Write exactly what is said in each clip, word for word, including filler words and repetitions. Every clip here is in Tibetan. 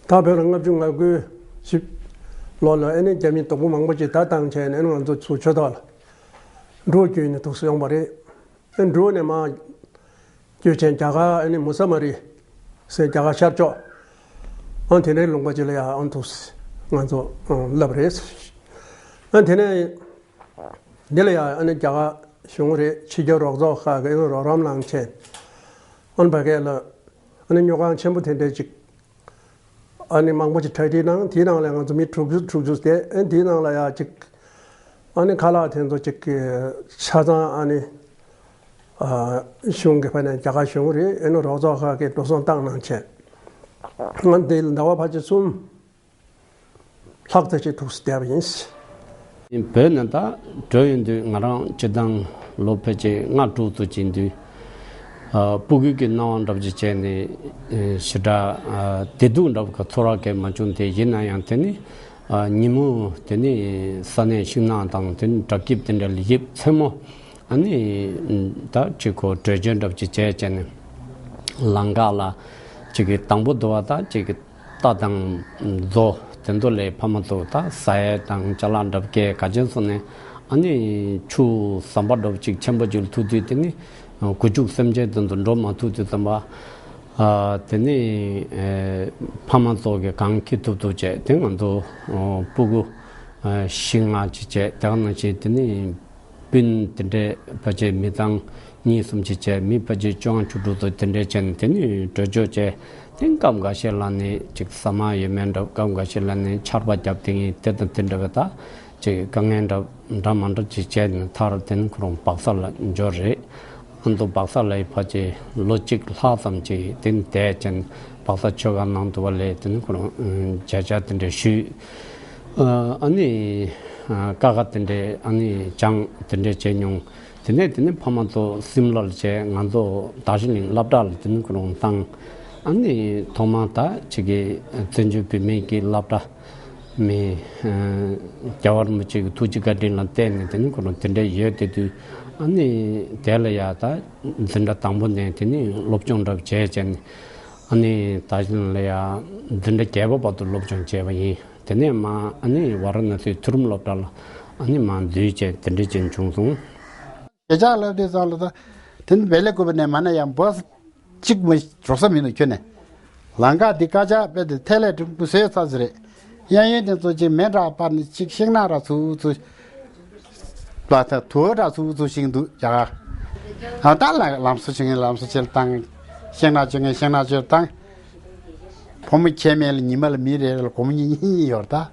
ད་བོད་ལ་ལྔ་བཅུ་ང་དགུ་ཞིག་ལོ་ལ་ཨ་ནི་རྒྱ་མི་དོག་པོ་མང་པོ་ཅིག་ད་བཏང་བྱས་ནས་ང་ཚོ་ཚུར་ཆོས་ཐོག་ལ་འགྲོ་བསྐྱོད་ནས་ཐུགས་སུ་ཡོང་པ་རེད། ཨ་འགྲོ་ནས་མ་བསྐྱོད་བྱས་རྒྱ་གར་ཨ་ནི་མུ་ས་མ་རི་ཟེར་རྒྱ་གར་ཤར་ཕྱོགས་ཨ་དེ་འདྲའི་ལུང་པ་ཅིག་ལ་ཡ་ཨ་ཐུགས་ང་ཚོ་ཨ་སླེབས་རེད། ཨ་དེ་ནས་འདི་ལ་ཡ་ཨ་ནི་རྒྱ་གར་གཞུང་རེད། ཕྱི་རྒྱལ་རོགས་ཚོགས་ཁག་གི་ཨ་ནི་རོགས་རམ་གནང་བྱས་ཨ་ནི་ཕ་གི་ལ་ཨ་ནི་སྨྱོ་ཁང་ཆེན་པོ་དེ་འདྲ་ཅིག་ཨ་ནི་མང་པོ་ཅིག་གྲ་སྒྲིག་གནང་། དེའི་ནང་ལ་ང་ཚོ་མི་དྲུག་ཅུ་དྲུག་ཅུ་དེ་ཨ་དེའི་ནང་ལ་ཡ་ཅིག་ཨ་ནི་ཁ་ལག་དེ་ཚོ་ཅིག་ཆ་ཚང་ཨ་ནི་ཨ་གཞུང་གི་ཕ་ནས་རྒྱ་གར་གཞུང་རེད། ཨ་ནི་རོགས་ཚོགས་ཁག་གིས་འགྲོ་སོང་བཏང་གནང་བྱས་ང་འདི་ཟླ་བ་ཕལ་ཆེར་གསུམ་ལྷག་ཙམ་ཅིག་ཐུགས་སུ་བསྡད་པ་ཡིན། བོད་ནས་ད་བྲོས་ཡོང་དུས་ང་རང་སྤྱིར་བཏང་ལོ་ཕལ་ཆེར་ལྔ་དྲུག་ཙམ་ཕྱིན་དུས་ཨ་སྤུ་གུ་གི་སྣང་བ་འདྲ་པོ་ཅིག་བྱས་ནས་ཨ་ཞེ་དྲག་ཨ་བདེ་སྡུག་འདྲ་པོ་གི་ཚོར་བ་གང་ཡང་མ་བྱུང་སྟེ། ཡིན་ན་ཡང་དེ་ནི་ཨ་ཉིན་མོ་དེ་ནི་ས་གནས་ཤིང་ནགས་དང་དེ་ནི་བྲག་སྐྱིབས་དེ་འདྲ་ལ་ཡིབ། མཚན་མོ་ཨ་ནི་ད་ཅིག་ཁོ་བྲོས་བྱོལ་འདྲ་པོ་ཅིག་བྱས་བྱས་ནས་ལམ་ཁ་ལ་ཅིག་གི་དང་པོ་དུ་བ་ད་ཅིག་གི་རྟ་དང་མཛོ་དེ་ཚོ་ལས་ཕ་མ་ཚོ་ད་ཟ་ཡས་དང་ཅ་ལག་འདྲ་པོ་སྐྱེལ་ག་ཅན་སོང་ནས་ཨ་ནི་ཆུ་ཟམ་པ་འདྲ་པོ་ཅིག་ཆེན་པོ་ཅིག་ལ་ཐུག་དུས་དེ་ནི་ཨ་སྒོ་ཕྱུགས་སེམས་ཅན་དེ་ཚོ་འགྲོ་མ་ཐུབ་དུས་ཙམ་པ་ཨ་དེ་ནི་ཨེ་ཕ་མ་ཚོ་གིས་གང་འཁྱེར་ཐུབ་ཐུབ་བྱས། དེ་ང་ཚོ་ཨ་སྤུ་གུ་ཨ་བཞི་ལྔ་ཅིག་བྱས། དེ་ག་ནང་བཞིན་དེ་ནི་སྤུན་དེ་འདྲའི་ཕལ་ཆེར་མི་ཚང་གཉིས་གསུམ་ཅིག་བྱས། མི་ཕལ་ཆེར་བཅོ་ལྔ་བཅུ་དྲུག་ཙམ་དེ་འདྲའི་བྱས་ནས་དེ་ནས་བྲོས་བྱོལ་བྱས། དེ་སྐབས་འགའ་ཤས་ལ་ནི་ཅིག་ཟ་མ་ཡོད་མེད་འདྲ། སྐབས་འགའ་ཤས་ལ་ནི་ཆར་པ་བརྒྱབ། དེ་ངས་དེ་དང་དེ་འདྲ་བའི་ད་ཅིག་དཀའ་ངལ་འདྲ་འདྲ་མ་འདྲ་ཅིག་བྱས་ནས་མཐར་དེ་ནི་ཁོ་རང་སྦག་ས་ལ་འབྱོར་རེད། ཨ་ནི་སྦག་ས་ལ་ཕལ་ཆེར་ལོ་གཅིག་ལྷག་ཙམ་ཅིག་དེ་ནི་བསྡད་བྱས་ནས་སྦག་ས་ཆོས་སྒར་ནང་དུ་བ་ལས་དེ་ནི་ཁོ་རང་ཨ་བརྒྱ་ཆ་དེ་འདྲ་ཞུས། ཨ་ནི་ཨ་ཀ་ཁ་དེ་འདྲའི་ཨ་ནི་སྦྱངས་དེ་འདྲ་བྱས་མྱོང་། དེ་ནས་དེ་ནས་ཕ་མ་ཚོ་སིམ་ལར་བྱས། ང་ཚོ་དར་ཇི་ལིང་སློབ་གྲྭ་ལ་དེ་ནས་ཁོ་རང་བཏང་། ཨ་ནི་ཐོག་མར་ད་ཅིག་གི་བཙན་བྱོལ་བོད་མིའི་གི་སློབ་གྲྭ་མི་ཨ་རྒྱལ་བ་རིན་པོ་ཆེ་གི་ཐུགས་རྗེ་བཀའ་དྲིན་ལ་བརྟེན་ནས་དེ་ནས་ཁོ་རང་དེ་འདྲ་ཡོད་དེ་དུས། ཨ་ནི་དེ་ལ་ཡ་ད་འཛིན་གྲྭ་དང་པོ་ནས་དེ་ནས་སློབ་སྦྱོང་འདྲ་བྱས་བྱས་ནས། ཨ་ནི་དར་ཇི་ལིང་ལ་ཡ་འཛིན་གྲྭ་བརྒྱད་པ་བར་དུ་སློབ་སྦྱོང་བྱས་པ་ཡིན། དེ་ནས་མར་ཨ་ནི་ཝཱ་ར་ཎ་སིའི་མཐོ་རིམ་སློབ་གྲྭ་ལ་ཨ་ནི་མར་འཛུལ་བྱས་དེ་འདྲ་ཅིག་བྱུང་སོང་། ཞེ་དྲག་ལབ་དུས་ཙམ་ལ་ད་དེ་ནི་བེ་ལེ་ཀུ་པ་ནས་མ་ན་ཡང་བོ་ས་གཅིག་མ་འགྲོ་ས་མི་འདུག་ཁྱོན་ནས། ལམ་ཁ་འདི་དཀར་ཆག་དཔེ་དེ་ཐལ་ལེ་དྲུག་པོ་བཟོས་ཚར་ཟིན་རེད། གཡས་གཡོན་དེ་ཚོ་ཅིག་མེ་དྲག་སྤར་ནས་ཅིག་ཤིང་ནགས་ར་ཚུར་ཚུར། པ་ད་དུ་བ་འདྲ་ཚུར་ཚུར་ཤིང་འདུག་རྒྱ་གར། ཨ་ད་ལ་ལམ་བཟོ་བྱེད་མཁན་ལམ་བཟོ་བྱེད་བཏང་། ཤིང་ནགས་གཅོད་མཁན་ཤིང་ནགས་གཅོད་བཏང་། ཕོ་མོ་ཁྱད་མེད་ལ་ཉི་མ་ལ་མི་རེ་རེ་ལ་སྒོར་མོ་གཉིས་གཉིས་ཡོད་རེད་ད།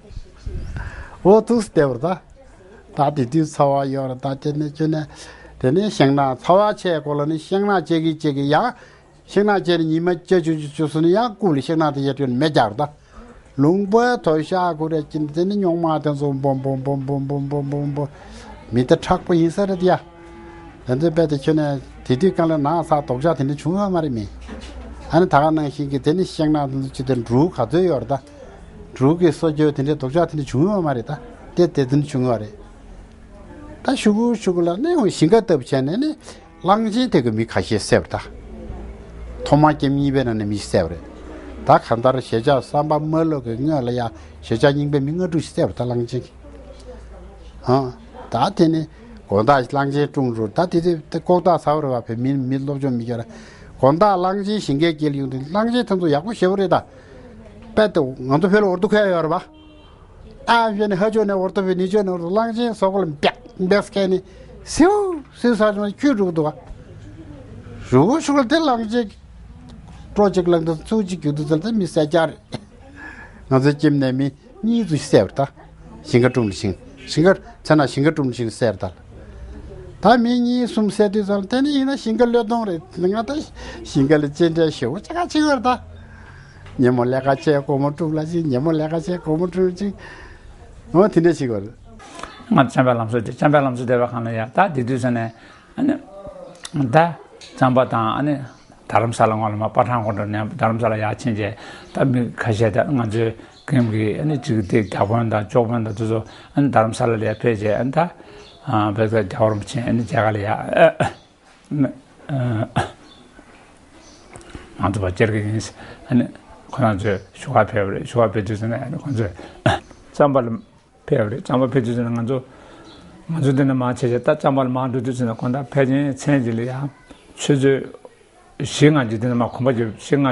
འོ་ཐུགས་སུ་བདེ་བར་ད། ད་དེ་དུས་ཚ་བ་ཡོད་རེད་ད། དེ་ནས་ཁྱོད་ནས་དེ་ནས་ཤིང་ནགས་ཚ་བ་ཆེ་སྐོར་ལ་ནི་ཤིང་ནགས་གཅོད་ཀྱི་གཅོད་ཀྱི་ཡང་། ཤིང་ནགས་བཅད་ནས་ཉི་མ་བཅུ་བཅུ་བཅུ་བཅུ་སོང་ནས་ཡང་རྐུབ་ལ་ཤིང་ནགས་དེ་ཡར་བཏོན་མེ་རྒྱག་རེད་ད། ལུང་པའི་དོ་ཤག་ཁུ་རེ་ཀྱིན་དེ་ནི་སྨྱོན་མ་དེ་ཚོ་འབོམ་འབོམ་འབོམ་འབོམ་འབོམ་འབོམ་འབོམ་མི་དེ་མཁྲེགས་པོ་ཡིན་ས་རེད་ཡ། དེ་ཚོའི་དཔེ་དེ་ཁྱོད་ནས་དེ་དུས་སྒང་ལ་ནགས་ཚལ་ལྡོག་ཕྱོགས་དེ་འདྲ་བྱུང་ཡོད་མ་རེད་མི། ཨ་ནི་ད་ག་ནང་བཞིན་གྱི་དེ་ནི་ཤིང་ནགས་དེ་ཚོ་ཅི་དེ་འབྲུག་ག་ཚོད་ཡོད་རེད་ད། འབྲུག་གི་སོ་རྒྱུ་དེ་འདྲའི་ལྡོག་ཕྱོགས་དེ་འདྲ་བྱུང་ཡོད་མ་རེད་ད། དེ་དེ་དུས་བྱུང་ཡོད་རེད། ད་ཤུ་གུ་ཤུ་གུ་ལ་ནི་ཡང་ཞིང་ཁ་བཏབ་བྱས་ནས་ནི། གླང་ཆེན་དེ་གི་མི་ཁ་ཤས་བསད་པ་རེད་ད། ཐོག་མ་རྐྱེན་གཉིས་པའི་ནང་ནས་མི་བསད་པ་རེད། ད་གང་ལྟར་ཞེ་དྲག་བསམ་པ་མ་ལོག་གི་སྔོན་ལ་ཡ་ཞེ་དྲག་རྙིང་པའི་མི་ལྔ་དྲུག་ཞིག་བསད་པ་རེད་ད་གླང་ཆེན་གྱིས། ཧང་། ད་དེ་ནི་དགོང་དག་གླང་ཆེན་སྲུང་རུ་ད་དེ་དུས་དེ་ལྐོག་ཐག་ཟ་བ་རེད་བ། བོད་མི་མི་སློབ་སྦྱོང་མི་སྐྱོ་ར། དགོང་དག་གླང་ཆེན་ཞིང་ཁའི་དཀྱིལ་ཡོང་དུས་གླང་ཆེན་དེ་ཚོ་ཡག་པོ་ཞེ་པོ་རེད་ད། དཔེ་དེ་ང་ཚོ་བོད་ལ་འོར་དུ་ཁ་ཡོད་རེད་བ། ཨ་ཕྱོགས་ནས་ཧ་ཕྱོགས་ནས་འོར་ཐོབ་པའི་ནི་ཕྱོགས་ནས་འོར་ཐོབ་གླང་ཆེན་སོག་པོ་ལ་འབེག་འབེག་སྐད་ནི་སིའུ་སིའུ་ས་ཆུང་ཁྱུ་རུག་འདུག་ག་རུག་ཤུགས་ལ་དེ་གླང་ཆེན་སྤྲོ་གཅིག་ལངས་དུས་ཚུགས་གཅིག་རྒྱུག་དུས་ཚོད་དེ་མི་བསད་རྒྱག་རེད། ང་ཚོའི་ཁྱིམ་ནས་མི་གཉིས་ཚུར་བསད་པ་རེད་ད། ཞིང་ཁ་སྲུང་ལ་ཞིང་ཞིང་ཁ་ཚ་ན་ཞིང་ཁ་སྲུང་ལ་ཞིང་བསད་པ་རེད་ད། ད་མི་གཉིས་གསུམ་བསད་དུས་ཙམ་ལ་དེ་ནི་ཡིན་ན་ཞིང་ཁ་བློས་གཏོང་རེད། ང་ད་ཞིང་ཁ་ལ་གཅེས་སྤྲས་ཞེ་པོ་ཅིག་ག་བྱེད་དགོས་རེད་ད། ཉིན་མོ་ལས་ཀ་བྱས་སྒོར་མོ་སྒྲུབ་ལ་ཅིག་ཉིན་མོ་ལས་ཀ་བྱས་སྒོར་མོ་སྒྲུབ་ཅིག་འོ་དེ་འདྲ་ཞིག་གོ། ང་བྱམས་པའི་ལམ་སྲོལ་དེ་བྱམས་པའི་ལམ་སྲོལ་བསྡད་པའི་སྒང་ལ་ཡ་ད་དེ་དུས་ཙ་ནས་ཨ་ནི་ད་རྩམ་པ་དང་ཨ་ནི་རྡ་རམ་ས་ལ་སྔོན་ལ་མ་པ་ཊཱན་ཁོང་ཁྲོ་ནས་རྡ་རམ་ས་ལ་ཡར་ཕྱིན་རྗེས་ད་མི་ཁ་ཤས་ད་ང་ཚོའི་ཁྱིམ་གྱི་ཨ་ནི་ཅིག་དེ་རྒྱ་དཔོན་དང་ལྕོག་དཔོན་དང་དེ་ཚོ་ཨ་ནི་རྡ་རམ་ས་ལ་ལ་ཡར་ཕེབས་རྗེས་ཨ་ནི་ད་བོད་ས་རྒྱལ་བ་རིན་པོ་ཆེ་ཨ་ནི་མཇལ་ཁ་ལ་ཡར། ང་ཚོ་བ་སྐྱེར་གི་ཡིན། ཨ་ནི་ ཁོ་རང་ཚོས་བཞུགས་སྒར་ཕེབས་པ་རེད། བཞུགས་སྒར་ཕེབས་དུས་ཙམ་ནས་ཨ་ནི་ཁོང་ཚོས་རྩམ་པ་ལ་ཕེབས་པ་རེད། རྩམ་པ་ཕེབས་དུས་ཙམ་ནས་ང་ཚོ་ང་ཚོ་འདི་ནས་མར་ཕྱིན་བྱས་ད་རྩམ་པ་ལ་མར་འགྲོ་དུས་ཙམ་ནས་ཁོང་ད་ཕལ་ཆེར་མཚན་གཅིག་ལ་ཡང་ཆུ་ཚོད་བཞི་ལྔ་ཅིག་དེ་ནས་མར་གོམ་པ་བརྒྱབ། བཞི་ལྔ་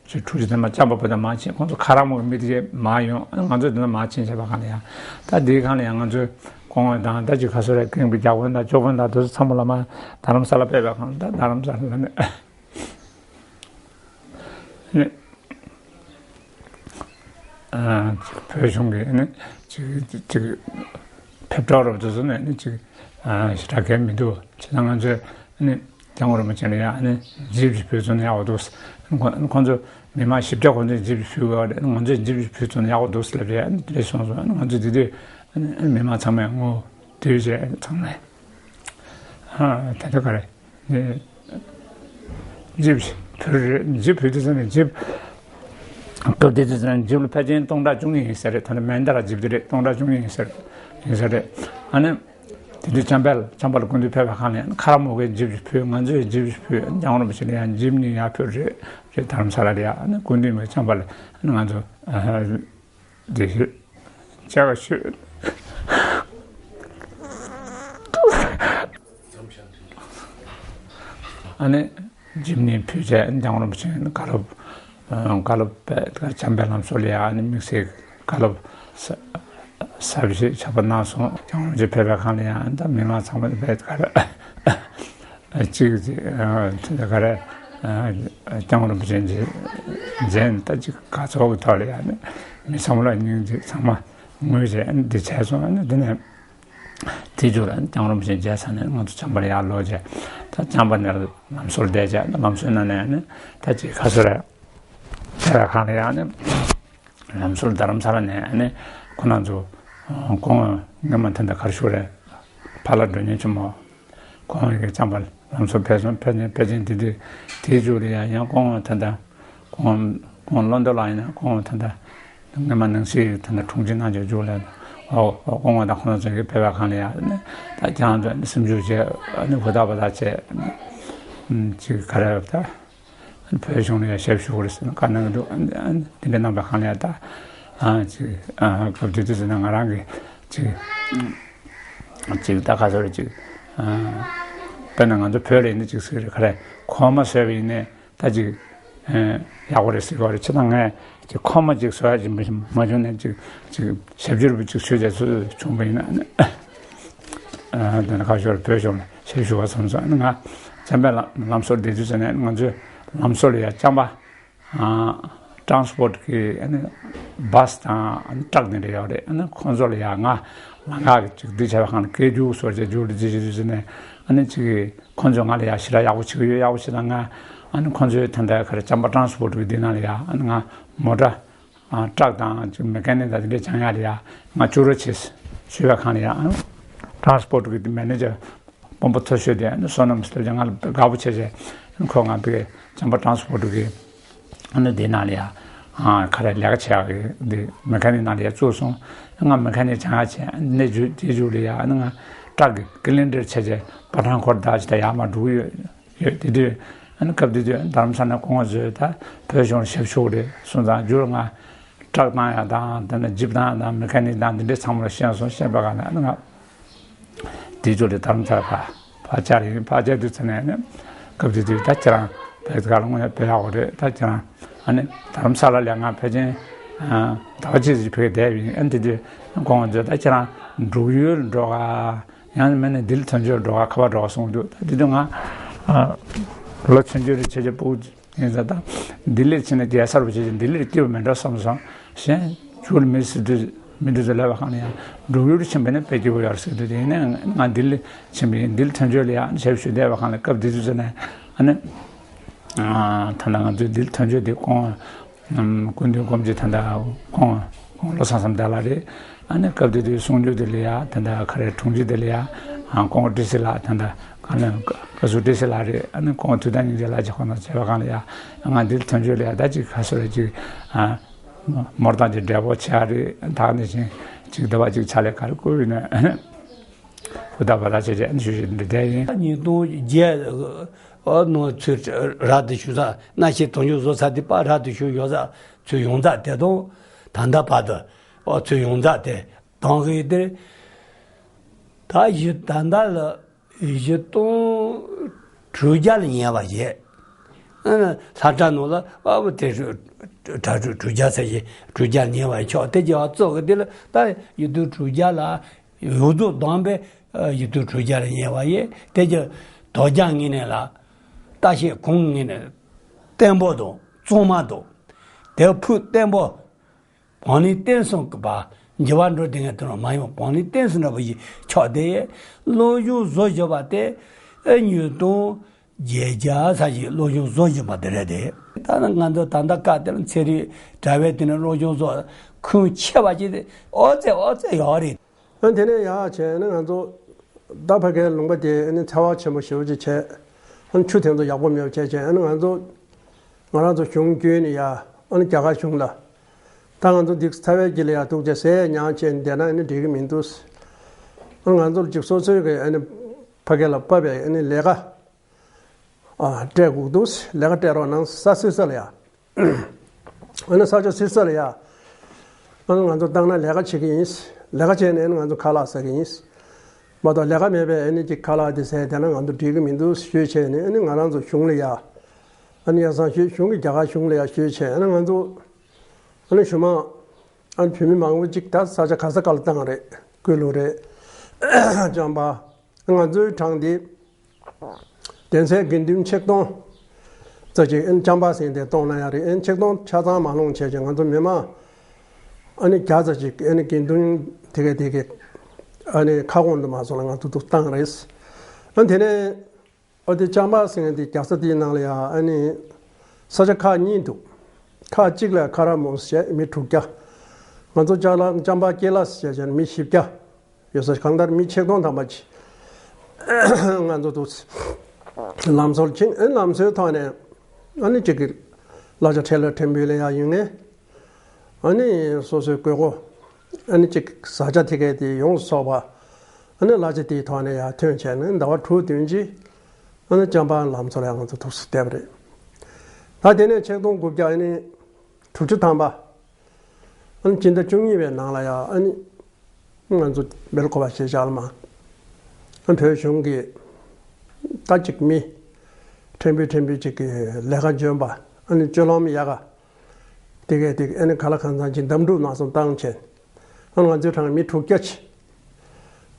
ཅིག་དྲུག་ཅིག་དེ་ནས་མར་རྩམ་པ་བོད་དང་མར་ཕྱིན། ཁོང་ཚོ་ཁ་རག་མོ་གི་མི་དེ་གས་མར་ཡོང་། ང་ཚོ་དེ་ནས་མར་ཕྱིན་བྱས་པ་གང་ལ་ཡང་། ད་དེའི་གང་ལ་ཡང་ང་ཚོས་སྐུ་ངོ་དང་ད་ཅིག་ཁ་སོ་རེ་ཀེང་པའི་རྒྱ་དཔོན་དང་ཇོ་དཔོན་དང་དེ་ཚོ་ཚང་མ་ལ་མར་རྡ་རམ་ས་ལ་ཕེབས་པ་གང་ལ། ད་རྡ་རམ་ས་ལ་ནས་ནས་ཨ་ཅིག་བོད་གཞུང་གི་ནས་ཅིག་ཅིག་ཕེབས་གྲོགས་རབ་དེ་ཚོ་ནས་ནས་ཅིག་ཨ་ཞེ་དྲག་གལ་མི་འདུག་བྱས་ཙང་ང་ཚོས་ཨ་ནི་སྐྱབས་མགོན་རིན་པོ་ཆེ་ལ་ཡང་ཨ་ནི་ཇིབ་ཞིག་ཕུལ་ཚུགས་ན་ཡག་པོ་འདུག་ཁོ་ཁོང་ཚོ་མི་མང་བཞི་བརྒྱ་གོ་ཚོད་ཇིབ་ཞིག་ཕུལ་དགོས་རེད། ང་ཚོས་ཇིབ་ཞིག་ཕུལ་ཚུགས་ན་ཡག་པོ་འདུག་ལབ་རེད། ཨ་ནི་དེ་འདྲས་གསུངས་སོང་། ཨ་ནི་ང་ཚོས་དེ་དུས་ཨ་ནི་ཨ་ནི་མི་མང་ཚང་མས་ངོ་དུས་བྱས་ཚང་མས་ཨ་ད་ལྟ་ག་རེ་ཨ་ནི་ཇིབ་ཞིག་ཕུལ་རེད། ཇིབ་ཕུལ་དུས་ཙམ་ནས་ཇིབ་སྐབས་དེ་དུས་ཙམ་ནས་ཇིབ་ལ་ཕལ་ཆེར་སྟོང་ཕྲག་བཅུ་གཉིས་ཡིན་ས་རེད། ད་ནི་མན་ད་ར་ཇིབ་དེ་རེད། སྟོང་ཕྲག་བཅུ་གཉིས་ཡིན་ས་རེད། ཡིན་ས་རེད། ཨ་ནི། དེ་དུས་རྩམ་པ་ལ་རྩམ་པ་ལ་སྐུ་མདུན་ཕེབས་པའི་སྒང་ལ་ཡང་ཁ་རག་མོ་གིས་ཇིབ་ཞིག་ཕུལ། ང་ཚོས་ཇིབ་ཞིག་ཕུལ། སྐྱབས་མགོན་རིན་པོ་ཆེ་ལ་ཡང་ཇིབ་གཉིས་ཡར་ཕུལ་རེད། རེད། རྡ་རམ་ས་ལ་ལ་ཡང་སྐུ་མདུན་མོའི་རྩམ་པ་ལ་ང་ཚོ་ཨ་དེ་ཞུ་ཅག་ཞུ། ཨ་ནི་ཇིབ་གཉིས་ཕུལ་བྱས་སྐྱབས་མགོན་རིན་པོ་ཆེ་བཀའ་སློབ་བཀའ་སློབ་པས་བྱམས་པའི་ལམ་སྲོལ་ལ་ཡང་ཨ་ནི་དམིགས་བསལ་བཀའ་སློབ་ས་ས་བཞི་ཆ་པ་གནང་སོང་། སྐྱབས་མགོན་རིན་པོ་ཆེ་ཕེབས་པའི་སྒང་ལ་ཡང་ཨ་ནི་ད་མི་མང་ཚང་མ་དཔེ་ག་རེ་གཅིག་གཅིག་ག་རེ་སྐྱབས་མགོན་རིན་པོ་ཆེ་མཇལ་མཇལ་ད་ཅིག་དགའ་ཚོར་གྱི་ཐོག་ལ་ཡང་ཨ་ནི་མི་ཚང་མ་ལ་སྙིང་རྗེ་ཚང་མ་ངུས་བྱས་ཨ་ནི་འདི་བྱས་སོང་། ཨ་ནི་འདི་ནས། དེ་མཇུག་ལ་སྐྱབས་མགོན་རིན་པོ་ཆེ་མཇལ་ཚར་ནས་ང་ཚོ་བྱམས་པ་ལ་ཡར་ལོག་བྱས། ད་བྱམས་པ་ནས་ལམ་བཟོར་བསྡད་བྱས། ལམ་བཟོའི་ནང་ནས་ནི་ད་ཅིག་ཁ་སོ་རེ་ཕེབས་པའི་སྒང་ལ་ཡང་ནི་ལམ་བཟོར་རྡ་རམ་ས་ལ་ནས་ནི་ཁོ་རང་ཚོ་སྐུ་ངོ་སྔོན་མ་ད་ལྟ་ག་རེ་ཞུ་རེད། ཕ་ལྷ་མགྲོན་གཉེན་ཆེན་མོ་ཁོང་གིས་བྱམས་པ་ལམ་བཟོར་ཕེབས་སོང་། ཕེབས་ནས་ཕེབས་ཆེན་དེ་དུས་དེའི་མཇུག་ལ་ཡང་ཡང་སྐུ་ངོ་ད་ལྟ། ཁོང་ཁོང་བློ་འདོད་ལགས་ཡིན་ན་ཁོང་ད་ལྟ་སྔོན་མ་ནང་བཞིན་ད་ལྟ་དྲུང་ཆེ་གནང་བྱས་མཇུག་ལ་ཨོ་ཨོ་སྐུ་ངོ་དང་ཁོང་ཚོ་གིས་ཕེབས་པའི་སྒང་ལ་ཡང་ནི་ད་ཁྱེད་རང་ཚོ་ནི་སེམས་ཤུགས་བྱས་ནི་ཧུར་ཐག་འབད་ཐག་བྱས་ཅིག་ག་རེ་ད་བོད་གཞུང་ལ་ཡང་ཞབས་ཞུ་དགོས་རེད་ཟེར་ནས་བཀའ་གནང་གི་འདུག་དེ་འདྲ་གནང་པའི་སྒང་ལ་ཡང་ད་ཅིག་སྐབས་དེ་དུས་ཟེར་ན་ང་རང་གིས་ཅིག་ཅིག་ད་ག་ཚོད་རེད་ཅིག་དཔེར་ན་ང་ཚོ་བོད་ལ་ཡིན་ན་ཅིག་ཟེར་གི་རེད། ག་རེ་གོང་མ་བཟོས་པ་ཡིན་ནའི། ད་ཅིག་ཡག་པོ་རེད་ཟེར་གྱི་ཡོད་རེད། བྱས་ཙང་ངས་ཅིག་ཁོམ་པ་ཅིག་བཟོ་ཡག་ཅིག་མ་བྱུང་ནས་ཅིག་ཅིག་ཞབས་ཕྱི་རུ་ཅིག་ཞུས་བྱས་སུ་བྱུང་བ་ཡིན་ན་ཨ་ནི་ཨ་དེ་ནས་ཁ་ཤོར་བོད་གཞུང་ལ་ཞབས་ཞུ་བ་ཚོ་ཚོ་ཨ་ནི་ང་བྱམས་པའི་ལམ་ལམ་བཟོར་བསྡད་དུས་ཙམ་ནས་ང་ཚོའི་ལམ་བཟོ་ལ་ཡ་བྱམས་པ་ཊ་རན་སི་པོར་ཊི་གི་ཨ་ནི་བྷ་སི་དང་ཨ་ནི་ཊག་དེ་འདྲ་ཡོད་རེད། ཨ་ནི་ཁོང་ཚོ་ལ་ཡ་ང་ལམ་ཁ་གི་ཅིག་འདི་བྱས་པ་གང་ལ་སྐད་རྒྱུག་བཟོ་བྱས་རྒྱུག་ལ་འདི་བྱེད་དུས་ཙམ་ནས་ཨ་ནི་ཅིག་ཁོང་ཚོས་ང་ལ་ཡ་ཞེ་དྲག་ཡག་པོ་བྱེད་ཀྱི་ཡོད། ཡག་པོ་བྱེད་དང་ང་ཨ་ནི་ཁོང་ཚོའི་ད་ལྟ་ག་རེ་བྱམས་པ་ཊ་རན་སི་པོར་ཊི་གི་འདི་ནང་ལ་ཡ་ཨ་ནི་ང་མོ་ཊ་ཊག་དང་ཅིག་མེ་ཀ་ནིག་དང་དེ་འདྲས་སྦྱང་ཡག་ལ་ཡ་ང་བཅུག་རོགས་བྱེད་ཞུས་པའི་སྒང་ལ་ཡ་ཨ་ནི་ཊ་རན་སི་པོར་ཊི་གི་མེ་ནེ་ཇར་དཔོན་པོ་མཐོ་ཤོས་དེ་ཨ་ནི་བསོད་ནམས་ཟེར་ཏེ་ང་ལ་དགའ་པོ་བྱས་བྱས་ཨ་ནི་ཁོ་ང་བའི་བྱམས་པ་ཊ་རན་སི་པོར་ཊི་གི་ཨ་ནི་དེ་ནང་ལ་ཡ་ཨ་ག་རེ་ལས་ཀ་བྱེད་ཡག་གི་འདི་མེ་ཀ་ནིག་ནང་ལ་ཡ་བཅུག་སོང་། ང་མེ་ཀ་ནིག་སྦྱང་ཡག་བྱས་ཨ་ནི་མཇུག་དེའི་མཇུག་ལ་ཡ་ཨ་ནི་ང་ཊག་གི་ཀི་ལིན་ཌར་བྱས་བྱས་པ་ཊན་ཁོར་བརྡར་བྱས་ད་ཡར་མར་འགྲོ་གི་ཡོད། ཡོད། དེ་དུས་ཨ་ནི་སྐབས་དེ་དུས་རྡ་རམ་ས་ལ་སྐུ་ངོ་ཚོས་ད་བོད་གཞུང་ལ་ཞབས་ཞུ་རེད་གསུངས་ཙང་མཇུག་ལ་ང་ཊག་བཏང་ཡག་དང་དེ་ནས་ཇིབ་བཏང་ཡག་དང་མེ་ཀ་ནིག་དང་འདི་འདྲའི་ཚང་མ་ལ་ཤེས་སོང་། ཤེས་པའི་སྒང་ནས་ཨ་ནི་ང་དེའི་མཇུག་ལ་རྡ་རམ་ས་ལ་ཕར་ཕར་བཅར་ཡིན། ཕར་བཅར་དུས་ཙམ་ནས་ཨ་ནི་སྐབས་དེ་དུས་ད་ཁྱེད་རང་བོད་སྒང་ལ་དངོས་གནས་བོད་ཡག་པོ་རེད། ད་ཁྱེད་རང་ཨ་ནི་རྡ་རམ་ས་ལ་ལ་ང་ཕལ་ཆེར་ཟླ་བ་གཅིག་ཙམ་ཕེབས་བསྡད་ཡིན། ཨ་ནི་དེ་དུས་སྐུ་ངོ་ཚོས་ད་ཁྱེད་རང་འབྲུག་ཡུལ་འགྲོ་ག་ཡང་མིན་ན་ལྡི་ལི་དོན་གཅོད་འགྲོ་ག་ག་པར་འགྲོ་ག་གསུངས་འདུག་ད་དེ་དུས་ང་ཨ་ལོ་ཆུང་ཆུང་རེད། བྱས་བྱས་སྤུ་གུ་ཡིན་ཙང་ད་ལྡི་ལིར་ཕྱིན་ན་རྒྱལ་ས་རུ་བྱས་བྱས་ལྡི་ལིར་སྐྱིད་པོ་མེད་འགྲོ་བསམ་སོང་། གཞན་ཇུ་ལི་མི་སི་དུས་མི་དུས་ཚོད་ལབ་པ་གང་ལ་ཡང་འབྲུག་ཡུལ་ཕྱིན་པ་ཡིན་ན་དཔེ་སྐྱིད་པོ་ཡོད་རེད་ཟེར་དུས་དེ་ཡིན་ན་ང་ལྡི་ལི་ཕྱིན་པ་ཡིན། ལྡི་ལི་དོན་གཅོད་ལ་ཡང་ཞབས་ཞུ་བསྡད་པ་གང་ལ་སྐབས་དེ་དུས་ཚོད་ནས་ཨ་ནི་ད་ལྟ་ང་ཚོའི་ལྡི་ལི་དོན་གཅོད་དེ་ཁོང་སྐུ་མདུན་སྐུ་མཆེད་ད་ལྟ་ཁོང་ཁོང་བློ་བཟང་བསམ་གཏན་ལགས་རེད། ཨ་ནི་སྐབས་དེ་དུས་གསུང་ཆོས་དེ་ལ་ཡ་ད་ལྟ་ག་རེ་དྲུང་ཆེ་དེ་ལ་ཡ་ཨ་ཁོང་བཀྲ་ཤིས་ལགས་ད་ལྟ་ག་ནས་བཀའ་ཟུར་བཀྲ་ཤིས་ལགས་རེད། ཨ་ནི་ཁོང་དུས་དང་སྙིང་རྗེ་ལགས་ཀྱི་ཁོང་དང་བྱས་པ་གང་ལ་ཡ་ང་འདིར་དོན་གཅོད་ལ་ཡ་ད་ཅིག་ག་སོ་རེ་ཅིག་ཨ་མོར་དང་ཅིག་འབྲས་བུ་ཆེ་ཡ་རེད། ད་ནི་བཞིན་ཅིག་འདི་བ་ཅིག་ཕྱག་ལས་ག་རེ་བསྐུར་ཡིན་ན་ཨ་ནི་ཧུར་ཐག་འབད་ཐག་བྱས་བྱས་ཨ་ནི་ཞུ་ཞུ་འདི་བསྡད་ཡིན། ཉིས་སྟོང་བརྒྱད། ཨོ་ནོ་ཚུར་ར་དུ་ཞུ་ས་གནའ་ཤུལ་དུང་ཕྱུར་བཟོ་ས་དེ་པ་ར་དུ་ཞུ་ཡོད་ས་ཚུར་ཡོང་ས་དེ་དང་། ད་ལྟ་བར་དུ་ཨོ་ཚུར་ཡོང་ས་དེ་དང་གི་དེར། ད་གཞི་ད་ལྟ་ལ་གཞི་སྟོང་དྲུག་བརྒྱ་ལ་ཉེ་བ་བྱས། ཨ་ལྷ་བྲག་ནང་ལ་ཨ་བུ་དེ་གྲྭ་དྲུག་དྲུག་བརྒྱ་ཟེར་གྱི་དྲུག་བརྒྱ་ལ་ཉེ་བ་ཆོག་དེ་ཀྱི་ཨ་ཙོག་གི་དེ་ལ་ད་ཡུལ་དུ་དྲུག་བརྒྱ་ལ་ཡུལ་དུ་བསྡོམས་པས་ཡུལ་དུ་དྲུག་བརྒྱ་ལ་ཉེ་བ་ཡས་དེ་ཀྱི་དོ་རྒྱ་ངོས་ནས་ལ་ལྟ་བཤལ་གོང་ངོས་ནས་བརྟན་པོ་དང་གཙང་མ་དང་དེ་ཕུག་བརྟན་པོ། བང་ལེན་བརྟན་སྲུང་གི་བ་འགྱུར་བ་འགྲོ་བསྡད་མཁན་དེ་རང་མ་ཡོང་བང་ལེན་བརྟན་སྲུང་འདྲ་པོ་ཞིག་ཆགས་བསྡད་ཡས། སློབ་སྦྱོང་བཟོ་བཞིན་པ་དེ་ཨེ་ཉིས་སྟོང་བརྒྱད་བརྒྱ་ས་ཞིག་སློབ་སྦྱོང་བཟོ་བཞིན་པ་དེ་རེད་དེ། ད་ནི་ང་ཚོ་ད་ལྟ་བཀའ་དེ་ལ་ཚན་རིག་དྲ་བའི་དེ་ནས་སློབ་སྦྱོང་བཟོ་ཁུངས་ཆེ་བ་ཅིག་དེ་ཨོ་ཙེ་ཨོ་ཙེ་ཡོད་རེད། ཨ་དེ་ནས་ཡག་བྱས་ནས་ང་ཚོ་ད་ཕ་གའི་ལུང་པ་དེ་ཨ་ནི་ཚ་བ་ཆེན་པོ་ཞེ་པོ་ཅིག་བྱས། ཨ་ནི་ཆུ་དེ་ཚོ་ཡག་པོ་མེད་པ་བྱས་བྱས་ཨ་ནི་ང་ཚོ་ང་རང་ཚོ་གཞུང་བརྒྱུད་ནས་ཡ་ཨ་ནི་རྒྱ་གར་གཞུང་ལ། ད་ང་ཚོ་འདི་ཚ་བའི་དཀྱིལ་ལ་ཡ་ཐུག་བྱས་ཟས་ཉག་བྱས་ནས་བསྡད་ན་ཨ་ནི་འགྲིག་གི་མི་འདུག་ཨ་ང་ཚོར་ཅིག་སོ་སོའི་གི་ཨ་ནི་ཕ་གའི་ལ་ཕབ་པའི་ཨ་ནི་ལས་ཀ་ཨ་སྤྲད་དགོས་འདུག་ལས་ཀ་སྤྲད་རོགས་གནང་ས་སི་ས་ལ་ཡ། ཨ་ནི་ས་ཆ་སི་ས་ལ་ཡ། ཨ་ནི་ང་ཚོ་བཏང་ན་ལས་ཀ་བྱེད་ཀྱི་ཡིན། ལས་ཀ་བྱས་ནས་ཨ་ནི་ང་ཚོ་ཁ་ལག་ཟ་གི་ཡིན། མ་གཏོགས་ལས་ཀ་མེད་པས་ཨ་ནི་ཅིག་ཁ་ལག་དེ་ཟས་བསྡད་ན་ང་ཚོ་འགྲིག་གི་མི་འདུག་ཞུས་བྱས་ནས་ཨ་ནི་ང་རང་ཚོ་གཞུང་ལ་ཡ། ཨ་ནི་ཡ་སང་ཞུས་གཞུང་གི་རྒྱ་གར་གཞུང་ལ་ཡ་ཞུས་བྱས་ཨ་ནི་ང་ཚོ། ཨ་ནི་གཞུག་མ། ཨ་ནི་བོད་མི་མང་པོ་ཅིག་ད་ས་ཆ་ག་ས་ག་ལ་བཏང་རེད་སྐུལ་སློང་རེད། བྱམས་པ། ང་ཚོའི་གྲངས་འདི། གདན་སའི་དགེ་འདུན་ཆིག་སྟོང་། ཙམ་ཅིག་ཨན་ལྕམ་པ་ཟེར་དེ་གཏོང་ན་ཡང་རེད་ཨན་ཆིག་སྟོང་ཆ་ཚང་མ་ལོངས་བྱས་ཀྱི་ང་ཚོ་མི་མང་། ཨ་ནི་བརྒྱ་ཙམ་ཅིག་ཨ་ནི་དགེ་འདུན་དེ་ག་དེ་ག་ཨ་ནི་ཁ་སྐོང་དུ་མ་སོང་ལ་ང་ཚོ་འདུག་བཏང་རེད། ཨ་དེ་ནས་ཨ་དེ་ལྕམ་པ་ཟེར་དེ་རྒྱ་ས་དེའི་ནང་ལ་ཡང་ཨ་ནི་ས་ཆ་ཁག་གཉིས་འདུག་ཁག་གཅིག་ལ་ཁ་ར་མོ་ཟེར་མི་དྲུག་བརྒྱ། ང་ཚོ་ལྕམ་པ་ལྕམ་པ་ཀེ་ལ་ཟེར་བྱས་མི་བཞི་བརྒྱ། ཡོད་ས་གང་ལྟར་མི་ཆིག་སྟོང་ཐམ་པ་ཅིག་ང་ཚོ་འདུག་ལམ་སྲོལ་ཅིག་ཨེ་ལམ་སྲོལ་ཐོག་ནས་ཨ་ནི་གཅིག་གི་གླ་ཆ་ཁྲལ་ལ་ཕྲན་བུ་ལ་ཡ་ཡོང་ནས་ཨ་ནི་སོ་སོའི་དགོས་མཁོ་ཨ་ནི་གཅིག་བཟའ་བཅའ་དེ་གས་དེ་ཡོངས་སུ་རྫོགས་པ་ཨ་ནི་གླ་ཆ་དེའི་ཐོག་ནས་ཡ་ཐོན་བྱས་ནས་ཟླ་བ་དྲུག་བདུན་ཅིག་ཨ་ནི་ལྕམ་པ་ལམ་སྲོལ་ཡ་ང་ཚོ་ཐུགས་སུ་བསྡད་པ་རེད། ད་དེ་ནས་ཆིག་སྟོང་དགུ་བརྒྱ་ཨ་ནི་དྲུག་ཅུ་ཐམ་པ། ཨ་ནི་སྤྱི་ཟླ་བཅུ་གཉིས་པའི་ནང་ལ་ཡང་ཨ་ནི་ང་ཚོ་མེ་ལ་ཀོ་བ་ཞེས་བྱ་ལ་མ། ཨ་བོད་གཞུང་གི་ད་ཅིག་མི་ཕྲན་བུ་ཕྲན་བུ་ཅིག་གི་ལས་ཀ་འཇོན་པ་ཨ་ནི་སྤྱོད་ལམ་ཡག་ག་དེ་གས་དེ་ཨ་ནི་ག་ལ་གང་འཚམ་ཅིག་འདེམས་སྒྲུག་གནང་སོང་བཏང་བྱས། ཨ་ང་ཚོའི་གྲངས་མི་དྲུག་བརྒྱ་ཅིག་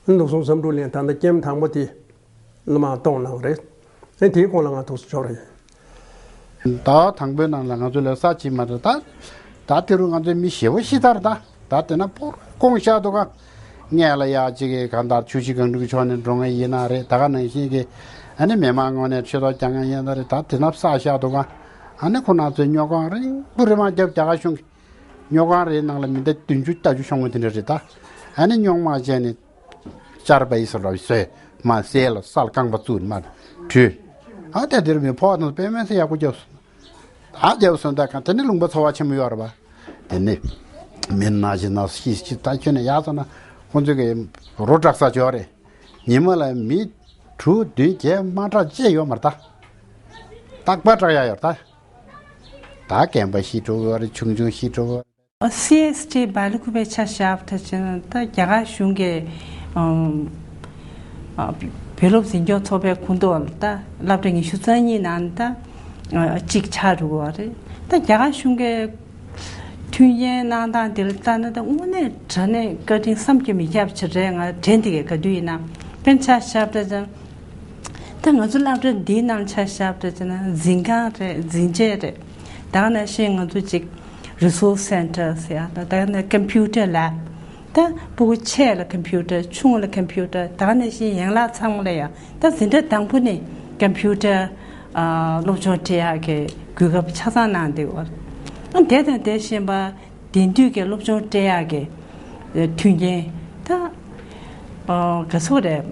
ལུགས་སྲོལ་བསམ་གྲུབ་གླིང་ད་ལྟ་ཀེམ་དང་པོ་དེ་ལ་མ་གཏོང་གནང་རེད། ཨེ་དེའི་གོང་ལ་ང་ཐུགས་སུ་ཆོག་རེད། ཟླ་བ་དང་པོའི་ནང་ལ་ང་ཚོ་ལ་ས་ཅིག་མ་རེད་ད། ད་དེ་རུ་ང་ཚོའི་མི་ཞེ་པོ་ཤི་ཐར་ད། ད་དེ་ན་པོར་ཀོང་ཤ་འདུག་ག་ངས་ལ་ཡ་ཅིག་གི་གང་ལྟར་ཆུ་བཞི་སྒང་དྲུག་གི་ཕྱོགས་ནས་འགྲོ་ངེས་ཡིན་ན་རེད་ད་ག་ནང་བཞིན་གི་ཨ་ནི་མི་མང་ངོས་ནས་ཆོས་ཐོག་རྒྱག་ངེས་ཡིན་ན་རེད་ད་དེ་ན་ས་ཤ་འདུག་ག་ཨ་ནི་ཁོ་ན་ཚོའི་སྨྱོ་ཁང་རིང་པོ་རི་མ་རྒྱབ་རྒྱ་གར་གཞུང་གི་སྨྱོ་ཁང་རེའི་ནང་ལ་མི་འདྲ་བདུན་ཅུ་བརྒྱད་ཅུ་ཤོང་བ་དེ་འདྲ་རེད་ད། ཨ་ནི་སྨྱོ་མ་བྱས་ནས་ཅར་པ་ཡི་སོ་ར་བཟོས་མ་བཟས་ལ་སལ་རྐང་པ་བཙུགས་མ་བྲུས། ཨ་དེ་དེར་མི་ཕོག་དང་དཔེ་མེད་ཚེ་ཡག་པོ་རྒྱབ་སོང་། ཨ་རྒྱབ་སོང་ད་གང་དེ་ནི་ལུང་པ་ཚོ་བ་ཆེན་མོ་ཡོད་རེད་པ། དེ་ནི་མི་ན་ཞིག་ན་ཤི་ཤི་ད་ཁྱོད་ནི་ཡག་སོང་ན་ཁོང་ཚོ་གི་རོ་བྲག་ས་ཅོག་རེད། ཉི་མ་ལ་མི་དྲུག་བདུན་བརྒྱད་མ་དྲག་ཅེས་ཡོད་མ་རེད་ད། རྟག་པར་དྲག་ཡག་ཡོད་རེད་ད། ད་རྒན་པ་ཤི་འགྲོ་གི་ཡོད་རེད་ཆུང་ཆུང་ཤི་འགྲོ་གི་ཡོད་རེད། སི་ཨེས་ཊི་སྦེལ་ཀུ་པེ་ཆ་བཞག་པ་ད་ཅི་ན་ད་རྒྱ་གར་གཞུང་གི་ཨམ་ཨ་བོད་སློབ་འཛིན་སྐྱོང་ཚོགས་པའི་ཁོངས་གཏོགས་ལ་ད་སློབ་གྲྭ་ཉི་ཤུ་རྩ་གཉིས་ནང་ད་ཨ་གཅིག་ཆགས་འགྲོ་གི་ཡོད་རེད། ད་རྒྱ་གར་གཞུང་གི་མཐུན་རྐྱེན་གནང་སྟངས་དེ་ལ་ལྟ་ན་ད་དངོས་གནས་དྲང་གནས་བཀའ་དྲིན་བསམ་གྱིས་མི་ཁྱབ་ཅིག་རེད། ང་དྲན་དེ་གའི་ག་དུས་ཡིན་ན་དཔེར་ན་ཆ་བཞག་པ་ད་ཅི་ན། ད་ང་ཚོ་སློབ་གྲྭ་འདིའི་ནང་ཆ་བཞག་པ་ཅི་ན་འཛིན་ཁང་རེད་འཛིན་ཆས་རེད། ད་ག་ནང་བཞིན་ང་ཚོ་ཅིག་རི་སོར་སི་སེན་ཊར་ཟེར་ཡ་ད་ད་ག་ནང་ཀམ་པུ་ཊར་ལེབ། ད་སྤུ་གུ་ཆེ་ལ་ཀམ་པུ་ཊར་ཆུང་ལ་ཀམ་པུ་ཊར་ད་ག་ནང་བཞིན་ཡན་ལག་ཚང་མ་ལ་ཡ་ད་འཛིན་གྲྭ་དང་པོ་ནས་ཀམ་པུ་ཊར་ཨ་སློབ་སྦྱོང་སྤྲད་ཡག་གི་གོ་སྐབས་ཆ་ཚང་གནང་བསྡད་ཡོད། ཨ་དེ་དང་དེ་བཞིན་པ། དེང་དུས་ཀྱི་སློབ་སྦྱོང་སྤྲད་ཡག་གི་མཐུན་རྐྱེན་ད་ཨ་ག་ཚོད་རེད།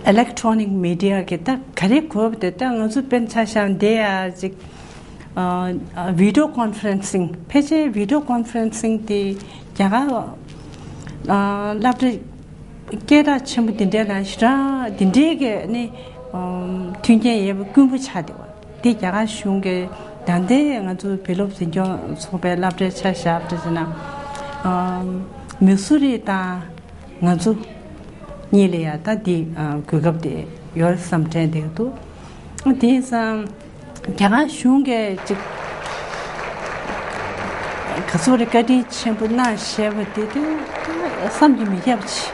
ཨི་ལེག་ཊོ་ནིག་མི་ཌི་ཡ་གི་ད་ག་རེ་དགོས་པ་དེ་ད་ང་ཚོ་དཔེར་ན་ཆ་བཞག་འདི་ཡ་ཅིག་ཨ་ཨ་བི་ཌི་ཡོ་ཀོན་ཕ་རེན་སིང་ཕལ་ཆེར་བི་ཌི་ཡོ་ཀོན་ཕ་རེན་སིང་དེ་རྒྱ་གར་ཨ་སློབ་གྲྭ་སྐད་གྲགས་ཆེན་པོ་འདི་འདྲའི་ནང་ཞེ་དྲག་འདི་འདྲའི་གི་ནི། མཐུན་རྐྱེན་ཡོད་པའི་དཀོན་པོ་ཆགས་བསྡད་པ། དེ་རྒྱ་གར་གཞུང་གིས་ད་ལྟའི་ང་ཚོ་བོད་སློབ་འཛིན་སྐྱོང་ཚོགས་པའི་སློབ་གྲྭའི་ཆ་བཞག་པ་ཟེར་ན། མི་སུ་རི་དང་ང་ཚོ་གཉིས་ལ་ཡང་ད་འདི་གོ་སྐབས་དེ་ཡོད་བསམ་དྲན་བསྡད་འདུག་དེ་ཙང་རྒྱ་གར་གཞུང་གིས་ཅིག་ག་ཚོད་རེ་བཀའ་དྲིན་ཆེན་པོ་གནང་བཞེས་པ་དེ་དེ་བསམ་གྱིས་མི་ཁྱབ་ཅིག་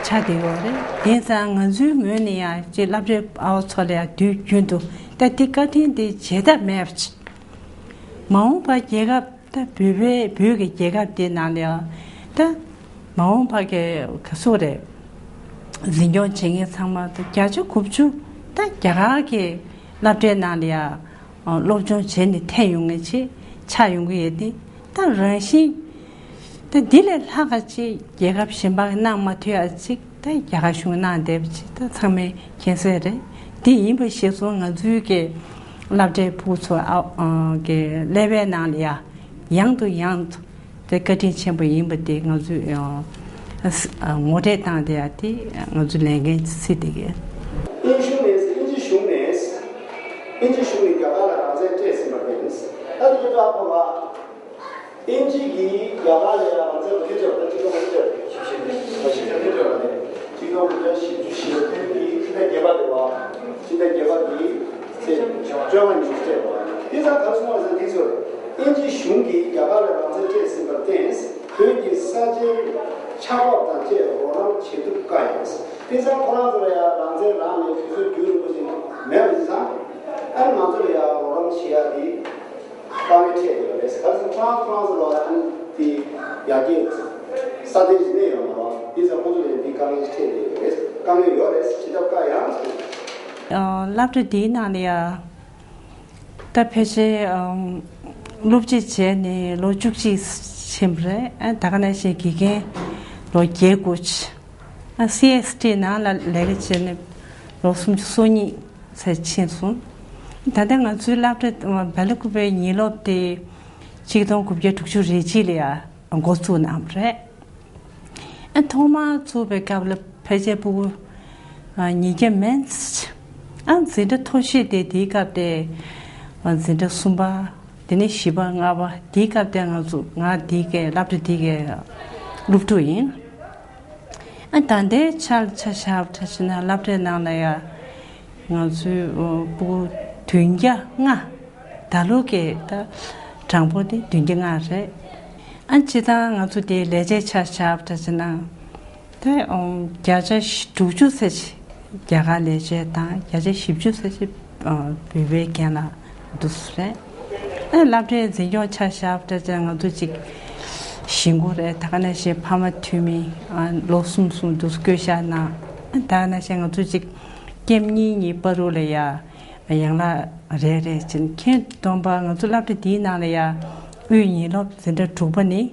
ཆགས་བསྡད་ཡོད་རེད། དེ་ཙང་ང་ཚོའི་ངོས་ནས་ཡང་ཅིག་སློབ་གྲྭའི་ཨ་བ་ཚོ་ལ་ཡང་དུས་རྒྱུན་དུ་ད་དེ་བཀའ་དྲིན་དེ་བརྗེད་ཐབས་མེད་པ་ཅིག་མ་འོངས་པ་རྒྱལ་ཁབ་ད་བོད་པའི་བོད་ཀྱི་རྒྱལ་ཁབ་དེ་ནང་ལ་ཡང་ད་མ་འོངས་པ་གི་ག་ཚོད་རེད། འཛིན་སྐྱོང་བྱེད་མཁན་ཚང་མ་ད་བརྒྱ་ཆ་དགུ་བཅུ་ད་རྒྱ་གར་གྱི་སློབ་གྲྭའི་ནང་ལ་ཡང་སློབ་སྦྱོང་བྱས་ནས་ཐོན་ཡོང་མཁན་ཅིག་ཆགས་ཡོང་གི་ཡོད་དེ། ད་རང་བཞིན་ད་འདི་ལས་ལྷག་ག་ཅིག་རྒྱལ་ཁབ་གཞན་པ་གིས་གནང་མ་ཐུབ་ཡ་ཅིག་ད་རྒྱ་གར་གཞུང་གིས་གནང་བསྡད་པ་ཅིག་ད་ཚང་མས་མཁྱེན་གསལ་རེད། དེ་ཡིན་པ་ཤེས་སོང་། ང་ཚོའི་གི་སློབ་གྲྭའི་ཕྲུ་གུ་ཚོ་ཨ་ཨ་གི་ཀླད་པའི་ནང་ལ་ཡ་ཡང་དུ་ཡང་དུ་དེ་བཀའ་དྲིན་ཆེན་པོ་ཡིན་པ་དེ་ང་ཚོས་ཡང་ངོ་སྤྲོད་བཏང་བསྡད་ཡ་དེ་ང་ཚོའི་ལས་འགན་ཆེ་བསྡད་ཀྱི། དབྱིན་གཞུང་ནས་དབྱིན་ཇི་གཞུང་ནས་དབྱིན་ཇི་གཞུང་ནས་རྒྱ་གར་ལ་རང་བཙན་སྤྲད་ཟིན་པ་རེད། ད་དེ་ལྟར་གོ་བ། དབྱིན་ཇི་གིས་རྒྱ་གར་ལ་ཡང་རང་བཙན་ཐེབས་ཆོག་པ་གཅིག་སྟོང་དགུ་བརྒྱ་ཞིབ་བཤེར་ཐེབས་ཆོག་པ་རེད། གཅིག་སྟོང་དགུ་བརྒྱ་བཞི་བཅུ་ཞེ་བདུན་གྱི་ཕྱི་ཟླ་བརྒྱད་པ་རེད་བ། ཕྱི་ཟླ་བརྒྱད་པ་གི་ཚེས་བཅོ་ལྔ་ཉིན་སྤྲད་པ། དེ་ཙང་ག་རེ་གསུངས་པ་ཟེར་ན་དེ་ཚོ་རེད། དབྱིན་ཇི་གཞུང་གིས་རྒྱ་གར་ལ་རང་བཙན་སྤྲད་ཟིན་པར་བརྟེན། བོད་ཀྱི་ས་ཆའི་ཆགས་བབ་དང་བཅས་རོགས་རམ་བྱེད་ཐུབ་དཀའ་ཡོད། དེ་ཙང་ཁོ་རང་ཚོ་ལ་ཡང་རང་བཙན་རང་ལས་དུས་ཚོད་རྒྱུན་རིང་པོ་ཞིག་མེད་པ་ཙང་། ཨ་ནི་ང་ཚོ་ལ་ཡང་རོགས་རམ་བྱེད་ཡ་དེ་དཀའ་ངལ་འཕྲད་ཡོད་རེད། ག་རེ་ཟེར་ན་ཁོ་རང་ཁོ་རང་ཚོ་ལ་ཨ་ནི་དེ་ཡར་རྒྱས་ས་གནས་ཞིག་གནས་ཡོད་མ་རེད། དེ་ཙང་ཁོ་ཚོ་ལ་ཡང་དེ་དཀའ་ངལ་ཞིག་འཕྲད་ཡོད་རེད། དཀའ་ངལ་ཡོད་རེད། བྱེད་ཐབས་དཀའ་ཡང་སོང་། སློབ་གྲྭ་འདིའི་ནང་ལ་ཡང་། ད་ཕལ་ཆེར་ཨམ་སློབ་སྤྱི་བྱས་ནས་ལོ་བཅུ་གཅིག་ཕྱིན་པ་རེད། ཨ་ད་ག་ནང་བཞིན་དགེ་རྒན་ལོ་བརྒྱད་དགུ་ཅིག་ཨ་སི་ཨེས་ཊི་ནང་ལ་ལས་ཀ་བྱས་ནས་ལོ་སུམ་ཅུ་སོ་གཉིས་ཙམ་ཕྱིན་སོང་། ད་ལྟ་ང་ཚོའི་སློབ་གྲྭ་བེ་ལ་ཀུ་པེའི་ཉིན་སློབ་དེ་གཅིག་སྟོང་དགུ་བརྒྱ་དྲུག་ཅུ་རེ་གཅིག་ལ་ཡ་འགོ་བཙུགས་གནང་བ་རེད། ཨ་ཐོག་མར་བཙུགས་པའི་སྐབས་ལ་ཕལ་ཆེར་ཕྲུ་གུ་ཨ་ཉིས་བརྒྱ་མན་ཙམ། ཨ་འཛིན་གྲྭ་མཐོ་ཤོས་དེ་དེའི་སྐབས་དེ་ཨ་འཛིན་གྲྭ་གསུམ་པ། དེ་ནས་བཞི་པ་ལྔ་པ་དེའི་སྐབས་དེ་ང་ཚོ་ང་དེའི་གི་སློབ་གྲྭ་དེའི་གི་སློབ་ཕྲུག་ཡིན། ཨ་ད་ལྟའི་ཆར་ཆ་བཞག་པ་ཆ་བཞག་ན་སློབ་གྲྭའི་ནང་ལ་ཡ་ང་ཚོའི་ཕྲུ་གུ་བདུན་བརྒྱ་ལྔ། ད་ལོ་གི་ད་གྲངས་འབོར་དེ་བདུན་བརྒྱ་ལྔ་རེད། ཨ་སྤྱིར་བཏང་ང་ཚོ་དེའི་ལས་བྱེད་ཆ་བཞག་པ་འདྲ་བྱས་ན། ད་བརྒྱ་ཆ་དྲུག་ཅུ་ཙམ་ཞིག་རྒྱ་གར་ལས་བྱེད་དང་བརྒྱ་ཆ་བཞི་བཅུ་ཙམ་ཞིག་བོད་པའི་རྒན་ལགས་འདུག་སེ་རེད། ཨ་སློབ་གྲྭའི་འཛིན་སྐྱོང་ཆ་བཞག་པ་འདྲ་བྱས་ན་ང་ཚོ་གཅིག་གཞིས་འགོ་རེད། ད་ག་ནང་བཞིན་ཕ་མ་འཐུས་མི་ཨ་ལོ་གསུམ་གསུམ་འདུག་སེ་བསྐོ་བཞག་གནང་། ཨ་ད་ག་ནང་བཞིན་ང་ཚོ་གཅིག་ཀེམ་གཉིས་གཉིས་བར་དུ་ལ་ཡ། ཡན་ལག་རེ་རེ་བྱས་ནས་ཁྱོན་བསྡོམས་པ་ང་ཚོ་སློབ་གྲྭ་འདིའི་ནང་ལ་ཡ་དབུས་ཉིན་སློབ་འཛིན་གྲྭ་དྲུག་པ་ནས་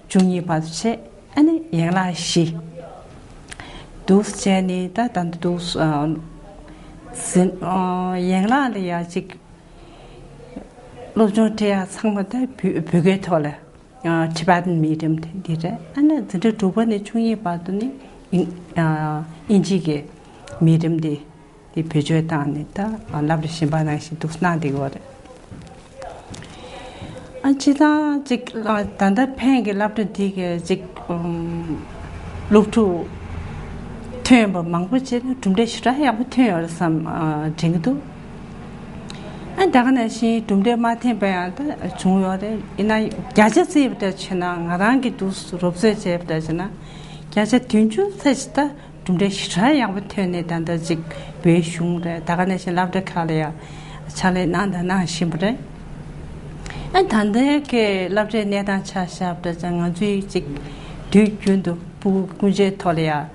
བཅུ་གཉིས་བར་དུ་བྱས། ཨ་ནི་ཡན་ལག་བཞི་འདུག་སེ་བྱས་ནས་ད་ད་འདུག་སེ་འཛིན་ཡན་ལག་ལ་ཡ་གཅིག་སློབ་སྦྱོང་སྤྲད་ཡ་ཚང་མ་ད་བོད་བོད་སྐད་ཐོག་ལ། Tibetan medium དེ་འདི་རེད། ཨ་ནི་འཛིན་གྲྭ་དྲུག་པ་ནས་བཅུ་གཉིས་བར་དུ་ནི་དབྱིན་ཨ་དབྱིན་ཇི་གི་medium དེ་དེ་བེད་སྤྱོད་བཏང་ནས་ད་སློབ་གྲྭ་གཞན་པ་ནང་བཞིན་འདུག་གནང་བསྡད་ཡོད་རེད། ཨ་སྤྱིར་བཏང་ཅིག་ད་ལྟ་ཕན་གྱི་སློབ་གྲྭ་འདི་གི་ཅིག་སློབ་ཕྲུག་ཐོན་པ་མང་པོ་བྱས་ན་གྲུབ་འབྲས་ཞེ་དྲག་ཡག་པོ་ཐོན་ཡོད་རེད་བསམ་དྲན་གྱི་འདུག་ཨ་ད་ག་ནང་བཞིན་གྲུབ་འབྲས་མ་ཐོན་པ་ཡང་ད་བྱུང་ཡོད་རེད། ཡིན་ན་བརྒྱ་ཆ་བརྩིས་པ་འདྲ་བྱས་ན་ང་རང་གིས་འདུག་རོབ་ཙམ་བྱས་པ་འདྲ་བྱས་ན་བརྒྱ་ཆ་བདུན་ཅུ་ཙམ་ཞིག་ད་གྲུབ་འབྲས་ཞེ་དྲག་ཡག་པོ་ཐོན་ནས་ད་ལྟ་ཅིག་བོད་གཞུང་རེད། ད་ག་ནང་བཞིན་སློབ་གྲྭ་ཁག་ལ་ཡང་ཕྱག་ལས་གནང་དང་གནང་བཞིན་པ་རེད། ཨ་ད་ལྟའི་གི་སློབ་གྲྭའི་གནས་སྟངས་ཆ་བཞག་པ་འདྲ་བྱས་ན་ང་ཚོས་ཅིག་དུས་རྒྱུན་དུ་ཕྲུ་གུ་ཀུན་སྤྱོད་ཐོག་ལ་ཡང་།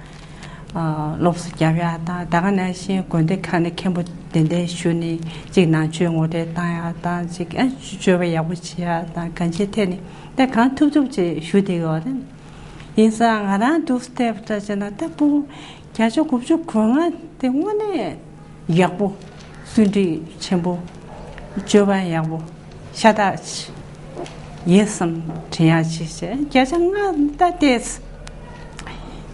སློབ་གསོ་རྒྱབ་ཡག་དང་། ད་ག་ནང་བཞིན་དགོན་སྡེ་ཁག་ནས་མཁན་པོ་གདན་འདྲེན་ཞུས་ནས་ཅིག་ནང་ཆོས་ངོ་སྤྲོད་བཏང་ཡག་དང་། ཅིག་ཨ་སྤྱོད་པ་ཡག་པོ་བྱེད་ཡག་དང་། གང་ཅིའི་ཐད་ནས་ད་གང་ཐུབ་ཐུབ་ཅིག་ཞུ་བསྡད་ཡོད་རེད། ཡིན་ཙང་ང་རང་འདུག་སེ་བལྟས་པ་འདྲ་བྱས་ན་ད་ཕྲུ་གུ་བརྒྱ་ཆ་དགུ་བཅུ་གོ་ལྔ་དེ་དངོས་གནས་ཡག་པོ། བརྩོན་འགྲུས་ཆེན་པོ། སྤྱོད་པ་ཡག་པོ། ཤ་སྟག་ཅིག་ཡོད་བསམ་དྲན་ཡག་ཅིག་བྱས། བརྒྱ་ཆ་ལྔ་ད་བལྟས།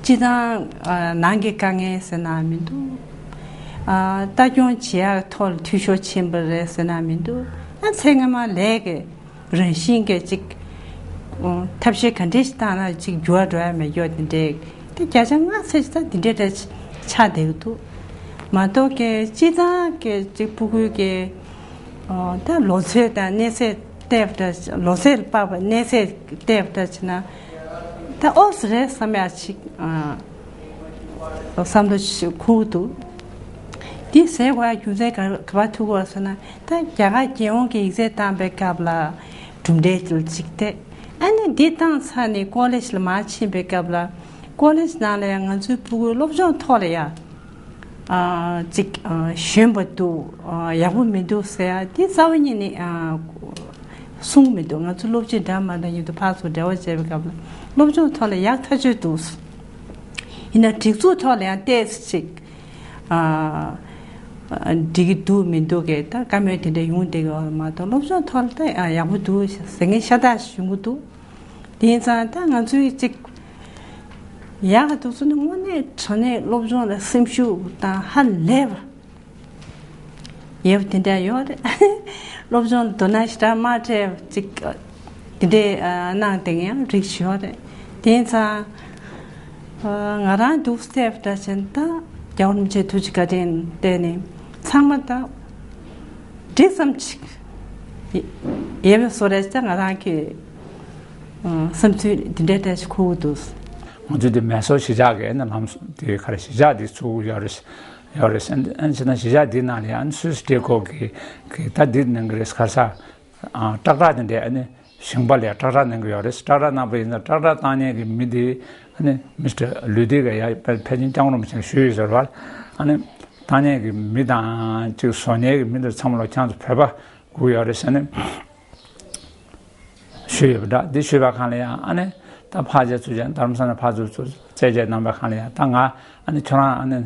སྤྱིར་བཏང་ནང་གི་དཀའ་ངལ་ཟེར་ན་མི་འདུག་ལྟ་སྐྱོང་བྱེད་ཡག་ཐོག་ལ་འཐུས་ཤོར་ཕྱིན་པ་རེད་ཟེར་ན་མི་འདུག་ཨ་ཚེ་སྔ་མ་ལས་ཀྱི་རང་བཞིན་གྱི་ཅིག་ཐབས་ཤེས་ག་འདྲས་ཤིག་བཏང་ན་ཅིག་འགྱུར་བ་འགྲོ་ཡ་མེད་རྒྱུ་དེ་འདྲས་དེ་བརྒྱ་ཆ་ལྔ་ཙམ་ཞིག་ད་དེ་འདྲས་འདྲ་ཆགས་བསྡད་ཀྱི་འདུག་མ་གཏོགས་ཀྱི་སྤྱི་བཏང་གི་ཅིག་ཕྲུ་གུའི་གི་ད་ལོ་ཚོད་དང་གནས་ཚད་བལྟས་པ་འདྲ་ལོ་ཚད་ལ་དཔག་པའི་གནས་ཚད་བལྟས་པ་འདྲ་བྱས་ན་ད་ཨོ་ཙི་རེད་བསམ་ཡ་ཅིག་བསམ་བློ་ཞིག་འཁོར་གྱི་འདུག་འདི་ཟེར་དགོས་ཡ་རྒྱུ་མཚན་ག་ག་པར་ཐུག་གོ་ཟེར་ན། ད་རྒྱ་གར་རྒྱལ་ཡོངས་ཀྱི་ཡིག་ཚད་བཏང་པའི་སྐབས་ལ་གྲུབ་འབྲས་ཅིག་སྟེ། ཨ་ནི་འདི་བཏང་ཚར་ནས་ཀོ་ལེ་ཇི་ལ་མར་ཕྱིན་པའི་སྐབས་ལ་ཀོ་ལེ་ཇི་ནང་ལ་ཡང་ང་ཚོའི་ཕྲུ་གུའི་སློབ་སྦྱོང་ཐོག་ལ་ཡང་ཅིག་ཞན་པ་འདུག་ཡག་པོ་མི་འདུག་ཟེར་ཡ་འདི་རྩ་བ་ཉིད་ནས་གསུང་མི་འདུག་ང་ཚོ་སློབ་སྤྱི་འདྲ་མ་འདྲ་མཉམ་དུ་ཕར་ཚུར་འབྲེལ་བ་བྱས་པའི་སྐབས་ལ་སློབ་སྦྱོང་ཐོག་ལ་ཡག་ཐག་ཆོད་འདུག་ཡིན་ན་སྒྲིག་འཛུགས་ཐོག་ལ་ཡང་ཏོག་ཙམ་ཅིག་འགྲིག་གི་འདུག་མི་འདུག་གི་ད་བཀའ་མོལ་དེ་འདྲ་ཡོང་བསྡད་ཀྱི་ཡོད་མ་གཏོགས་སློབ་སྦྱོང་ཐོག་ལ་ད་ཡག་པོ་འདུག་ཟེར་མཁན་ཤ་སྟག་ཞིག་ཡོང་གི་འདུག་དེ་ཡིན་ཙང་ད་ང་ཚོའི་ཅིག་ཡག་གི་འདུག་ཚུལ་ནི་དངོས་གནས་དྲང་གནས་སློབ་སྦྱོང་ལ་སེམས་ཤུགས་དང་ཧ་ལས་པ་ཡོད་པ་དེ་འདྲ་ཡོད་རེད། སློབ་སྦྱོང་ལ་དོ་སྣང་ཞེ་དྲག་མ་སྤྲད་པ་ཅིག་དེ་འདྲའི་གནང་བསྡད་མཁན་ཡང་རིགས་ཡོད་རེད། དེ་ཡིན་ཙང་། ང་རང་འདུག་སེ་བལྟས་པ་འདྲ་བྱས་ན་ད་རྒྱལ་བ་རིན་པོ་ཆེའི་ཐུགས་རྗེ་བཀའ་དྲིན་བརྟེན་ནས་ཚང་མ་ད་འགྲིག་ཙམ་ཅིག་ཡོད་པའི་བཟོ་འདྲ་ཅིག་ད་ང་རང་གི་བསམ་ཚུལ་འདི་འདྲ་འདྲ་ཞིག་འཁོར་གྱི་འདུག་ང་ཚོས་འདི་མེ་སོར་གཞིས་ཆགས་ཀྱི་ཨ་ནི་ལམ་སང་དེ་ག་རེ་གཞིས་ཆགས་འདི་ཚུགས་ཡོད་རེད། ཡོད་རེད། ཨ་ནི་བྱས་ན་གཞིས་ཆགས་འདི་ནང་ལ་ཡང་ཨ་ནི་སུད་སི་ཊེ་ཀོ་གི་གི་ད་འདི་ནང་གི་རེད་ག་རེ་ཟ། སྐྲག་སྐྲག་དེ་འདྲས་ཨ་ནི་ཞིང་པ་ལ་སྐྲག་སྐྲག་གནང་གི་ཡོད་རེད། སྐྲག་སྐྲག་གནང་པ་ཡིན་ན་སྐྲག་སྐྲག་བཏང་མཁན་གྱི་མི་དེ་ཨ་ནི་མི་སི་ཊར་ལུས་སྡེ་ག་ཡ་ཕལ་ཆེར་སྐྱབས་མགོན་རིན་པོ་ཆེ་ཞུས་ཡོད་ཟེར་བ། ཨ་ནི་བཏང་མཁན་གྱི་མི་དང་ཅིག་བཟོ་མཁན་གྱི་མི་དེ་ཚང་མ་ལ་ཁྱེད་ཚོ་བོད་པ་སྒུག་ཡོད་རེད་ཟེར་ནས་ཞུས་ཡོད་པ་འདྲ། འདི་ཞུས་པ་གང་ལ་ཡང་ཨ་ནི་ད་ཕར་རྗེས་ཚུར་རྗེས་རྡ་རམ་ས་ལ་ཕར་ཚུར་ཚུར་རྩད་གཅོད་གནང་པ་གང་ལ་ཡང་ད་ང་ཨ་ནི་ཁྱོད་རང་ཨ་ནི།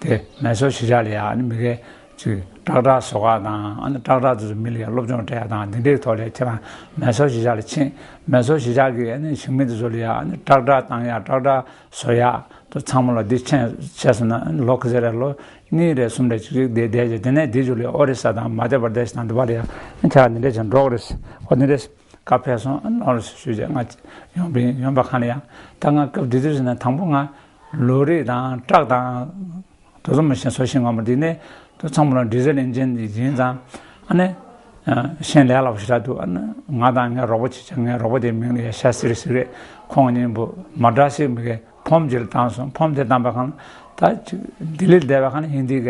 དེ་མེ་སོར་གཞིས་ཆགས་ལ་ཡང་ཨ་ནི་མི་སྒེར་ཅིག་སྐྲག་སྐྲག་བཟོ་ག་དང་ཨ་ནི་སྐྲག་སྐྲག་དེ་ཚོ་མི་ལ་ཡང་སློབ་སྦྱོང་སྤྲད་ཡ་དང་འདི་འདྲའི་ཐོག་ལ་ཁྱེད་རང་མེ་སོར་གཞིས་ཆགས་ལ་ཕྱིན། མེ་སོར་གཞིས་ཆགས་ཀྱི་ཨ་ནི་ཞིང་མི་དེ་ཚོ་ལ་ཡང་ཨ་ནི་སྐྲག་སྐྲག་བཏང་ཡ་སྐྲག་སྐྲག་བཟོ་ཡ་དེ་ཚང་མ་ལ་འདི་ཕྱིན་བྱས་སོང་ན་ཨ་ནི་ལོ་ག་ཚོད་རེད། ལོ་གཉིས་རེད་གསུམ་རེད་ཅིག་ཅིག་བསྡད་བསྡད་བྱས་དེ་ནས་འདི་ཚོ་ལ་ཡང་ཨོ་རི་ས་དང་མ་དྷྱ་པར་དེཤ་དང་འདི་པ་ལ་ཡང་ཨ་ནི་ཁྱེད་རང་འདི་འདྲ་བྱས་འགྲོ་གི་རེད། ཨོ་འདི་འདྲ་བཀའ་ཕེབས་སོང་ཨ་ནི་ཨོ་རི་ས་ཞུས་བྱས་ང་ཡོང་པ་ཡིན། ཡོང་པ་གང་ལ་ཡང་ད་ང་སྐབས་དེ་དུས་ཟེར་ན་དང་པོ་ང་ལོ་རིགས་དང་ཊག་དང་དེ་ཚོ་མ་ཤེས་བཟོ་ཤེས་ངོ་མ་དེ་ནས་དེ་ཚང་མ་ལ་ཌི་ཟེལ་ཨིན་ཇིན་ཡིན་ཙང་ཨ་ནི་ཤེས་ལས་སླ་པོ་ཞེ་དྲག་འདུག་ཨ་ནི་ང་དང་ངའི་རོགས་པ་ཅིག་བྱས། ངའི་རོགས་པ་དེའི་མིང་ལ་ཡ་ཤ་སི་རི་ཟེར་རེད། ཁོང་གཉིས་པོ་མ་དྲག་ཞིག་མི་གའི་ཕོམ་ཅིག་ལ་བཏང་སོང་། ཕོམ་དེ་བཏང་པ་གང་ད་ཅིག་ལྡི་ལི་བསྡད་པ་གང་ཧིན་དི་སྐད་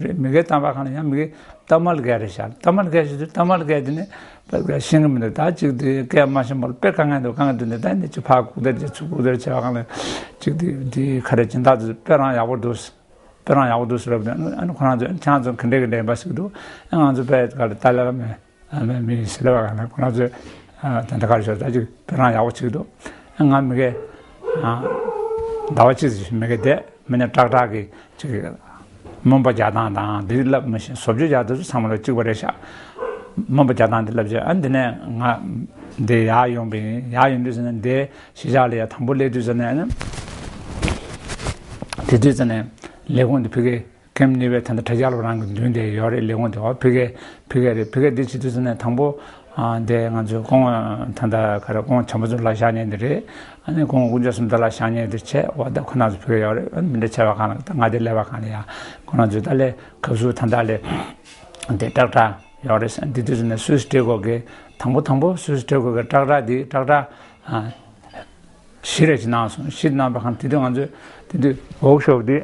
རེད། མི་གའི་བཏང་པ་གང་ཡང་མི་གའི་ཏཱ་མལ་སྐད་རེད་ཤག་ཏཱ་མལ་སྐད་ཞིག་འདུག་ཏཱ་མལ་སྐད་དེ་ནི་དཔེ་ཤེས་ཀྱི་མི་འདུག་ད་ཅིག་དེ་སྐད་མ་ཤེས་པར་དཔེ་དཀའ་ངལ་འདུག་དཀའ་ངལ་འདུག་ནས་ད་ནི་ཅིག་ཕར་སྒུག་བསྡད་ཅིག་ཚུར་སྒུག་བསྡད་བྱས་པ་གང་ལ་ཅིག་དེ་དེ་ག་རེ་སྦྱིན་བདག་དེ་དཔེ་རང་ཡག་པོ་འདུག་དཔེ་རང་ཡག་པོ་འདུག་ཟེར་ལབ་ནས་ཨ་ནི་ཁོ་རང་ཚོས་ཁྱེད་རང་ཚོ་ག་འདྲས་ག་འདྲས་པ་ཞིག་འདུག་ཨ་ང་ཚོ་དཔེ་ག་ལ་ཏཱ་ལ་མེད་མེད་མི་ཟེར་ལབ་པ་གང་ལ་ཁོ་རང་ཚོས་ད་ལྟ་ག་རེ་ཞོར་ད་ཅིག་དཔེ་རང་ཡག་པོ་ཅིག་འདུག་ཨ་ང་མི་གའི་ཟླ་བ་གཅིག་ཙམ་མི་གའི་བསྡད། མི་ནི་ཀྲག་ཀྲག་གི་ཅིག་མོན་པ་རྒྱག་སྟངས་དང་འདི་ལབ་མི་ཤེས། བཟོ་བཅོས་རྒྱག་དུས་ཚང་མ་ལ་གཅིག་པ་རེད་ཤག་མོན་པ་རྒྱག་སྟངས་འདི་ལབ་བྱས་ཨ་འདི་ནས་ང་འདི་ཡར་ཡོང་པ་ཡིན། ཡར་ཡོང་དུས་ཟེར་ན་འདི་གཞིས་ཆགས་ལ་ཡ་དང་པོ་སླེབས་དུས་ཟེར་ན་ཨ་ནི་དེ་དུས་ཟེར་ན་ལས་ཁུངས་འདི་ཕ་གི་ཀེམ་ནི་ཝེ་ད་ལྟ་དྲ་རྒྱ་ལ་རང་གི་མདུན་དེ་ཡོད་རེད། ལས་ཁུངས་དེ་བ་ཕ་གི་ཕ་གི་རེད། ཕ་གི་འདི་བྱེད་དུས་ཟེར་ན་དང་པོ། ཨ་དེ་ང་ཚོའི་སྐུ་ངོ་ད་ལྟ་ག་རེ་སྐུ་ངོ་བྱམས་པ་ཚུལ་ལགས་བཞག་མཁན་དེ་རེད། ཨ་ནི་སྐུ་ངོ་དཀོན་མཆོག་གསུམ་ལྡན་ལགས་བཞག་མཁན་དེ་བྱས་འོ་ད་ཁོ་རང་ཚོ་ཕ་གི་ཡོད་རེད། ཨ་ནི་མི་འདྲ་བྱས་པ་གང་ལ་ད་ང་དེ་སླེབས་པ་གང་ལ་ཡ་ཁོ་རང་ཚོ་ད་ལས་གབ་ཟུར་ད་ལྟ་ལས་དེ་ཀྲག་ཀྲག་ཡོད་རེད། འདི་དུས་ནས་སུད་སི་ཊེ་ཀོ་གི་དང་པོ་དང་པོ་སུད་སི་ཊེ་ཀོ་གི་ཀྲག་ཀྲག་འདི་ཀྲག་ཀྲག་ཨ་བཞི་རེ་ཅིག་གནང་སོང་། བཞི་གནང་པ་གང་དེ་དུས་ང་ཚོས་དེ་དུས་ཝོག་ཤོབ་འདི་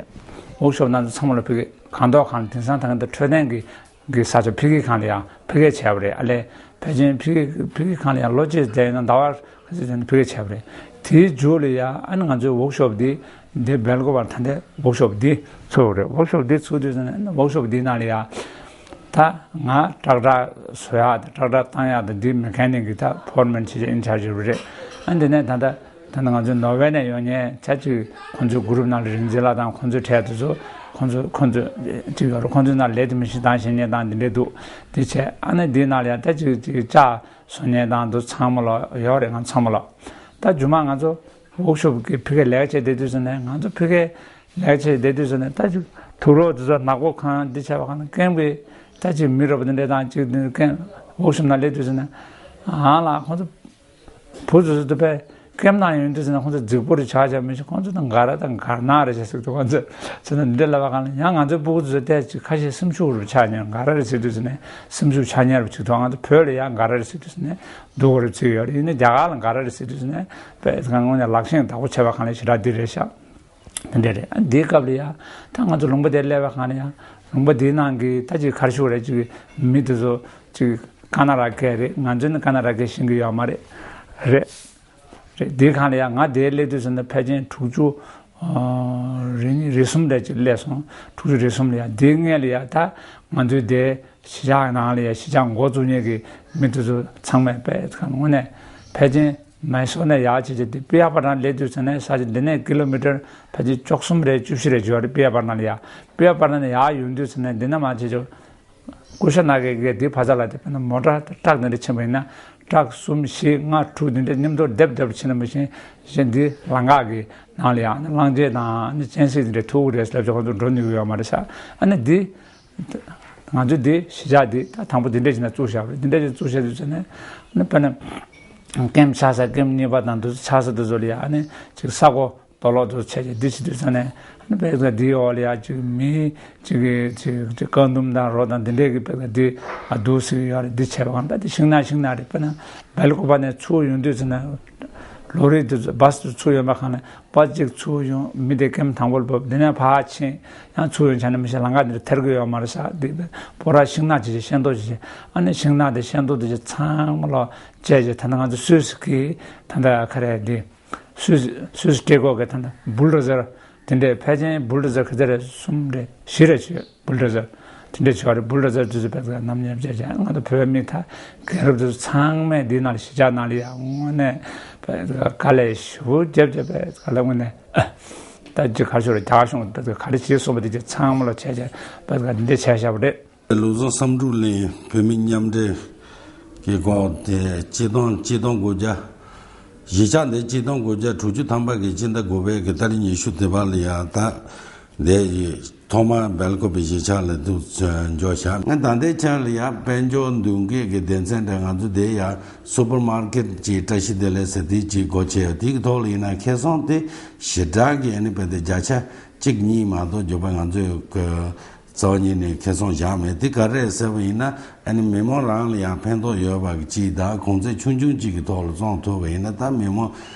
ཝོག་ཤོབ་ནང་དུ་ཚང་མ་ལ་ཕ་གི་གང་ཐོག་གང་དེང་སང་ད་ག་འདི་འཕྲོད་བསྟེན་གི་གི་ས་ཆ་ཕ་གི་གང་ལ་ཡང་ཕ་གིར་བྱས་པ་རེད། ཨ་ལས་ཕལ་ཆེར་ཕ་གི་ཕ་གི་གང་ལ་ཡང་ལོ་གཅིག་བསྡད་ཡོད་ན་ཟླ་བ་ཁ་ཤས་ཙམ་ཕ་གིར་བྱས་པ་རེད། དེའི་མཇུག་ལ་ཡང་ཨ་ནི་ང་ཚོའི་ཝོག་ཤོབ་འདི་འདི་སྦེལ་ཀོབ་པར་ད་ལྟའི་ཝོག་ཤོབ་འདི་ཚུགས་པ་རེད། ཝོག་ཤོབ་འདི་ཚུགས་དུས་ཙམ་ནས་ཝོག་ཤོབ་འདི་ནང་ལ་ཡང་ད་ང་ཀྲག་ཀྲག་བཟོ་ཡག་དང་ཀྲག་ཀྲག་བཏང་ཡག་དང་འདི་མེ་ཁ་ནིག་གི་ད་ཕོར་མན་བྱེད་ཡག་ཨིན་ཆར་ཇི་རེད། ཨ་འདི་ནས་ད་ལྟ་ད་ནི་ང་ཚོའི་ནོར་ཝེ་ནས་ཡོང་མཁན་ཆ་གཅིག་ཁོང་ཚོའི་གུ་རུབ་ནང་ལ་རིག་འཛིན་ལགས་དང་ཁོང་ཚོའི་གྲས་དེ་ཚོ་ཁོང་ཚོ་ཁོང་ཚོ་གཅིག་ཡོད་རེད། ཁོང་ཚོའི་ནང་ལས་དེ་མི་ཤེས་དང་ཤེས་མཁན་དང་འདི་འདྲས་འདུག་དེ་བྱས་ཨ་ནི་འདིའི་ནང་ལ་ཡང་ད་གཅིག་གཅིག་ལྕགས་བཟོ་མཁན་དང་དེ་ཚང་མ་ལ་ཡོད་རེད། ང་ཚང་མ་ལ་ད་རྒྱུ་མ་ང་ཚོ་ཝོག་ཤོབ་ཀྱི་ཕ་གིར་ལས་ཀ་བྱེད་བསྡད་དུས་ཙམ་ནས་ང་ཚོ་ཕ་གིར་ལས་ཀ་བྱེད་བསྡད་དུས་ཙམ་ནས་ད་གཅིག་ དུག་རོགས་དེ་ཚོ་ནག་པོ་གང་འདི་བྱས་པ་གང་ན་ཀེམ་གི་ད་ཅིག་མི་རོ་པ་དེ་འདྲས་དང་ཅིག་དེ་ཀེམ་ཝོག་ཤོབ་ནང་སླེབས་དུས་ཟེར་ན་ཨང་ལ་ཁོང་ཚོ་བུ་ཚོ་ཚོ་དེ་པས་ཀེམ་ནང་ཡོང་དུས་ཟེར་ན་ཁོང་ཚོ་རྫིག་པོ་རེ་ཆགས་ཆགས་མི་ཤེས། ཁོང་ཚོ་དང་ག་ར་དང་གར་ནག་རེ་བྱས་ཟེར་དུས་ཁོང་ཚོ་ཚོ་ན་འདི་འདྲས་ལབ་པ་གང་ལ་ཡང་ང་ཚོའི་སྤུ་གུ་ཚོ་ཚོ་དེ་ཅིག་ཁ་ཤས་སེམས་ཤུགས་རུ་ཆགས་ཉེར་ག་ར་རེ་ཟེར་དུས་ཟེར་ན་སེམས་ཤུགས་ཆགས་ཉེར་བ་ཅིག་འདུག་ང་ཚོ་བོད་ལ་ཡང་ག་ར་རེ་ཟེར་དུས་ཟེར་ན་སྡུག་གོ་རེ་ཚུད་ཡོད་རེད། ཡིན་ན་རྒྱ་གར་ལ་ག་ར་རེ་ཟེར་དུས་ཟེར་ན་པས་ང་ངོ་ནས་ལག་ཤེས་དག་པོ་བྱས་པ་གང་ལ་ཞེ་དྲག་འདི་རེད་ཤག་དེ་འདྲ་རེད། ཨ་འདིའི་སྐབས་ལ་ཡ་ད་ང་ཚོ་ལུང་པ་དེར་སླེབས་པའི་སྒང་ལ་ཡ་ལུང་པ་འདིའི་ནང་གི་ད་ཅིག་ག་རེ་ཞུ་དགོས་རེད། ཅིག་མི་དེ་ཚོ་ཅིག་ཀ་ན་ར་སྐད་རེད། ང་ཚོས་ནི་ཀ་ན་ར་སྐད་ཤེས་ཀྱི་ཡོད་མ་རེད། རེད་རེད། འདིའི་སྒང་ལ་ཡ་ང་དེར་སླེབས་དུས་ཙམ་ན་ཕལ་ཆེར་དྲུག་ཅུ་རེ་གཉིས་རེ་གསུམ་རེ་ཅིག་སླེབས་སོང་། དྲུག་ཅུ་རེ་གསུམ་ལ་ཡ་འདིའི་སྔོན་ལ་ཡ་ད་ང་ཚོའི་དེ་གཞིས་ཆགས་ནང་ལ་ཡ་གཞིས་ཆགས་འགོ་བཙུགས་མཁན་གྱི་མི་དེ་ཚོ་ཚང་མས་པས་དངོས་གནས་ཕལ་ཆེར་མའི་སོར་ནས་ཡར་བྱས་བྱས་ཏེ་པི་ཡ་པ་ཊ་ནང་སླེབས་དུས་ཙམ་ནས་ས་ཆ་འདི་ནས་ཀི་ལོ་མི་ཊར་ཕལ་ཆེར་བཅུ་གསུམ་རེ་བཅུ་བཞི་རེ་བྱེད་པ་རེད། པི་ཡ་པ་ཊ་ནང་ལ་ཡ། པི་ཡ་པ་ཊ་ནས་ཡར་ཡོང་དུས་ཙམ་ནས་འདི་ན་མར་བྱས་བྱས་སྐུ་ཤ་ནག་གི་གེ་འདི་ཕ་ཚ་ལ་དེ་དཔེར་ན་མོ་ཊ་ཊྲག་འདི་འདྲ་ཕྱིན་པ་ཡིན་ན་ཊྲག་གསུམ་བཞི་ལྔ་དྲུག་འདི་འདྲ་མཉམ་དུ་སྡེབ་སྡེབ་ཕྱིན་ན་མི་ཤེས། གཞན་འདི་ལམ་ཁ་གི་ནང་ལ་ཡ་ཨ་ནི་གླང་ཆེན་དང་ཨ་ནི་གཅན་གཟན་འདི་འདྲ་ཐུག་གི་རེད་ལབ་བྱས་ཁོ་ཚོ་འགྲོ་ནུས་ཀྱི་ཡོད་མ་རེད་ཤག་ཨ་ནི་འདི། ང་ཚོ་འདི་གཞིས་ཆགས་འདི་ད་དང་པོ་འདི་འདྲས་ཞིག་ན་བཙུགས་བཞག་པ་རེད། འདི་འདྲས་ཞིག་བཙུགས་བཞག་དུས་ཙམ་ནས་ཨ་ནི་དཔེར་ན་ཀེམ་ཆགས་ས་ཀེམ་གཉིས་པ་དང་འདི་ཚོ་ཆགས་ས་འདི་ཚོ་ལ་ཡ་ཨ་ནི་ཅིག་ས་གོ་རྡོ་སློག་འདི་ཚོ་བྱས་རྗེས་འདི་བྱེད་དུས་ཙམ་ནས་ཨ་ནི་དཔེ་ཚོ་འདིའི་འོག་ལ་ཡ་ཅིག་མི་ཅིག་གི་ཅིག་ཅིག་རྐང་དུམ་དང་རོ་དང་འདི་འདྲས་ཀྱི་དཔེ་ཚོ་འདི་ཨ་འདུག་ཟེར་གྱི་ཡོད་རེད། འདི་བྱས་པ་གང་ལྟར་འདི་ཤིང་ནགས་ཤིང་ནགས་རེད། དཔེར་ན་སྦེལ་ཀོབ་ནས་ཚུར་ཡོང་དུས་ཙམ་ན་ལོ་རི་འདི་ཚོ་བཱས་འདི་ཚུར་ཡོང་པ་གང་ལ། པ་གཅིག་ཚུར་ཡོང་མི་དེ་ཀེམ་དང་པོར་བབས། དེ་ནས་ཕར་ཕྱིན་ཡང་ཚུར་ཡོང་བྱས་ན་མི་ཤེས། ལམ་ཁ་འདིར་ཐར་གི་ཡོད་མ་རེད་ཤག་འདི་པོ་ར་ཤིང་ནགས་ཅིག་ཤེས་མདོག་ཅིག་ཨ་ནི་ཤིང་ནགས་དེ་ཤེས་མདོག་དེ་ཅིག་ཚང་མ་ལོག་བཅད་བྱས་ད་ལྟ་ང་ཚོ་སུད་སི་གི་ད་ལྟ་ག་རེ་འདི་སུད་སི་སུད་སི་སྤྲད་སྐོར་གི་ད་ལྟ་བུལ་ཌོ་ཟར་དེ་འདྲས་ཕལ་ཆེར་བུལ་ཌོ་ཟར་ག་ཚོད་རེད། གསུམ་རེད། བཞི་རེད་བྱས། བུལ་ཌོ་ཟར་དེ་འདྲས་བྱས་རེད། བུལ་ཌོ་ཟར་དེ་ཚོ་པས་ནམ་ཉེར་བརྒྱད་བྱས། ང་ཚོ་བོད་མི་ད་རྒན་རབས་དེ་ཚོ་ཚང་མས་འདི་ནང་ལ་གཞིས་ཆགས་ནང་ལ་ཡ་དངོས་གནས་པས་དཀའ་ལས་ཞེ་པོ་བརྒྱབ་བྱས་པས་དཀའ་ལས་དངོས་གནས་ད་ཅི་ག་ཞོར་རྒྱ་གཞུང་དེ་ཚོ་ག་རེ་བྱེད་སོང་བ་དེ་ཚོ་ཚང་མ་ལ་བྱས་བྱས་པས་འདི་འདྲས་བྱས་བཞག་པ་རེད། བློ་བཟང་བསམ་གྲུབ་གླིང་བོད་མི་མཉམ་འབྲེལ་གྱི་སྐོར་དེ་སྤྱི་སྟོང་སྤྱི་སྟོང་དགུ་བརྒྱ། གཞིས་ཆགས་འདི་སྤྱི་སྟོང་དགུ་བརྒྱ་དྲུག་ཅུ་ཐམ་པ་གི་སྤྱི་ཟླ་དགུ་པའི་གི་ཏ་རིག་ཉི་ཤུ་དེ་བར་ལ་ཡ་ད་འདི་ཐོག་མར་སྦེལ་ཀོབ་པའི་གཞིས་ཆགས་ལ་འདུག་འབྱོར་བཞག་ང་ད་ལྟའི་ཆར་ལ་ཡ་དཔལ་འབྱོར་མདུན་སྐྱོད་ཀྱི་སྡེ་ཚན་འདྲ་ང་ཚོ་འདི་ཡ་སུ་པར་མར་ཀེཊ་ཅིག་བཀྲ་ཤིས་བདེ་ལེགས་ཟེར་དེ་ཅིག་སྒོ་ཕྱེ་ཡོད། དེ་གི་ཐོག་ལ་ཡིན་ན་ཁེ་བཟང་དེ་ཞེ་དྲག་གི་ཨ་ནི་བས་དེ་བརྒྱ་ཆ་གཅིག་གཉིས་མ་གཏོགས་འཇོག་པ་ང་ཚོས་གི་རྩ་བ་ཉིད་ནས་ཁེ་བཟང་བཞག་མེད། དེ་ག་རེ་རེད་ཟེར་བ་ཡིན་ན་ཨ་ནི་མི་མང་རང་ལ་ཡང་ཕན་ཐོགས་ཡོད་པ་གཅིག་དང་གོང་ཚད་ཆུང་ཆུང་གཅིག་གི་ཐོག་ལ་བཙོང་ཐུབ་པ་ཡིན་ན་ད་མི་མང་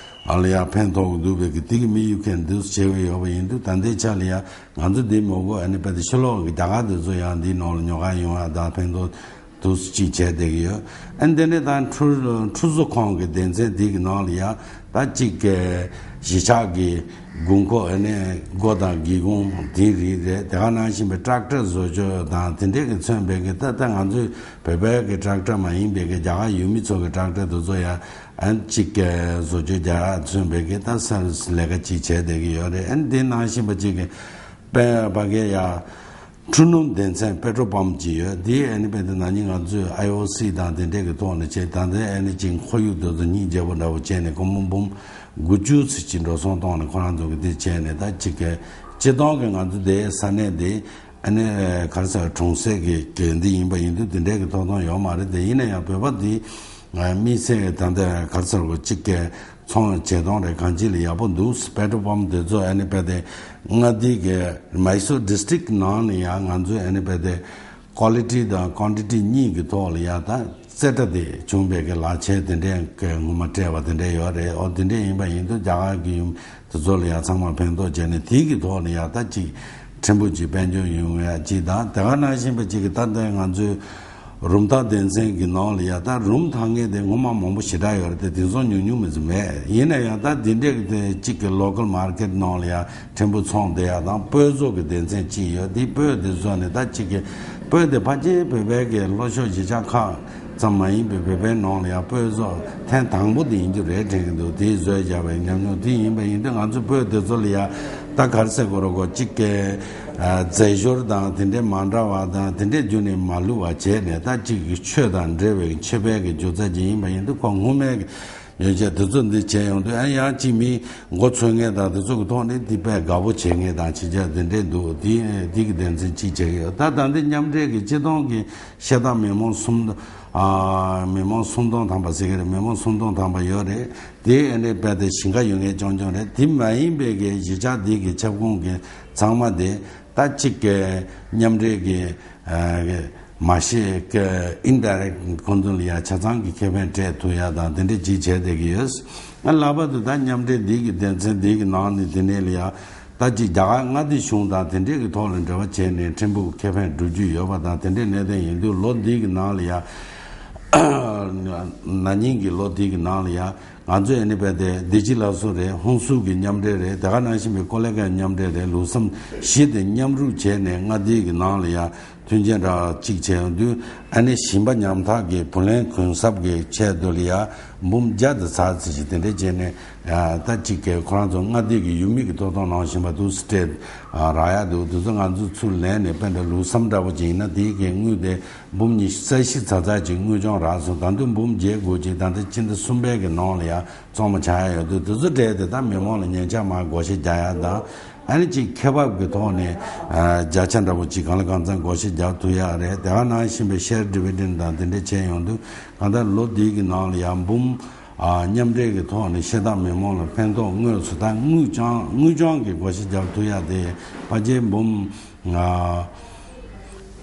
ལ་ཡང་ཕན་ཐོགས་ཀྱི་འདུག་པའི་གི་དེ་གི་དམིགས་ཡུལ་གྱིས་འདུག་བྱས་པ་ཡོད་པ་ཡིན་དུས་ད་ལྟའི་ཆ་ལ་ཡང་ང་ཚོ་འདི་མོ་གོ་ཨ་ནི་དཔེ་དེ་ཕྱི་ལོགས་ཀྱི་རྒྱ་གར་དེ་ཚོ་ཡང་འདིའི་ནང་ལ་ཉོ་ག་ཡོང་ཡ་ད་ཕན་ཐོགས་འདུག་ཅིག་བྱས་བསྡད་ཀྱི་ཡོད། ཨ་ནི་དེ་ནས་ད་ཁྲུ་ཁྲུ་ཟུར་ཁང་གི་སྡེ་ཚན་དེ་གི་ནང་ལ་ཡ་ད་གཅིག་གི་གཞིས་ཆགས་ཀྱི་དགོས་མཁོ་ཨ་ནི་སྒོ་དང་སྒེའུ་ཁུང་དེ་རིགས་རེད། དེ་ག་ནང་བཞིན་པའི་ཊེག་ཊར་བཟོ་བཅོས་དང་དེ་འདྲས་ཀྱི་མཚོན་པའི་གི་ད་ལྟ་ང་ཚོའི་བོད་པའི་གི་ཊེག་ཊར་མ་ཡིན་པའི་གི་རྒྱ་གར་ཡུལ་མི་ཚོ་གི་ཊེག་ཊར་དེ་ཚོ་ཡ་ཨ་ནི་གཅིག་གི་བཟོ་བཅོས་རྒྱག་མཚོན་པའི་གི་ད་སར་བི་སི་ལས་ཀ་གཅིག་བྱས་བསྡད་ཀྱི་ཡོད་རེད། ཨ་ནི་དེ་ནང་བཞིན་པ་གཅིག་གི་པའི་ཕ་གི་ཡ། འཕྲུལ་སྣུམ་སྡེ་ཚན་པེ་ཊྲོ་པམ་ཅིག་ཡོད། དེ་ཨ་ནི་དཔེ་དེ་ན་ནིང་ང་ཚོས་ཨའི་ཨོ་སི་དང་དེ་འདྲས་ཀྱི་ཐོག་ནས་བྱས། ད་ལྟའི་ཨ་ནི་ཅིག་ཁོར་ཡུག་དེ་ཚོ་སྙིང་རྗེ་པོ་འདྲ་བོ་བྱས་ནས་སྒོར་མོ་འབུམ་དགུ་བཅུ་ཙམ་ཅིག་འགྲོ་སོང་གཏོང་ནས་ཁོ་རང་ཚོ་གི་དེ་བྱས་ནས་ད་ཅིག་གི་སྤྱིར་བཏང་གི་ང་ཚོ་དེའི་ས་གནས་དེ་ཨ་ནི་ག་རེ་ཟེར་གྲོང་གསེབ་ཀྱི་གི་འདི་ཡིན་པ་ཡིན་དུས་དེ་འདྲས་ཀྱི་ཐོབ་ཐང་ཡོད་མ་རེད། དེ་ཡིན་ན་ཡང་བོད་པ་འདི་དམིགས་བསལ་ད་ལྟ་ག་རེ་ཟེར་གོ་གཅིག་གི་ཚོང་བྱེད་སྟངས་རེད། གང་ཅི་ལ་ཡག་པོ་འདུག་པེ་ཊྲོ་པམ་དེ་ཚོ་ཨ་ནི་དཔེ་དེ་མངའ་སྡེ་གི་མའི་སོར་ཌི་སི་ཊྲིག་ནང་ནས་ཡང་ང་ཚོས་ཨ་ནི་དཔེ་དེ་ཀོ་ལི་ཊི་དང་ཀོན་ཊི་ཊི་གཉིས་ཀྱི་ཐོག་ལ་ཡ་ད་རྩེ་གྲ་དེ་བྱུང་བའི་གི་ལག་ཁྱེར་དེ་འདྲས་ཀྱི་སྔོན་མ་སྤྲད་པ་དེ་འདྲས་ཡོད་རེད། ཨོ་དེ་འདྲས་ཡིན་པ་ཡིན་དུས་རྒྱ་གར་གྱི་ཡུམ་དེ་ཚོ་ལ་ཡ་ཚང་མ་ཕན་ཐོགས་བྱས་ནས་དེ་གི་ཐོག་ལ་ཡ་ད་ཅིག་ཕྲན་བུ་ཅིག་དཔལ་འབྱོར་ཡོང་ཡ་ཅིག་དང་དེ་ག་ནང་བཞིན་པ་ཅིག་གི་ད་ལྟ་ང་ཚོའི་རུམ་བཏང་སྡེ་ཚན་གྱི་ནང་ལ་ཡ་ད་རུམ་བཏང་མཁན་དེ་སྔོན་མ་མང་པོ་ཞེ་དྲག་ཡོད་རེད་དེ། དེང་སང་ཉུང་ཉུང་མི་ཚོ་མེད། ཡིན་ན་ཡང་ད་འདི་འདྲས་ཀྱི་དེ་གཅིག་གི་ལོ་ཀལ་མར་ཀེཊ་ནང་ལ་ཡ་ཕྲན་བུ་ཚོང་བསྡད་ཡ་དང་སྤོས་བཟོ་གི་སྡེ་ཚན་གཅིག་ཡོད། དེ་སྤོས་དེ་བཟོ་ནས་ད་གཅིག་གི་སྤོས་དེ་ཕལ་ཆེར་བོད་པའི་གི་ལྷོ་ཕྱོགས་གཞིས་ཆགས་ཁག་ཙམ་མ་ཡིན་པའི་བོད་པའི་ནང་ལ་ཡ་སྤོས་བཟོ་ཐེངས་དང་པོ་དེ་ཡིན་རྒྱུ་རེད་དྲན་གྱི་འདུག་དེ་བཟོས་བཞག་པའི་ཉམས་མྱོང་དེ་ཡིན་པ་ཡིན་དུས་ང་ཚོ་སྤོས་དེ་ཚོ་ལ་ཡ་ད་ག་རེ་ཟེར་དགོས་རེད་གོ་གཅིག་གི་རྫས་སྦྱོར་དང་དེ་འདྲས་མ་འདྲ་བ་དང་དེ་འདྲས་བརྒྱུད་ནས་མ་བླུགས་པ་བྱས་ནས་ད་གཅིག་གི་ཆོས་དང་འབྲེལ་བའི་མཆོད་པའི་གི་སྒྱུ་རྩལ་ཅིག་ཡིན་པ་ཡིན་དུས་ཁོ་སྔོན་མའི་གི་ ཡོད་ཅེས་དེ་ཚོ་འདི་བྱས་ཡོང་དུས། ཨ་ཡང་གཅིག་མི་མགོ་ཚོས་མཁན་དང་དེ་ཚོ་གི་ཐོག་ནས་འདི་དཔེ་དགའ་པོ་བྱེད་མཁན་དང་ཕྱི་རྒྱལ་དེ་འདྲས་འདུག་དེ་དེ་གི་དོན་ཚན་གཅིག་བྱེད་ཀྱི་ཡོད། ད་ད་འདི་མཉམ་འབྲེལ་གྱི་སྤྱི་བཏང་གི་ཤེས་ལྡན་མི་མང་སུམ་ཨ་མི་མང་སུམ་སྟོང་ཐམ་པ་ཟེར་གི་རེད། མི་མང་སུམ་སྟོང་ཐམ་པ་ཡོད་རེད། དེ་ཨ་ནི་དཔེ་དེ་ཞིང་ཁ་ཡོད་མཁན་རྐྱང་རྐྱང་རེད། དེ་མ་ཡིན་པའི་གི་གཞིས་ཆགས་འདི་གི་ཁྱབ་ཁོངས་གི་ཚང་མ་དེ་ད་གཅིག་གི་མཉམ་འབྲེལ་གྱི་ཨ་མ་ཤེས་ཀྱི་ཨིན་ཌའི་རེག་ཁོང་ཚོ་ལ་ཡ་ཆ་ཚང་གི་ཁེ་ཕན་སྤྲད་ཐུབ་ཡ་དང་དེ་འདྲ་ཅིག་བྱས་བསྡད་ཀྱི་ཡོད། ང་ལྷག་པར་དུ་ད་མཉམ་འབྲེལ་འདི་གི་དོན་ཚན་འདི་གི་ནང་ནས་དེ་ནས་ལ་ཡ་ད་ཅིག་རྒྱ་གར་མངའ་སྡེ་གཞུང་དང་དེ་འདྲས་ཀྱི་ཐོག་ལ་འབྲེལ་བ་བྱས་ནས་ཕྲན་བུ་ཁེ་ཕན་སྒྲུབ་རྒྱུ་ཡོད་པ་དང་དེ་འདྲས་གནད་དོན་ཡིན་དུས། ལོ་འདི་གི་ནང་ལ་ཡ་ན་ནིང་གི་ལོ་འདི་གི་ནང་ལ་ཡ་ང་ཚོས་ཨ་ནི་དཔེ་དེ་བདེ་སྐྱིད་སླར་གསོ་རེད། ཧུན་སུར་གྱི་མཉམ་འབྲེལ་རེད། དེ་ག་ནང་བཞིན་པའི་ཀོ་ལི་གྷལ་མཉམ་འབྲེལ་རེད། ལུགས་མཚམས་བཞི་དེ་མཉམ་རུབ་བྱས་ནས་མངའ་སྡེ་གི་ནང་ལ་ཡ་མཐུན་རྐྱེན་འདྲ་གཅིག་བྱས་ཡོང་དུས། ཨ་ནི་ཞིང་པ་ཉམ་ཐག་གི་བུ་ལོན་གུན་གསབ་ཀྱི་ཆེད་དུ་ལ་ཡ་འབུམ་བརྒྱ་དང་ཙམ་ཞིག་དེ་འདྲས་བྱས་ནས། ད་གཅིག་གི་ཁོ་རང་ཚོ་མངའ་སྡེ་གི་ཡུལ་མི་གི་ཐོབ་ཐང་ནང་བཞིན་པ་དུ་སྤྲད་རག་ཡ་འདུག་དེ་ཚོ་ང་ཚོས་ཚུར་ལེན་ནས་དཔེ་འདྲ་ལུགས་མཚམས་འདྲ་པོ་ཅིག་ཡིན་ན་དེའི་གི་དངུལ་དེ་འབུམ་ཉི་ཤུ་རྩ་བཞི་ཙམ་ཙམ་ཅིག་དངུལ་སྦྱོང་རག་སོང་། ད་དུང་འབུམ་བརྒྱད་དགུ་ཅིག་ད་ལྟ་ཕྱི་ཟླ་གསུམ་པའི་གི་ནང་ལ་ཡ་བཙོང་མ་བྱ་ཡ་ཡོད་འདུག་དེ་ཚོ་སྤྲད་དེ་ད་མི་མང་ལ་ཉེ་ཆར་མར་བགོ་བཤའ་རྒྱག་ཡ་དང་། ཨ་ནི་གཅིག་ཁེ་འབབ་ཀྱི་ཐོག་ནས་ཨ་བརྒྱ་ཆ་འདྲ་པོ་གཅིག་གང་ལ་གང་འཚམ་བགོ་བཤའ་རྒྱག་ཐུབ་ཡ་རེད། དེ་ག་ནང་བཞིན་པའི་ཤེར་ཌི་བི་ཌེན་ཌི་དང་དེ་འདྲས་བྱས་ཡོང་དུས། གང་ལྟར་ལོ་འདི་གི་ནང་ལ་ཡང་འབུམ་ཨ་མཉམ་འབྲེལ་གྱི་ཐོག་ནས་ཤེས་ལྡན་མི་མང་ལ་ཕན་ཐོགས་དངོས་སུ་དང་དངུལ་རྐྱང་དངུལ་རྐྱང་གི་བགོ་བཤའ་རྒྱག་ཐུབ་ཡ་དེ་ཕལ་ཆེར་འབུམ་ཨ་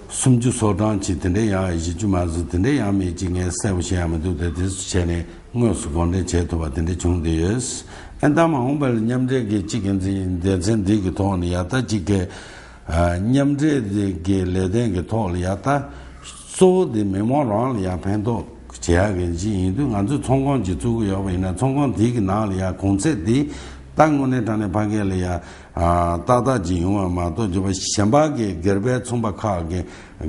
སུམ་ཅུ་སོ་གྲངས་ཅིག་དེ་འདྲས་ཡང་བཞི་བཅུ་མ་ཟིན་དེ་འདྲས་ཡང་མེད་ཅིག་ངས་གསལ་པོ་ཤེས་ཡ་མི་འདུག་དེ་དེ་ཚོ་བྱས་ནས། དངོས་སུ་འགོ་འདྲེན་བྱེད་ཐུབ་པ་དེ་འདྲ་བྱུང་བསྡད་ཡོད། ཨ་ད་མ་འོངས་པར་མཉམ་འབྲེལ་གྱི་གཅིག་གི་འཛིན་སྡེ་ཚན་འདི་གི་ཐོག་ནས་ཡ་ད་གཅིག་གི་ཨ་མཉམ་འབྲེལ་འདི་གི་ལས་དོན་གྱི་ཐོག་ལ་ཡ་ད་གཙོ་བོ་དེ་མི་མང་རང་ལ་ཡ་ཕན་ཐོགས་བྱེད་ཡག་གི་གཅིག་ཡིན་དུས། ང་ཚོས་ཚོང་ཁང་ཅིག་བཙུགས་ཀྱི་ཡོད་པ་ཡིན་ན་ཚོང་ཁང་དེ་གི་ནང་ལ་ཡ་གོང་ཚད་དེ་ད་དངོས་གནས་དྲང་གནས་ཕ་གི་ལ་ཡ་ཨ་ཏག་ཏག་ཅིག་ཡོང་བ་མ་གཏོགས་རྒྱུ་པ་གཞན་པ་གི་སྒེར་པའི་ཚོང་པ་ཁག་གི་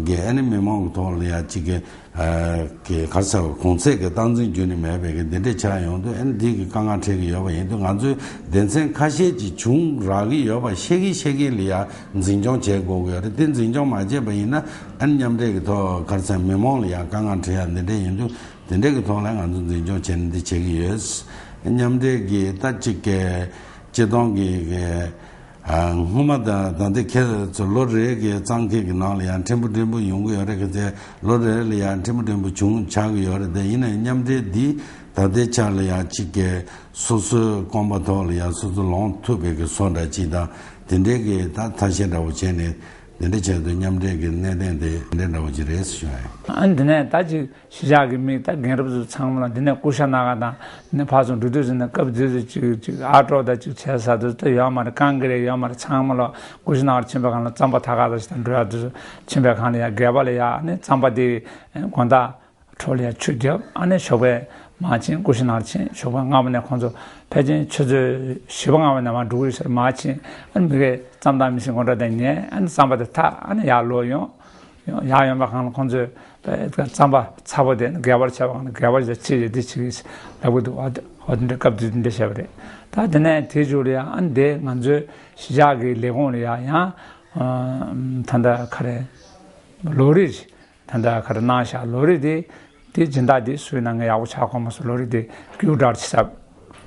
གི་ཨ་ནི་མི་མང་གི་ཐོག་ལ་ཡ་གཅིག་གི་ཨ་གི་ག་རེ་ཟེར་བ་གོང་ཚད་ཀྱི་སྟངས་འཛིན་རྒྱུན་ནས་མེད་པའི་གི་འདི་འདྲས་ཆགས་ཡོང་དུས། ཨ་ནི་འདི་གི་དཀའ་ངལ་འཕྲད་ཀྱི་ཡོད་པ་ཡིན་དུས། ང་ཚོའི་སྡེ་ཚན་ཁ་ཤས་ཀྱིས་བྱུང་རག་གི་ཡོད་པ་ཤེས་ཀྱིན་ཤེས་ཀྱིན་ལ་ཡ་འཛིན་སྐྱོང་བྱེད་དགོས་ཀྱི་ཡོད་རེད། དེ་འཛིན་སྐྱོང་མ་བྱས་པ་ཡིན་ན་ཨ་ནི་མཉམ་འབྲེལ་གྱི་ཐོག་ག་རེ་ཟེར་མི་མང་ལ་ཡ་དཀའ་ངལ་འཕྲད་ཡ་འདི་འདྲས་ཡིན་དུས། དེ་འདྲས་ཀྱི་ཐོག་ལ་ང་ཚོ་འཛིན་སྐྱོང་བྱས་ནས་འདི་བྱེད་ཀྱི་ཡོད། མཉམ་འབྲེལ་གྱི་ད་གཅིག་གི་སྤྱི་བཏང་གི་གི་ཨ་སྔོན་མ་དང་ད་ལྟ་ཁྱེད་ཚོ་ལོ་རེ་གི་གཙང་ཁེ་གི་ནང་ལ་ཡང་ཕྲན་བུ་ཕྲན་བུ་ཡོང་གི་ཡོད་རེད་གི་ཚེ། ལོ་རེ་ལ་ཡང་ཕྲན་བུ་ཕྲན་བུ་བྱུང་ཆགས་ཀྱི་ཡོད་རེད། དེ་ཡིན་ན་མཉམ་འབྲེལ་འདི་ད་ལྟའི་ཆ་ལ་ཡང་གཅིག་གི་སོ་སོའི་རྐང་པ་ཐོག་ལ་ཡང་སོ་སོ་ལངས་ཐུབ་པའི་གི་བཟོ་འདྲ་གཅིག་དང་དེ་འདྲའི་གི་ད་ཐབས་ཤེས་འདྲ་བོ་བྱས་ནས་དེ་འདྲ་བྱས་དུས་མཉམ་འབྲེལ་གི་གནད་དོན་དེ་དེ་འདྲ་འདྲ་བོ་ཅིག་རེད་ཞུ་ཡ་ཡིན། ཨ་འདི་ནས་ད་ཅིག་གཞིས་ཆགས་ཀྱི་མི་ད་རྒན་རབས་ཚོ་ཚང་མ་ལ་འདི་ནས་ཀུ་ཤ་ན་ག་དང་འདི་ནས་ཕར་ཚུར་འགྲོ་དུས་ཟེར་ན་སྐབས་དུས་ཚོད་ཅིག་ཅིག་ཨ་ཀྲོག་ད་ཅིག་བྱས་ས་དུས་ད་ཡོད་མ་རེད། གང་གི་རེད་ཡོད་མ་རེད། ཚང་མ་ལ་ཀུ་ཤ་ན་གར་ཕྱིན་པའི་སྒང་ལ་རྩམ་པ་ཐག་ཁ་ད་ཞིག་དང་འགྲོ་ཡ་དུས་ཚོད་ཕྱིན་པའི་སྒང་ལ་ཡ་སྒལ་པ་ལ་ཡ་ཨ་ནི་རྩམ་པ་དེ་དགོང་དག་འཕྲོ་ལ་ཡ་ཆུ་བརྒྱབ། ཨ་ནི་ཞོགས་པའི་མར་ཕྱིན། ཀུ་ཤ་ན་གར་ཕྱིན། ཞོགས་པ་སྔ་མོ་ནས་ཁོང་ཚོ་ཕལ་ཆེར་ཆུ་ཚོད་བཞི་པ་ལྔ་པ་ནས་མར་འགྲོ་གི་ཡོད་ས་རེད། མར་ཕྱིན། ཨ་ནི་མི་གས་རྩམ་དང་མི་སྲིན་སྒོ་འགྲོ་དེ་ཉལ། ཨ་ནི་རྩམ་པ་དེ་འཐག་ཨ་ནི་ཡར་ལོག་ཡོང་། ཡང་ཡོང་བ་གང་ལ་ཁོང་ཚོས་རྩམ་པ་ཚ་པོ་དེ་སྒལ་པར་བྱས་པ་གང་ལ་སྒལ་པར་བྱས་ཅི་ཡོད་དེ་ཅི་ཡོད་ལབ་གི་འདུག་ཨ་དེ་ཧོ་དེ་འདྲ་སྐབས་དེ་འདྲ་བྱས་པ་རེད། ད་དེ་ནས་དེ་མཇུག་ལ་ཡང་ཨ་འདི་ང་ཚོའི་གཞིས་ཆགས་ཀྱི་ལས་ཁུངས་ལ་ཡང་ཡང་ད་ལྟ་ག་རེ་ལོ་རེ་ད་ལྟ་ག་རེ་གནང་བཞག་ལོ་རེ་དེ་དེ་སྦྱིན་བདག་དེ་སུ་ཡིན་ན་ངས་ཡག་པོ་ཆགས་གོ་མ་སོང་། ལོ་རེ་དེ་ཀིའུ་ཌར་ཅིག་ཟབ།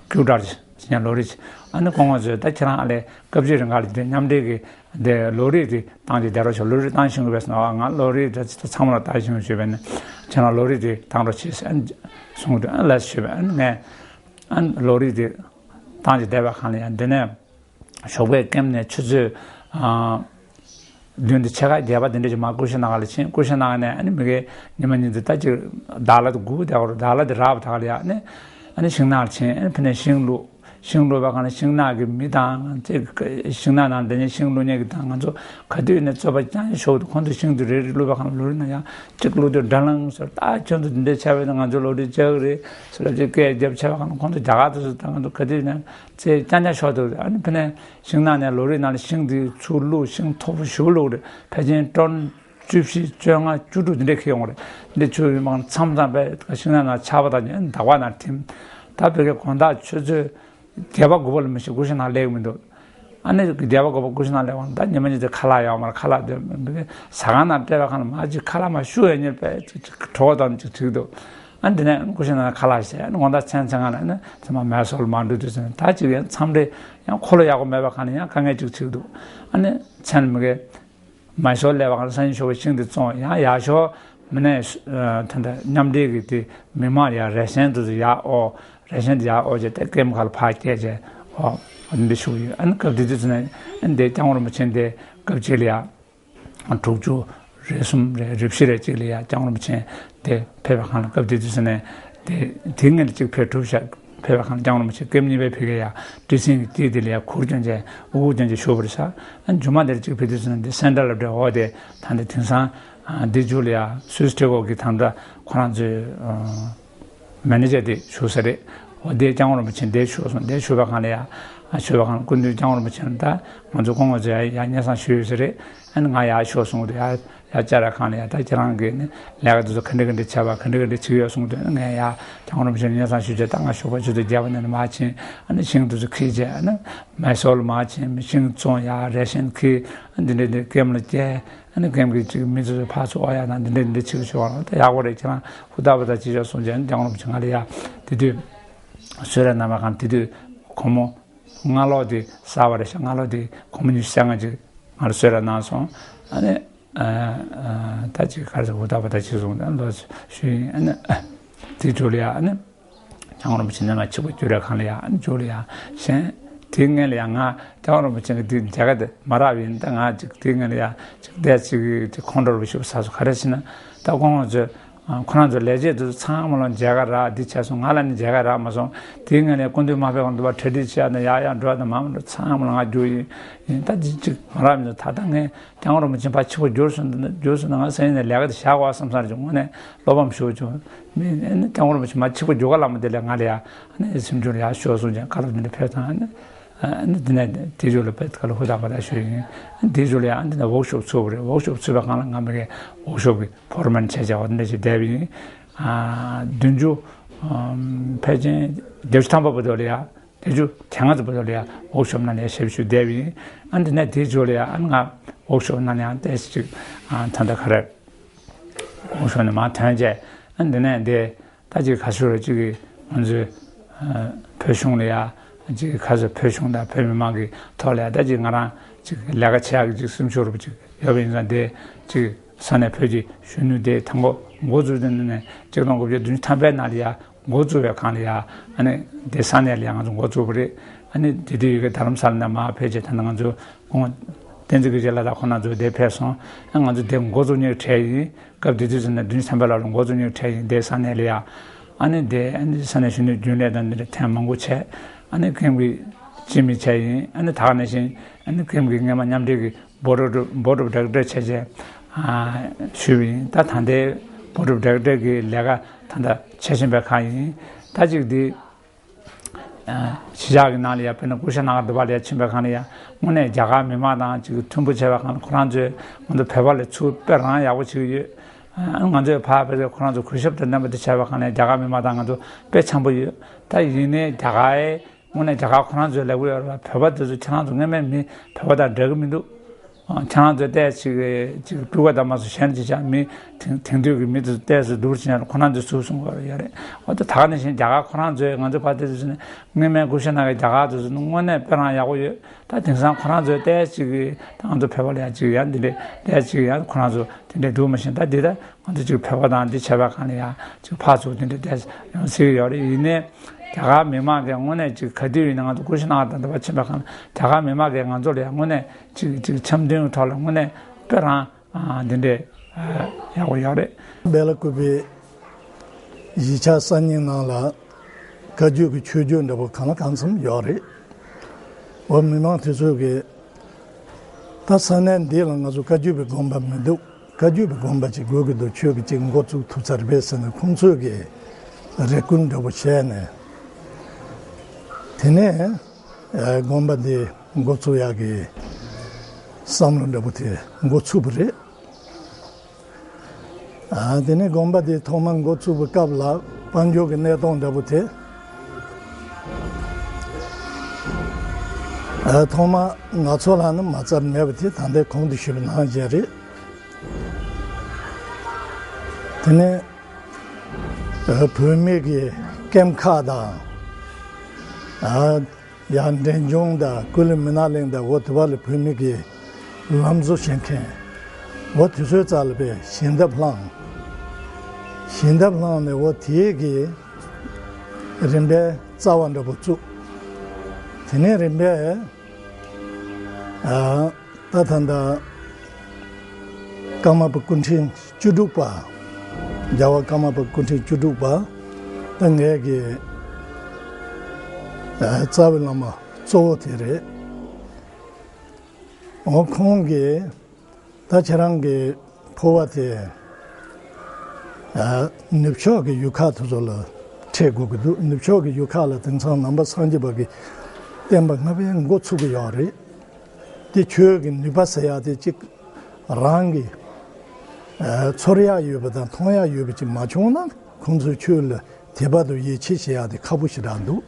ཀིའུ་ཌར་ཅིག་ཟེར་ཡང་ལོ་རེ་ཅིག་ཨ་ནི་ཁོང་ང་ཚོས་ད་ཁྱེད་རང་ཨ་ལས་སྐབས་ཅིག་རིང་ག་ལ་དེ་མཉམ་འབྲེལ་གྱི་དེ་ལོ་རེ་དེ་བཏང་རྗེས་བསྡད་རོགས་ཞུ། ལོ་རེ་བཏང་ཤེས་ཀྱི་བས་ན་ང་ལོ་རེ་ད་ཅིག་ད་ཚང་མ་ལ་ལྟ་ཤེས་ཞུས་པས་ན་ཁྱེད་རང་ལོ་རེ་དེ་བཏང་རོགས་བྱེད་ཟེར་ཨ་ནི་གསུངས་དུས་ཨ་ནི་ལགས་ཞུས་པས། ཨ་ནི་ངས་ཨ་ནི་ལོ་རེ་དེ་བཏང་རྗེས་བསྡད་པ་གང་ལ་ཡང་འདི་ནས་ཞོགས་པའི་ཀེམ་ནས་ཆུ་ཚོད་ཨ། བདུན་དང་ཕྱེད་ཀ་བརྒྱད་པ་དེ་འདྲ་ཅིག་མར་ཀུ་ཤ་ན་ག་ལ་ཕྱིན། ཀུ་ཤ་ན་ག་ནས་ཨ་ནི་མི་གའི་ཉི་མ་ཉིན་དུ་ད་ཅིག་ཌོ་ལར་དེ་སྒུག་བསྡད་པ་རེད། ཌོ་ལར་དེ་རག་པ་ད་ག་ལ་ཡ་ཨ་ནི་ཨ་ནི་ཤིང་ནགས་ལ་ཕྱིན། ཨ་ནི་ཕ་ནས་ཤིང་བླུགས། ཤིང་བླུགས་པ་ག་ནས་ཤིང་ནགས་ཀྱི་མི་དང་ཅིག་ཤིང་ནགས་ནང་དེ་ནས་ཤིང་བླུགས་མཁན་གྱི་དང་ང་ཚོ་ག་དུས་ནས་རྩོད་པ་རྐྱང་རྐྱང་ཤོར་འདུག་ཁོང་ཚོ་ཤིང་དེ་རེ་རེ་བླུགས་པ་ག་ནས་ལོ་རེ་ན་ཡང་ཅིག་བླུགས་དུས་འདྲ་ལངས་ཟེར། ད་ཁྱོད་ཚོ་དེ་འདྲ་བྱས་པ་ཡིན་ན་ང་ཚོ་ལོ་རེ་རྒྱག་གི་རེད་ཟེར་ལབ་ཅིག་སྐད་རྒྱབ་བྱས་པ་ག་ནས་ཁོང་ཚོ་རྒྱ་གར་དུ་སུ་དང་ང་ཚོ་ག་དུས་ནས་ཚེ་རྐྱང་རྐྱང་ཤོར་འདུག་ཨ་ནི་ཕ་ནས་ཤིང་ནགས་ནས་ལོ་རེ་ནང་ལ་ཤིང་དེ་ཚུར་བླུགས། ཤིང་མཐོ་པོ་ཞེ་པོ་བླུགས་རེད། ཕལ་ཆེར་ཊོན་བཅུ་བཞི་བཅོ་ལྔ་བཅུ་དྲུག་འདི་འདྲས་འཁྱེར་ཡོང་རེད། འདི་ཆུ་ཡིན་མང་མཚམས་མཚམས་པས་ཤིང་ནགས་ནང་ཆར་པ་དང་ཉེ་འདག་པ་ནང་ཐིམ། ད་བོད་སྐད་དགོང་དག་ཆུ་ཚོད་བརྒྱད་པ་དགུ་པ་ལ་མི་ཤེས་ཀུ་ཤ་ན་ག་སླེབས་མི་འདུག་ཨ་ནི་བརྒྱད་པ་དགུ་པ་ཀུ་ཤ་ན་ག་སླེབས་པ་ད་ཉི་མ་གཉིས་ཚེ་ཁ་ལག་ཡོད་མ་རེད། ཁ་ལག་དེ་ཟ་ཁང་ནང་སྤྲད་པ་གང་ལ་མ་ཅིག་ཁ་ལག་མ་ཤུ་ཡ་ཉེར་པས་ཅིག་ཅིག་གྲོགས་དང་ཅིག་བྲིས་འདུག་ཨ་འདི་ནས་ཀུ་ཤུ་ན་ཁ་ལག་བྱས། ཨ་ནི་དགོང་དག་མཚན་མཚན་གང་ལ་ཨ་ནི་ཚང་མ་མལ་སོལ་མ་འགྲོ་དུས་ཟེར་ནས། ད་ཅིག་ཡང་མཚམས་རེ་ཡང་འཁོར་ལོ་ཡག་པོ་མེད་པའི་སྒང་ལ་ཡང་དཀའ་ངལ་ཅིག་འཕྲད་འདུག་ཨ་ནི་མཚན་མི་དགེ་མལ་སོལ་སླེབས་པའི་སྒང་ལ་སང་ཉིན་ཞོགས་པ་ཤིང་དེ་བཙོང་ཡང་ཡར་ཞོགས་མི་ནས་ད་ལྟ་མཉམ་འབྲེལ་གྱི་དེ་མི་མང་ཡར་རེ་ཤན་དེ་ཚོ་ཡར་ཨོ་རེ་ཤན་དེ་ཡར་ཨོ་བྱས་ཏེ་ཀེམ་ཁ་ལ་ཕར་བསྐྱལ་བྱས་ཨོ་འདི་ཞུ་གི་ཡོད། ཨ་ནི་སྐབས་དེ་དུས་ཚོད་ནས་ཨ་ནི་དེ་སྐྱབས་མགོན་རིན་པོ་ཆེ་འདི་སྐབས་གཅིག་ལ་ཡ། དྲུག་ཅུ་རེ་གསུམ་རེ་རེ་བཞི་རེ་གཅིག་ལ་ཡ་སྐྱབས་མགོན་རིན་པོ་ཆེ་དེ་ཕེབས་པའི་སྒང་ལ་སྐབས་དེ་དུས་ཚོད་ནས་དེ་དེ་སྔོན་ལ་གཅིག་ཕེབས་གྲུབ་ཤག་ཕེབས་པའི་སྒང་ལ་སྐྱབས་མགོན་རིན་པོ་ཆེ་ཀེམ་གཉིས་པའི་ཕ་གིར་ཡ་ཊི་སིང་གི་དེ་དེ་ལ་ཡ་གུར་གྱོན་བྱས་དབུ་གུར་གྱོན་བྱས་བཞུགས་པ་རེད་ཤག་ཨ་མཇུག་མ་དེར་གཅིག་ཕེབས་དུས་ཚོད་ནས་དེ་སེན་ཊར་སློབ་གྲྭའི་འོག་དེ་ད་ལྟ་དེང་སང་དེ་མཇུག་ལ་ཡ་སུད་སི་གྲོས་ཚོགས་ཀྱི་དམ་དྲག་ཁོ་རང་ཚོའི། མེ་ནེ་ཇར་དེ་བཞུགས་ས་རེད། འོ་དེ་སྐྱབས་མགོན་རིན་པོ་ཆེ་འདིར་བཞུགས་སོང་། འདིར་བཞུགས་པའི་སྒང་ལ་ཡ། བཞུགས་པའི་སྒང་ལ་སྐུ་མདུན་སྐྱབས་མགོན་རིན་པོ་ཆེ་ད་ང་ཚོ་སྐུ་ངོ་ཚོ་ཡ་ཡ་སྙན་སེང་ཞུས་ཡོད་ས་རེད། ཨ་ནི་ང་ཡར་ཤོག་གསུངས་འདུག་ཡ་ཡ་བཅར་བའི་སྒང་ལ་ཡ་ད་ཁྱེད་རང་གིས་ནི་ལས་ཀ་དེ་ཚོ་ག་འདྲ་ག་འདྲ་བྱས་པ་ག་འདྲ་ག་འདྲ་བྱེད་ཀྱི་ཡོད་གསུངས་འདུག་ཨ་ནི་ང་ཡ་སྐྱབས་མགོན་རིན་པོ་ཆེ་སྙན་སེང་ཞུས་བྱས་ད་ང་ཞོགས་པ་ཆུ་ཚོད་བརྒྱད་པ་ནས་མར་ཕྱིན། ཨ་ནི་ཤིང་དེ་ཚོ་འཁྱེར་བྱས་ཨ་ནི་མལ་སོལ་མར་ཕྱིན། ཤིང་བཙོང་ཡ་རེ་ཤན་འཁྱེར། ཨ་འདི་འདྲ་འདི་ཀེམ་ལ་བསྐྱལ། ཨ་ནི་ཀེམ་གྱི་ཅིག་མི་ཚོ་ཕར་ཚུར་ཨོ་ཡ་དང་འདི་འདྲ་འདི་འདྲ་བྱེད་ཀྱི་ཡོད་པ་ལ་ད་ཡག་པོ་རེད། ཁྱེད་རང་ཧུར་ཐག་པ་ད་ཅི་ཆོག་གསུངས་བྱས་ཨ་ནི་སྐྱབས་མགོན་རིན་པོ་ཆེ་ང་ལ་ཡ་དེ་དུས་གསོལ་རས་གནང་བའི་སྒང་དེ་དུས་སྒོར་མོ་སྔ་ལོགས་དེ་གསར་པ་རེད་ཤག་སྔ་ལོགས་དེ་སྒོར་མོ་ཉི་ཤུ་རྩ་ལྔ་ཅིག་ང་ལ་གསོལ་རས་གནང་སོང་། ཨ་ནི་ད་ཅིག་ག་རེ་ཟེར་ཧུར་ཐག་པ་ད་ཅི་གསུངས་ད་ལོ་ཞུ་ཡིན། ཨ་ནི་དེ་ཚོ་ལ་ཡ་ཨ་ནི། སྐྱབས་མགོན་རིན་པོ་ཆེ་ནས་ང་ཕྱི་པོ་བསྐྱུར་བའི་སྒང་ལ་ཡ་ཨ་ནི་མཇུག་ལ་ཡ་གཞན་དེའི་སྔོན་ལ་ཡ་ང་སྐྱབས་མགོན་རིན་པོ་ཆེ་གི་དེ་མཇལ་ཁ་དེ་མ་རག་པ་ཡིན། ད་ང་ཅིག་དེའི་སྔོན་ལ་ཡ་ཅིག་བསྡད་ཅིག་ཅིག་ཁོང་ཁྲོ་རུ་ཞིག་ཟ་སོང་། ག་རེ་ཟེར་ན་ད་ཁོང་ཚོས་ཁོ་རང་ཚོ་ལས་བྱེད་དེ་ཚོ་ཚང་མ་ལ་མཇལ་ཁ་རག་འདི་བྱས་སོང་། ང་ལ་ནི་མཇལ་ཁ་རག་མ་སོང་། དེའི་སྔོན་ལ་སྐུ་མདུན་མ་ཕེབས་གོང་དུ་བ་གྲ་སྒྲིག་བྱས་ན་ཡ་ཡ་འགྲོ་དང་མ་མ་འགྲོ་ཚང་མ་ལ་ང་རྒྱུགས་ཡིན། ཡིན་ད་འདི་ཅིག་མ་རག་མི་འདུག་ད་ལྟ་ངས། སྐྱབས་མགོན་རིན་པོ་ཆེ་ཕར་ཕྱི་པོ་བསྒྱུར་སོང་། འདི་ན་བསྒྱུར་སོང་ན་ང་སང་ཉིན་ནས་ལས་ཀ་དེ་བཞག་དགོས་བསམ་ས་རེད། དངོས་གནས་བློ་ཕམ་ཞེ་པོ་བྱུང་། ནི་ཨ་ནི་སྐྱབས་མགོན་རིན་པོ་ཆེ་མར་ཕྱི་པོ་བསྒྱུར་ག་ལ་མ་དེ་ལས་ང་ལ་ཡ་ཨ་ནི་སེམས་ཆུང་ལ་ཡ་ཤོག་གསུངས་ཀྱང་བཀའ་སློབ་འདི་འདྲ་ཕེབས་དང་། ཨ་ནི་ཨ་ནི་འདི་ནས་དེ་ཚོ་ལ་དཔེ་ཁ་ལ་ཧུར་ཐག་པ་ཐག་ཞུས་ཡིན། ཨ་ནི་དེ་ཚོ་ལ་ཡ་ཨ་ནི་འདི་ནས་ཝོག་ཤོབ་ཚུགས་པ་རེད། ཝོག་ཤོབ་ཚུགས་པའི་སྒང་ལ་ང་མ་གིར་ཝོག་ཤོབ་ཀྱི་ཕོར་མན་བྱས་བྱས་པ་འདི་འདྲ་ཞིག་བསྡད་པ་ཡིན། ཨ་བདུན་ཅུ་ཕལ་ཆེར་བརྒྱད་ཅུ་ཐམ་པ་བར་དུ་ལ་ཡ། བརྒྱད་ཅུ་གྱ་ལྔ་ཙམ་བར་དུ་ལ་ཡ་ཝོག་ཤོབ་ནང་ལ་ཡ་ཞབས་ཞུ་བསྡད་པ་ཡིན། ཨ་འདི་ནས་དེའི་མཇུག་ལ་ཡ་ཨ་ང་ཝོག་ཤོབ་ནང་ལ་ཡང་ཏོག་ཙམ་ཅིག་ཨ་ད་ལྟ་ག་རེ་ཝོག་ཤོབ་ནས་མར་ཐོན་བྱས། ཨ་འདི་ནས་འདི་ད་ཅིག་ག་ཚོད་རེ་ཅིག་གི་ང་ཚོའི་ཨ་བོད་གཞུང་ལ་ཡ་ཅིག་ག་ཚོད་བོད་གཞུང་དང་བོད་མི་མང་གི་ཐོག་ལ་ཡ་ད་ཅིག་ང་རང་ཅིག་ལས་ཀ་བྱེད་ཡག་གི་ཅིག་སེམས་ཤུགས་རུ་ཅིག་ཡོད་པ་ཡིན་ཙང་དེ་ཅིག་ས་གནས་བོད་ཀྱི་གཞོན་ནུ་དེ་དང་པོ་འགོ་བཙུགས་དུས་ནས་གཅིག་སྟོང་དགུ་བརྒྱ་བདུན་ཅུ་ཐམ་པའི་ནང་ལ་ཡ་འགོ་བཙུགས་པའི་སྒང་ལ་ཡ་ཨ་ནི་དེ་ས་གནས་ལ་ཡ་ང་ཚོ་འགོ་བཙུགས་པ་རེད། ཨ་ནི་དེ་དུས་ཡི་གེ་རྡ་རམ་ས་ལ་ནས་མར་ཕེབས་བྱས་ད་ནི་ང་ཚོ་ཁོང་བསྟན་འཛིན་སྐུ་ཞབས་ལགས་དང་ཁོང་རྣམ་ཚོ་དེ་ཕེབས་སོང་། ཨ་ང་ཚོ་དེ་འགོ་བཙུགས་མཁན་གྲས་ཡིན། སྐབས་དེ་དུས་ཙམ་ནས་བདུན་ཅུ་ཐམ་པའི་ལོ་ལ་འགོ་བཙུགས་མཁན་གྲས་ཡིན། དེ་ས་གནས་ལ་ཡ་ཨ་ནི་དེ་ཨ་ནི་ས་གནས་གཞོན་ནུ་རྒྱུན་ལས་དང་འདི་འདྲ་ཐེངས་མང་པོ་བྱས། ཨ་ནི་ཀེམ་གྱི་སྤྱི་མི་བྱས་ཡིན། ཨ་ནི་ད་ག་ནང་བཞིན་ཨ་ནི་ཀེམ་གྱི་སྔོན་མ་མཉམ་འབྲེལ་གྱི་Board of Board of Director བྱས་བྱས་ཨ་ཞུས་པ་ཡིན། ད་ད་ལྟའི་Board of Director གི་ལས་ཀ་ད་ལྟ་བྱེད་བཞིན་པའི་ཁག་ཡིན། ད་ཅིག་འདི་ཨ་གཞིས་ཆགས་ཀྱི་ནང་ལ་ཡ་དཔེར་ན་སྐུ་ཞབས་ནཱ་ག་རྡོ་པ་ལ་ཡ་ཕྱིན་པའི་སྒང་ལ་ཡ་དངོས་གནས་རྒྱ་གར་མི་མང་དང་ཅིག་མཐུན་པོ་བྱས་པའི་སྒང་ལ་ཁོ་རང་ཚོས་ང་ཚོ་བོད་པ་ལ་ཚུར་དཔེ་རང་ཡག་པོ་བྱེད་ཀྱི་ཡོད། ཨ་ང་ཚོས་ཕར་ཕེབས་ཏེ་ཁོ་རང་ཚོ་གུས་ཞབས་དང་ལྡན་པ་དེ་བྱས་པའི་སྒང་ལ་ཡ་རྒྱ་གར་མི་མང་དང་ང་ཚོ་དཔེ་འཆམ་པོ་ཡོད། ད་ཡིན་ནའི་རྒྱ་གར་དངོས་གནས་རྒྱ་གར་ཁོ་རང་ཚོའི་ལབ་ཀྱི་ཡོད་རེད་པ། བོད་པ་དེ་ཚོ་ཁྱེད་རང་ཚོ་སྔོན་མའི་མི་བོད་པ་དང་འདྲ་གི་མི་འདུག་ཨ་ཁྱེད་རང་ཚོ་ཏོག་ཙམ་ཅིག་སྤུས་ཀ་དང་མ་སོང་གཞན་ཅིག་ཆགས། མི་དེང་དེང་དུས་ཀྱི་མི་དེ་ཚོ་ཏོག་ཙམ་སྡུག་རུ་ཕྱིན་ཡ་ཁོ་རང་ཚོས་ཚུར་གསུང་གི་ཡོད་རེད། འོ་ད་ད་ག་ནང་བཞིན་རྒྱ་གར་ཁོ་རང་ཚོས་ང་ཚོ་ཕར་ཏོག་ཙམ་ནས་སྔོན་མའི་སྐུ་ཞབས་ནཱ་གི་རྒྱ་གར་དེ་ཚོ་དངོས་གནས་དཔེ་རང་ཡག་པོ་ཡོད། ད་དེང་སང་ཁོ་རང་ཚོས་ཏོག་ཙམ་ཅིག་གིས་ད་ང་ཚོ་བོད་པ་ལ་ཡ་ཅིག་ཡ་འདི་འདྲས་ཏོག་ཙམ་ཅིག་ཡ་ཁོ་རང་ཚོ་དེ་འདྲས་འདུག་མ་གཞི་ད་འདི་ད། ང་ཚོ་ཅིག་བོད་པ་དང་འདི་བྱས་པའི་སྒང་ལ་ཡ་ཅིག་ཕར་ཚུར་དེ་འདྲ་ཏོག་ཙམ་ཡང་ཟེར་གྱི་ཡོད་རེད། ཡིན་ནའི་རྒྱ་གར་མི་མང་གིས་དངོས་གནས་ཅིག་ག་དུས་ཡིན་ན་ང་ཚོ་སྐུ་ཞབས་ནཱ་ག་རྡོ་པ་ཕྱིན་པའི་སྒང་ལ་རྒྱ་གར་མི་མང་གིས་ང་ཚོ་ལ་ཡ་དངོས་གནས་ཅིག་ཅིག་འཆམ་མཐུན་གྱི་ཐོག་ལ་དངོས་གནས་དཔེ་རང་ཨ་འདི་འདྲས་ཨ་ཡག་པོ་ཡོད་རེད། སྦེ་ལ་ཀུ་པའི་གཞིས་ཆགས་གསར་རྙིང་ནང་ལ་བཀའ་བརྒྱུད་ཀྱི་ཆོས་བརྒྱུད་འདྲ་པོ་གང་ལ་གང་འཚམ་ཡོད་རེད། འོ་མི་མང་དེ་ཚོས་ཀྱིས་ད་ས་གནས་འདི་ལ་ང་ཚོ་བཀའ་བརྒྱུད་པའི་དགོན་པ་མི་འདུག་བཀའ་བརྒྱུད་པའི་དགོན་པ་ཅིག་དགོས་ཀྱི་འདུག་ཁྱོད་ཀྱིས་ཅིག་འགོ་བཙུགས་ཐུབ་ས་རེད་པས་ཟེར་ནས་ཁོང་ཚོས་ཀྱིས་རེ་སྐུལ་འདྲ་པོ་བྱས་ནས། དེ་ནས་ཨ་དགོན་པ་འདི་འགོ་བཙུགས་ཡག་གི་བསམ་བློ་འདྲ་པོ་དེ་འགོ་ཚུགས་པ་རེད། ཨ་དེ་ནས་དགོན་པ་དེ་ཐོག་མར་འགོ་བཙུགས་པའི་སྐབས་ལ་དཔལ་འབྱོར་གྱི་གནས་སྟངས་འདྲ་པོ་དེ། ཨ་ཐོག་མར་ང་ཚོ་ལ་ནི་མ་རྩ་མེད་པ་དེ་ད་ལྟའི་གོང་དུ་ཞུས་པ་ནང་བཞིན་རེད། དེ་ནས་ བོད་མི་གི་ཀེམ་ཁག་དང་། ཡང་འབྲས་ལྗོངས་དང་ཀུ་ལུ་མི་ན་གླིང་དང་འོ་དེ་བ་ལ་བོད་མི་གི་ལམ་བཟོ་བྱེད་མཁན། འོ་དེ་ཚོའི་རྩ་ལ་པའི་ཞལ་འདེབས་བསླངས། ཞལ་འདེབས་བསླངས་ནས་འོ་དེའི་གི་རིམ་པའི་རྩ་བ་འདྲ་པོ་བཙུགས། དེ་ནས་རིམ་པས། ད་ད་ལྟ་ཀརྨ་པ་སྐུ་ཕྲེང་བཅུ་དྲུག་པ། རྒྱལ་བ་ཀརྨ་པ་སྐུ་ཕྲེང་བཅུ་དྲུག་པ། ད་ངའི་གི་རྩ་བའི་བླ་མ་གཙོ་བོ་དེ་རེད། འོ་ཁོང་གིས་ད་ཁྱེད་རང་གི་ཕོ་བ་དེ་ནུབ་ཕྱོགས་ཀྱི་ཡུལ་ཁག་དེ་ཚོ་ལ་འཕྲད་དགོས་ཀྱི་འདུག་ནུབ་ཕྱོགས་ཀྱི་ཡུལ་ཁག་ལ་དེང་སང་ནང་པ་སངས་རྒྱས་པ་གི་བསྟན་པ་སྔ་བས་འགོ་ཚུགས་ཀྱི་ཡོད་རེད། དེ་ཆོས་ཀྱི་ནུས་པ་ཟེར་ཡག་དེ་གཅིག་རང་གི་ཚོར་ཡག་ཡོད་པ་དང་མཐོང་ཡག་ཡོད་པ་ཅིག་མ་བྱུང་ན་ཁོང་ཚོའི་ཆོས་ལ་དད་པ་དང་ཡིད་ཆེས་བྱེད་ཡག་དེ་ཁག་པོ་ཞེ་དྲག་འདུག་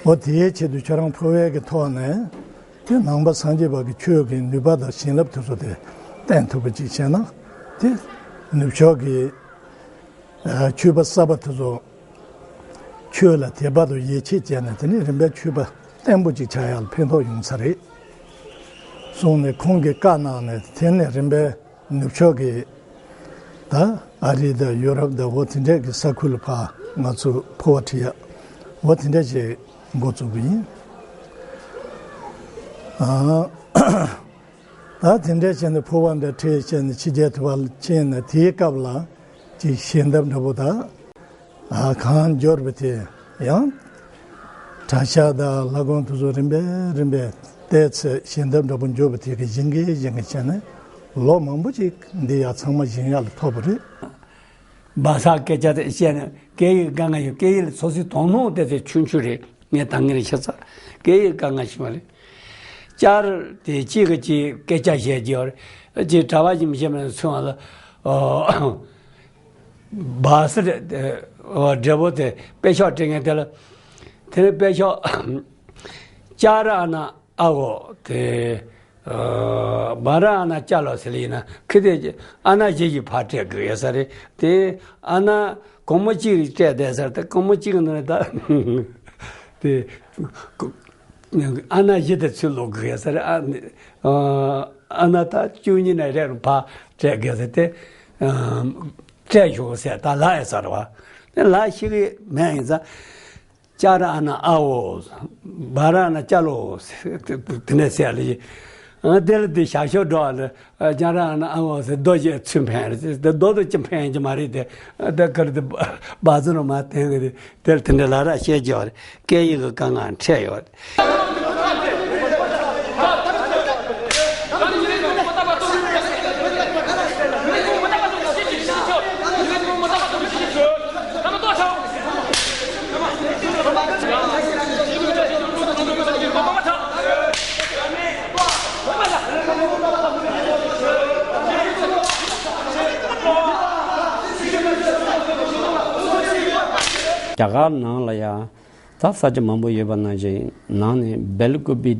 འོ་དེའི་ཆེད་དུ་ཁྱོད་རང་ཕོ་བའི་གི་ཐོག་ནས་དེ་ནང་པ་སངས་རྒྱས་པ་གི་ཆོས་ཀྱི་ནུས་པ་དང་བྱིན་རླབས་དེ་ཚོ་དེ་བསྟན་ཐུབ་པ་ཅིག་བྱས་ན་དེ་ནུབ་ཕྱོགས་ཀྱི་ཆོས་པ་གསར་པ་དེ་ཚོ་ཆོས་ལ་དད་པ་དང་ཡིད་ཆེས་བྱས་ནས་དེ་ནས་རིམ་པས་ཆོས་པ་བརྟན་པོ་ཅིག་ཆགས་ཡག་ལ་ཕན་ཐོགས་ཡོང་ས་རེད་གསུངས་ནས་ཁོང་གིས་བཀའ་གནང་ནས་དེ་ནས་རིམ་པས་ནུབ་ཕྱོགས་ཀྱི་ད་ཨ་རི་དང་ཡུ་རོབ་དང་འོ་དེ་འདྲས་ཀྱི་ས་ཁུལ་ལ་ཕར་ང་ཚོ་ཕོ་བ་ཁྲིད་ཡག་འོ་དེ་འདྲས་ཅིག་འགོ་བཙུགས་པ་ཡིན། ཨ། ད་དེ་འདྲས་བྱས་ནས་ཕོ་བ་འདྲ་ཁྲིད་བྱས་ནས་ཕྱི་རྒྱལ་དུ་བ་ཕྱིན་ནས་དེའི་སྐབས་ལ་ཅིག་ཞལ་འདེབས་འདྲ་པོ་དང་། ཨ་གང་འབྱོར་བ་དེ་ཡང་གྲྭ་ཤག་དང་ལྷ་ཁང་དེ་ཚོ་རིམ་པས་རིམ་པས་བལྟས་ཚེ་ཞལ་འདེབས་འདྲ་པོ་འབྱོར་བ་དེ་གི་བཞེངས་ཀྱི་བཞེངས་ཀྱི་བྱས་ནས་ལོ་མང་པོ་ཅིག་འདི་ཡར་ཚང་མ་བཞེངས་ཡག་ལ་ཐོབ་པ་རེད། སྦ་ས་སྐད་ཆ་དེ་བཤད་ན་སྐད་ཡིག་དཀའ་ངལ་ཡོད། སྐད་ཡིག་ལ་སོ་སོའི་དོ་སྣང་དེ་དེ་ཆུང་ཆུང་རེད། ངས་ད་ངེད་ལ་ཤེས་ཚ་སྐད་ཡིག་དཀའ་ངལ་ཞིག་མ་རེད། བསྐྱར་དེ་གཅིག་གིས་གཅིག་སྐད་ཆ་བཤད་ཀྱི་ཡོད་རེད། ཅིག་གྲྭ་པ་ཞིག་མི་བཤད་མ་རེད་ཚུར་ང་ལ་སྦ་ས་རེད། འབྲས་བུ་དེ་དཔེ་ཤོག་སྤྲད་མཁན་དེ་ལ་དེ་ནས་དཔེ་ཤོག་ཅ་ར་ཨ་ན་ཨ་འོ་དེ། ཨ་མ་ར་ཨ་ན་ཅ་ལོ་ཟེར་ལེ་ཡིན་ན་ཁི་དེ་ཨ་ན་བཞི་ཡི་ཕར་སྤྲད་དགོས་ཡོད་ས་རེད། དེ་ཨ་ན་གོང་མ་གཅིག་སྤྲད་བསྡད་ས་རེད། ད་གོང་མ་གཅིག་ནང་ད་དེ་ཨ་ན་བཞི་དེ་ཚུར་ལོག་དགོས་ཡོད་ས་རེད། ཨ་ཨ་ན་ད་བཅུ་གཉིས་ནས་རེ་རུ་ཕར་སྤྲད་དགོས་ས་དེ་སྤྲད་ཤོག་ཟེར་ད་ལབ་ཡོད་ས་རེད་བ། དེ་ལབ་ཤེས་ཀྱི་མེད་ཡིན་ཙང་། ཅ་ར་ཨ་ན་ཨ་འོ། བ་ར་ཨ་ན་ཅ་ལོ། དེ་འདྲ་ཟེར་ལེ། ཨ་དེ་ལ་དེ་ཞག་ཤོག་འགྲོ་བ་ལ་ཅ་ར་ཨ་ན་ཨ་འོ་ཟེར་རྡོ་རྗེ་ཚུར་འཕེན་རེད། དེ་རྡོ་དེ་ཅི་འཕེན་གྱི་མ་རེད་དེ། དེ་གར་དེ་སྦ་ས་རུ་མ་བསྟན་གི་རེད། དེ་ལ་དེ་འདྲ་ལབ་ར་བཤད་ཀྱི་ཡོད་རེད། སྐད་ཡིག་གི་དཀའ་ངལ་འཕྲད་ཡོད་རེད། རྒྱ་གར་ནང་ལ་ཡང་ད་ས་ཆ་མང་པོ་ཡོད་པ་ནང་བཞིན་ནང་ནས་སྦེལ་ཀོབ་དེ་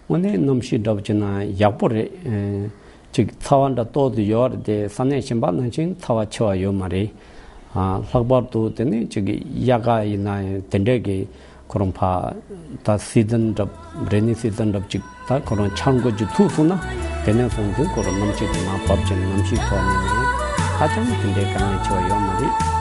དངོས་གནས་གནམ་གཤིས་འདྲ་པོ་བྱས་ན་ཡག་པོ་རེད། ཨེ་ཅིག་ཚ་བ་འདྲ་ཏོག་ཏུ་ཡོད་རེད་དེ་ས་གནས་གཞན་པ་ནང་བཞིན་ཚ་བ་ཆེ་བ་ཡོད་མ་རེད། ཨ་ལྷག་པར་དུ་དེ་ནས་ཅིག་དབྱར་ཁ་ཡིན་ན་ཡང་དེ་འདྲས་ཀྱི་ཁོ་རང་ཕ་ད་སི་ཛན་འདྲ་རེ་ནི་སི་ཛན་འདྲ་ཅིག་ད་ཁོ་རང་འཆར་འགོད་ཅིག་ཚུགས་སོང་ན་དེ་ནས་བཟུང་སྟེ་ཁོ་རང་གནམ་གཤིས་དེ་མར་བབས་ཀྱི་གནམ་གཤིས་ཐོག་ནས་ནི་ཧ་ཅང་དེ་འདྲའི་དཀའ་ངལ་ཆེ་བ་ཡོད་མ་རེད།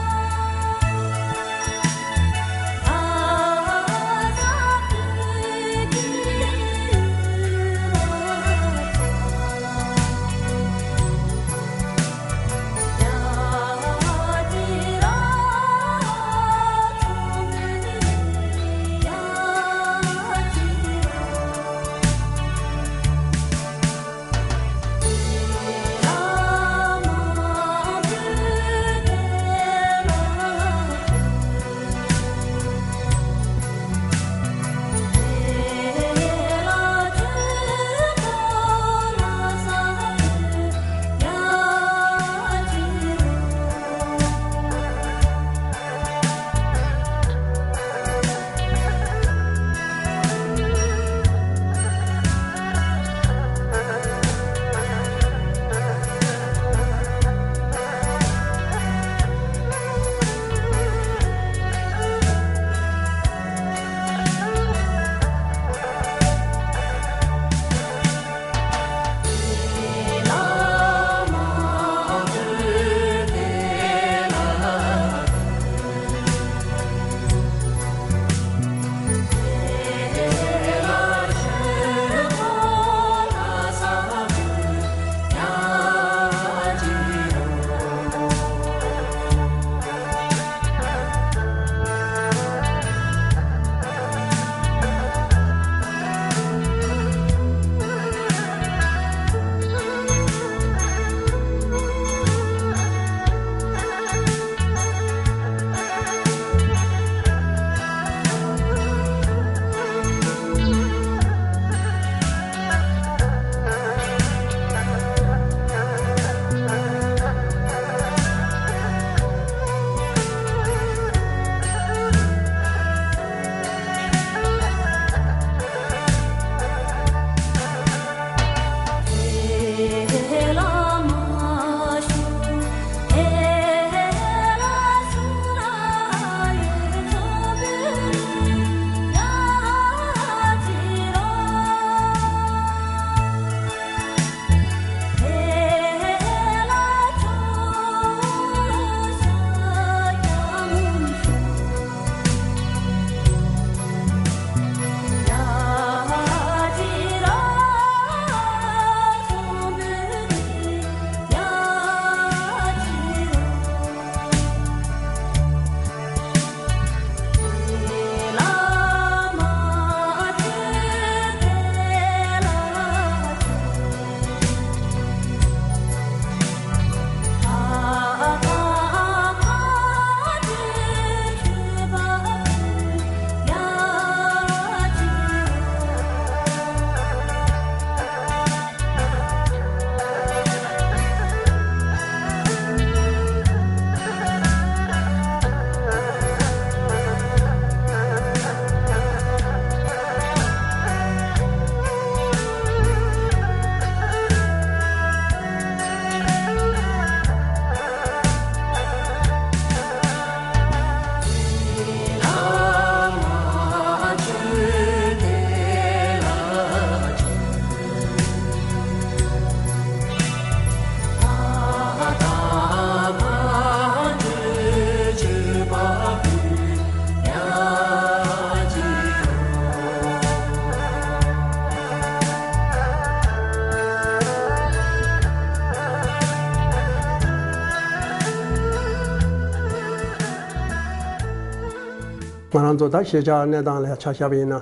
ང་རང་ཚོ་ད་གཞིས་ཆགས་གནས་སྟངས་ལ་ཆ་བཞག་པ་ཡིན་ན།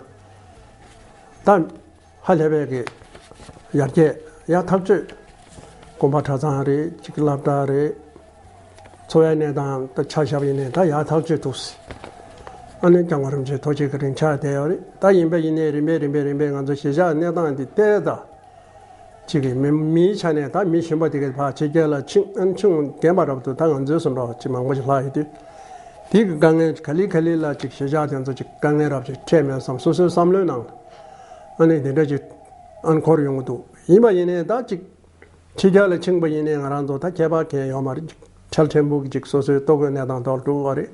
ད་ཧ་ལས་པའི་གི་ཡར་རྒྱས་ཡག་ཐག་ཆོད། དགོན་པ་གྲྭ་ཚང་རེད། ཅིག་སློབ་གྲྭ་རེད། འཚོ་བའི་གནས་སྟངས་ད་ཆ་བཞག་པ་ཡིན་ནའི་ད་ཡག་ཐག་ཆོད་འདུག། ཨ་ནི་སྐྱབས་མགོན་རིན་པོ་ཆེ་ཐུགས་རྗེ་གི་རིང་ཆགས་བསྡད་ཡོད་རེད། ད་ཡིན་པ་ཡིན་ནའི་རིམ་པས་རིམ་པས་རིམ་པས་ང་ཚོ་གཞིས་ཆགས་གནས་སྟངས་འདི་ལྟས་ད། ཅིག་གི་མི་མིའི་ཆ་ནས་ད་མི་གཞན་པ་དེ་གས་ཕར་ཕྱི་རྒྱལ་ལ་ཕྱིན། ཨ་ནི་ཕྱིན་རྒན་པ་རབ་ཏུ་ད་ང་ཚོའི་བཟོ་འདྲ་ཅིག་མང་པོ་ཞིག་ལྷག་ཡོད་དུས། དེ་གི་དཀའ་ངལ་ག་ལེ་ག་ལེ་ལ་ཅིག་གཞིས་ཆགས་དེ་ཚོ་ཅིག་དཀའ་ངལ་རབ་ཅིག་འཕྲད་མེད་བསམ། སོ་སོའི་བསམ་བློའི་ནང་ཨ་ནི་དེ་འདྲ་ཅིག་ཨ་ནི་འཁོར་ཡོང་གི་འདུག། ཡིན་པ་ཡིན་ནའི་ད་ཅིག་ཕྱི་རྒྱལ་ལ་ཕྱིན་པ་ཡིན་ནའི་ང་རང་ཚོ་ད་ཁྱད་པར་གང་ཡང་ཡོད་མ་རེད། ཅིག་ཁྲལ་ཕྲན་བུ་གི་ཅིག་སོ་སོའི་ལྟོ་གོས་གནས་སྟངས་ཐོག་འགྲོ་གི་རེད།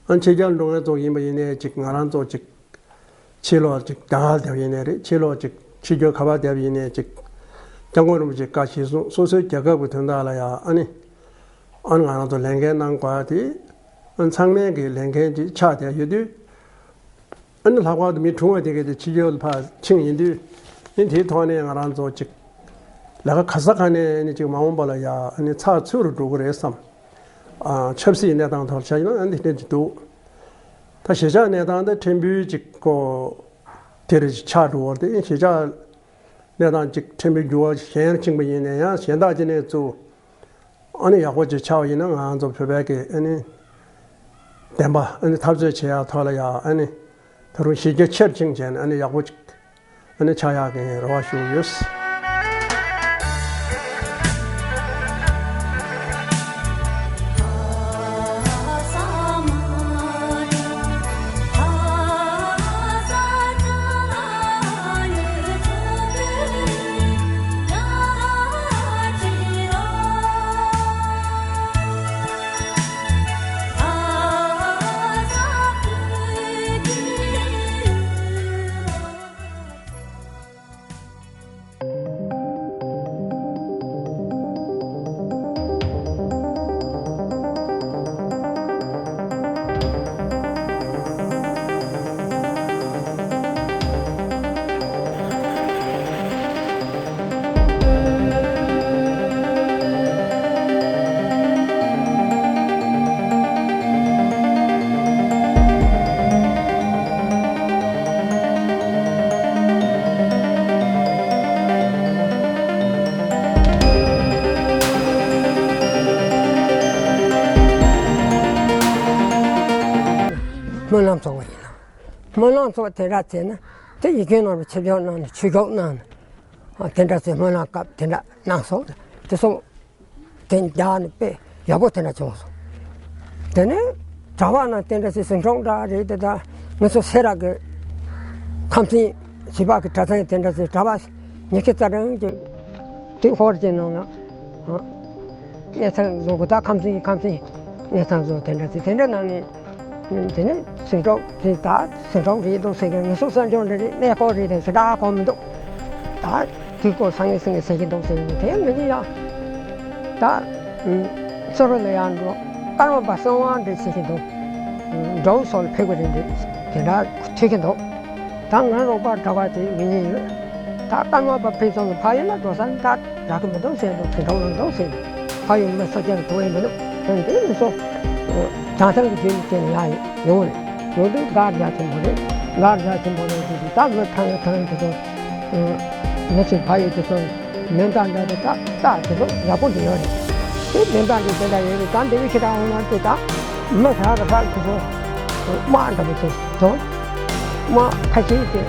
ཨ་ནི་ཕྱི་རྒྱལ་འགྲོ་མཁན་ཚོ་ཡིན་པ་ཡིན་ནའི་ཅིག་ང་རང་ཚོ་ཅིག་ཕྱི་ལོགས་ཅིག་རྒྱ་གར་དེ་ཡིན་ནའི་རེད། ཕྱི་ལོགས་ཅིག་ཕྱི་རྒྱལ་ག་པར་བསྡད་པ་ཡིན་ནའི་ཅིག་སྐྱབས་མགོན་རིན་པོ་ཆེ་བཀའ་ཞིག་གསུངས། སོ་སོའི་རྒྱལ་ཁབ་ཀྱི་དོན་དག་ལ་ཡ་ཨ་ནི་ཨ་ནི་ང་རང་ཚོ་ལས་འགན་གནང་དགོས་པ་དེ་ཨ་ནི་ཚང་མས་ཀྱི་ལས་འགན་ཅིག་ཆགས་བསྡད་ཡོད་དུས། ཨ་ནི་ལྷག་པར་དུ་མི་གྲུང་བ་དེ་གས་དེ་ཕྱི་རྒྱལ་ལ་ཕར་ཕྱིན་ཡིན་དུས། ཨ་ནི་དེའི་ཐོག་ནས་ང་རང་ཚོ་ཅིག་ལས་ཀ་ག་ས་ག་ནས་ཨ་ནི་ཅིག་མ་འོངས་པ་ལ་ཡ་ཨ་ནི་ཚགས་ཚུད་རུ་འགྲོ་གི་རེད་བསམ། ཨ་ཆབ་སྲིད་གནས་སྟངས་ཐོག་ཆ་བཞག་ན་ཨ་ནི་དེ་འདྲ་ཅིག་འདུག། ད་གཞིས་ཆགས་གནས་སྟངས་དེ་ཕྲན་བུ་ཅིག་གོ་དེ་རེ་ཅིག་ཆགས་འགྲོ་བར་དེ། གཞིས་ཆགས་གནས་སྟངས་ཅིག་ཕྲན་བུ་འགྱུར་བ་གཞན་ཕྱིན་པ་ཡིན་ན་ཡང་གཞན་དག་ཅིག་ནས་གཙོ་ཨ་ནི་ཡག་པོ་ཅིག་ཆགས་པ་ཡིན་ན་ང་ཚོ་བོད་པའི་གི་ཨ་ནི་བདེན་པ་ཨ་ནི་འཐབ་རྩོད་བྱེད་ཡག་ཐོག་ལ་ཡ་ཨ་ནི་ད་རུང་གཞི་རྒྱ་ཆེར་ཕྱིན་བྱས་ནས་ཨ་ནི་ཡག་པོ་ཅིག་ཨ་ནི་ཆགས་ཡག་གི་རེ་བ་ཞུ་ཡོད། སྨོན་ལམ་ཚོགས་པ་ཡིན་ལ། སྨོན་ལམ་ཚོགས་པ་དེ་འདྲ་བྱས་ན་དེ་ཡིག་སྐྱོན་ནང་ལ་ཆིབས་བསྒྱུར་གནང་ནས་ཆོས་རྒྱུགས་གནང་ནས་དེ་འདྲ་བྱས་སྨོན་ལམ་སྐབས་དེ་འདྲ་གནང་སོང་། དེ་སོང་། དེ་རྒྱག་ནས་དཔེ་ཡག་པོ་དེ་འདྲ་བྱུང་སོང་། དེ་ནས་གྲྭ་པ་ནང་དེ་འདྲ་སེ་ཟིང་འཁྲུག་འདྲ་རེད་དེ། ད་ང་ཚོ་སེ་ར་གི་ཁམས་ཚན་བཞི་པ་གི་གྲྭ་ཚང་དེ་འདྲ་སེ་གྲྭ་པ་ཉི་ཤུ་རྩ་གྲངས་ཀྱི་དེ་ཧོར་གྱི་ནང་ལ་གནས་ཚང་བཟོ་གི། ད་ཁམས་ཚན་གྱི་ཁམས་ཚན་གནས་ཚང་བཟོ་དེ་འདྲ་སེ་དེ་འདྲ་ནང་ནས། དེ་ནས་ཟིང་འཁྲུག་དེ་ད་ཟིང་འཁྲུག་རེད་འདུག་ཟེར་གི། ངེད་ཚོ་གསོ་སྦྱོང་རེད་རེད། གནས་སྐོར་རེད་རེད་ཟེར་ད་གོ་མི་འདུག། ད་དེ་སྐོར་སང་ངེ་སང་ངེ་ཟེར་གི་འདུག་ཟེར་གི། དེ་མི་འདི་ཡང་ད་སོ་རུ་ལ་ཡང་འགྲོ། ཀརྨ་པ་གསང་བ་འདྲེ་ཟེར་གི་འདུག། འགྲོ་སོགས་ལ་ཕེབས་གི་རེད་འདུག། དེ་འདྲ་ཐོས་གི་འདུག། ད་ང་རོགས་པ་གྲྭ་པ་དེ་ངེད་གཉིས་ཡོད། ད་ཀརྨ་པ་ཕེབས་སོང་ནས་ཕ་ཡུལ་ལ་འགྲོ་ས་ནི་ད་རག་གི་མི་འདུག་ཟེར་འདུག། ཟིང་འཁྲུག་ལ་འདུག་ཟེར་འདུག། ཕ་ཡུལ་མི་སོ་སྐྱེ་ལ་དོ་ཡིན་མི་འདུག། དེ་འདྲའི་མི་ཚོ་བྱང་ཐང་གི་རྒྱུད་ལ་བསྐྱལ་ནས་ཡར་ཡོང་བ་རེད། ཡོང་དུས་མགར་རྒྱ་ཆེན་པོ་རེད། མགར་རྒྱ་ཆེན་པོ་རེད་དེ་དུས་ད་མི་ཐང་ཐང་དེ་ཚོ་མི་ཚོས་ཕ་ཡུལ་དེ་ཚོ་མེ་མདའ་འདྲ་དེ་ད་ད་དེ་ཚོ་ཡག་པོ་འདྲ་ཡོད་རེད། དེ་མེ་མདའ་འདྲ་དེ་འདྲ་ཡོད་རེད། ད་འདི་བའི་ཁྱེད་རང་འོང་ན་དེ་ད་མི་ཧྲག་ཧྲག་དེ་ཚོ་དམག་འདྲ་པོ་ཚོ་དོ། དམག་ཁ་ཤས་དེ་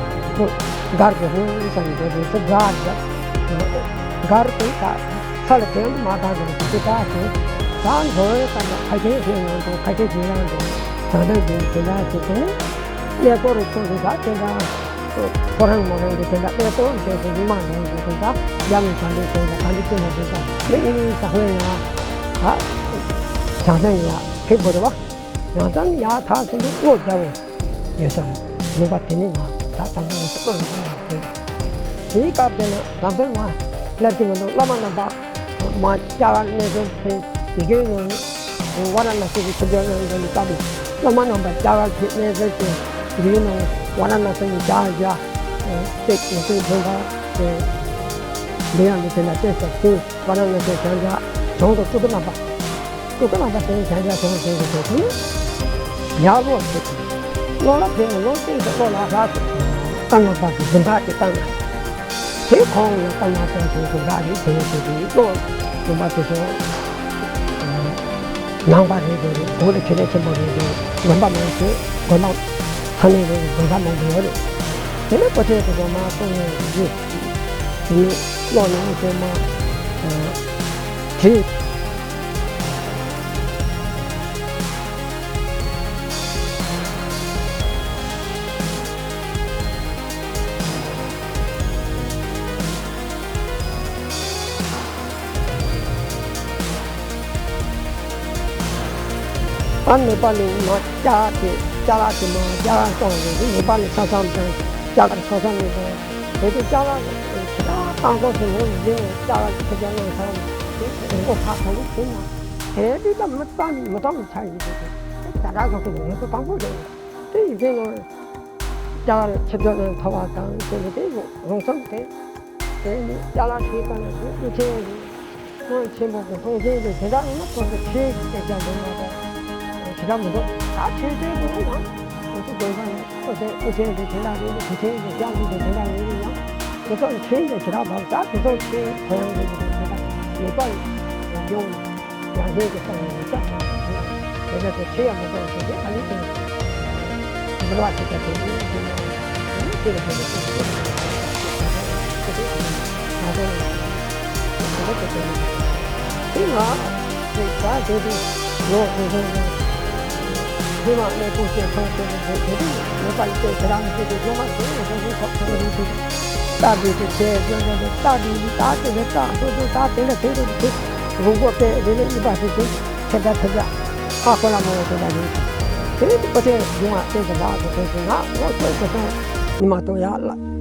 མགར་གྱི་ཧུང་ས་ནས་འགྲོ་དུས་དེ་མགར་རྒྱ་མགར་དེ་ད། ས་ལ་དེ་མ་བཏང་གི་རེད། དེ་དག་ཅིག་ད་འགྲོ་བའི་སྐབས་ལ་ཁ་ཆེ་ཞིག་ཡོང་འདུག། ཁ་ཆེ་ཞིག་ཡོང་འདུག། བྱང་ཐང་གི་དེ་འདྲ་ཞིག་དེ་ནི་གནས་སྐོར་རུ་ཚུགས་འདུག། ད་དེ་འདྲ་ཁོ་རང་མོ་རང་གི་དེ་འདྲ་གནས་སྐོར་བྱས་ཏེ་མི་མང་ཡོང་འདུག། དེ་འདྲ་རྒྱ་མི་བྱང་ཐང་དེ་འདྲ་ག་འདྲ་ཅི་མ་དེ་འདྲ་མི་ཨིན་ས་ཧོན་ཡང་ད་བྱང་ཐང་ཡང་ཕེབས་དགོས་རེད་བ། ཡང་ཙམ་ཡག་ཐག་ཆོད་འདུག། བློ་རྒྱ་བོ་ཡོད་ས་རེད། ལུང་པ་དེ་ནི་ང་ད་དམ་པ་ཡིན་ཟེར་བློ་རྒྱ་བོ་ཡོད། དེའི་སྐབས་དེ་ན་ལམ་སེང་མ་སླེབས་ཀྱི་མི་འདུག། བླ་མ་རྣམ་པ་མ་རྒྱ་གར་གནས་ཚུལ་དེ་དགེ་རྒན་ཡོང་ཝཱ་ར་ཎ་སི་གི་ཆིབས་བསྒྱུར་གནང་མཁན་གྱི་སྐབས་བླ་མ་རྣམ་པ་རྒྱ་གར་གྱི་གནས་ཚུལ་དེ་དགེ་རྒན་ཝཱ་ར་ཎ་སི་ནས་རྒྱ་གར་རྒྱ་སྟེགས་ཡོད་ཚུལ་བྱུང་བ་དེ་འདི་ཡང་མི་དེ་ན་བལྟས་སོ། དེ་ཝཱ་ར་ཎ་སི་བྱང་རྒྱ་གྲོང་དུ་སྤྲུལ་སྐུ་རྣམ་པ། སྤྲུལ་སྐུ་རྣམ་པ་དེ་ནི་བྱང་རྒྱ་གྲོང་དེ་གི་དེ་དུས་ཡར་ལོག་བྱེད་དུས་ བློ་སློབ་དེ་ནི་བློ་གཏད་དུ་བློ་ལ་ལྷག་ཏུ་སྐར་མ་པ་གི་འཛིན་གྲྭ་ཅིག་བཏང་ན། དེ་ཁོང་ཡང་སྐར་མ་པ་གི་འཛིན་གྲྭ་རེད། དེ་ཡང་དེ་དེའི་བློ་བདེན་པ་དེ་ཚོ་ནང་པ་རེད་དེ་རེད། གོང་དུ་ཆེ་ལས་ཆེན་པོ་རེད་དེ་རེད། དགོན་པ་མང་ཆེ་དགོན་པ་ས་གནས་རེད། དགོན་པ་མང་པོ་ཡོད་རེད། དེ་ནས་པོ་ཏི་དེ་ཚོ་མ་གཏོགས་ནས་རེད། དེ་ནས་བློ་ནང་དེ་མ་དེ། ཨ་ནེ་པ་ལི་མ་ཅ་དེ་ཅ་ལག་དེ་མ་ཅ་ལག་གཏོང་རེད། ནེ་པ་ལི་ས་མཚམས་དང་ཅ་ལག་ས་མཚམས་ནས་དེ་དེ་ཅ་ལག་ཅ་ལག་བཏང་གོ་དེ་ངོ་ཡིན་ནས་ཅ་ལག་ཁྱེད་ཅག་གནང་ཚར་ནས་དེ་མགོ་ཁག་གང་ལ་ཕྱིན་ན་དེ་དེ་ད་མི་བཏང་མི་བཏང་མི་ཆགས་ཡིན་དེ་དེ་ད་ད་གོ་དེ་ངེས་པ་དང་པོ་རེད། དེ་ཡིན་དེ་ནོ། ཅ་ལག་ཆེ་ཆུང་ནས་མཐོ་བ་དང་དེ་ནི་དེ་རུང་སོང་དེ། དེ་ནི་ཅ་ལག་ཁྱེད་ཀ་ནས་དེ་ཆེ་ཆེ་ཡིན། དངོས་ཆེན་པོ་གི་མཐོང་ཆེན་དེ་དེ་དག་ནི་ཁོ་ཚོ་ཆེ་ཞིག་ཅང་འདུག་མ་གཏོགས་ཞེ་དྲག་མི་འདུག་ད་ཆེ་ཆེ་དེ་ནི་ཡང་ཁོ་ཚོ་དགོན་པ་ནས་ཨོ་དེ་ཨོ་ཆེན་དེ་དེ་འདྲ་རེད། དེ་ཆེན་དེ་ཅང་དེ་དེ་འདྲ་རེད། ཡང་དེ་ཚོ་ཆེན་དེ་ཞེ་དྲག་མ་ད་དེ་ཚོ་ཆེ་ཁོ་ཡང་རེད། དེ་འདྲ་མེད་པ་ཡོང་། ཡང་ལྷན་གྱི་སང་ཉིན་ལ་དེ་ལ་དེ་ཆེ་ཡང་མ་གཏོགས་དེ་དེ་ཨ་ནི་དེ་འབུལ་བ་ཞིག་དང་དེ་ཚོ་དེ་ནི་དེ་ལ་དེ་ལ་དེ་ལ་དེ་ལ་དེ་ལ་དེ་ལ་དེ་ལ་དེ་ང་དེ་ད་དེ་དེ་ལོ་དེ་དེ་ལ་དེ་མ་གནས་སྐུ་ཞེས་ཁོང་དེ་ལ་དེ་དེ་དེ་ལ་ཡོད་པ་ཡིན་ཏེ། དེ་རང་དེ་དེ་ལོ་མ་དེ་ལ་དེ་དེ་ཐོག་དེ་ལ་དེ་དེ་ལྟ་དེ་དེ་དེ་དེ་ལ་དེ་ལྟ་དེ་ལ་ད་དེ་ལ་ད་དེ་དེ་ད་དེ་ལ་དེ་དེ་དེ་རུང་པོ་དེ་དེ་ལ་ཡིན་པ་དེ་དེ། ཁྱེད་ད་ཐུབ་ཡ། ཨ་ཁོ་ལ་མོ་ཡ་དེ་ལ་རེད། དེ་ནི་པོ་ཏི་ཡོང་བ་དེ་དེ་ལ་དེ་དེ་དེ་ང་ངོ་ཚོད་དེ་སོང་ཉི་མ་གཏོང་ཡ་ལ།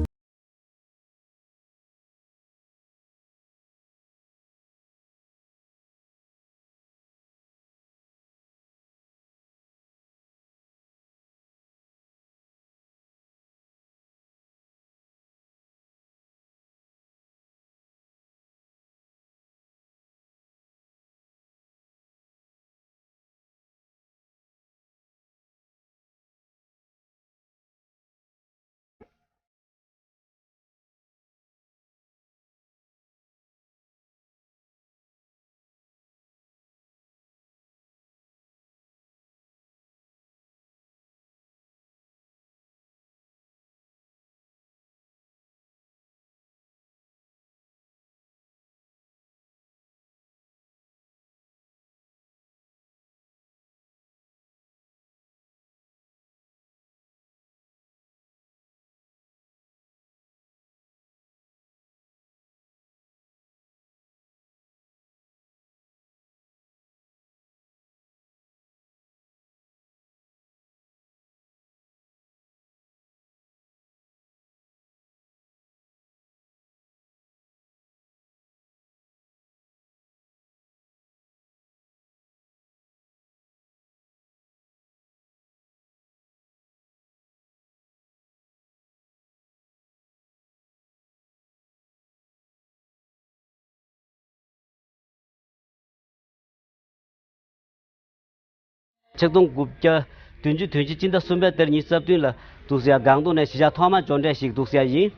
ཆིག་སྟོང་དགུ་བརྒྱ་བདུན་ཅུ་དོན་གཅིག་སྤྱི་ཟླ་གསུམ་པའི་ཟླ་ཉི་ཤུ་རྩ་བདུན་ལ་འདུག་ཟེར་ཡ། སྒང་ཏོག་ནས་གཞིས་ཆགས་ཐོག་མ་འབྱོར་འབྲས་ཤིག་འདུག་ཟེར་ཡ་ཡིན།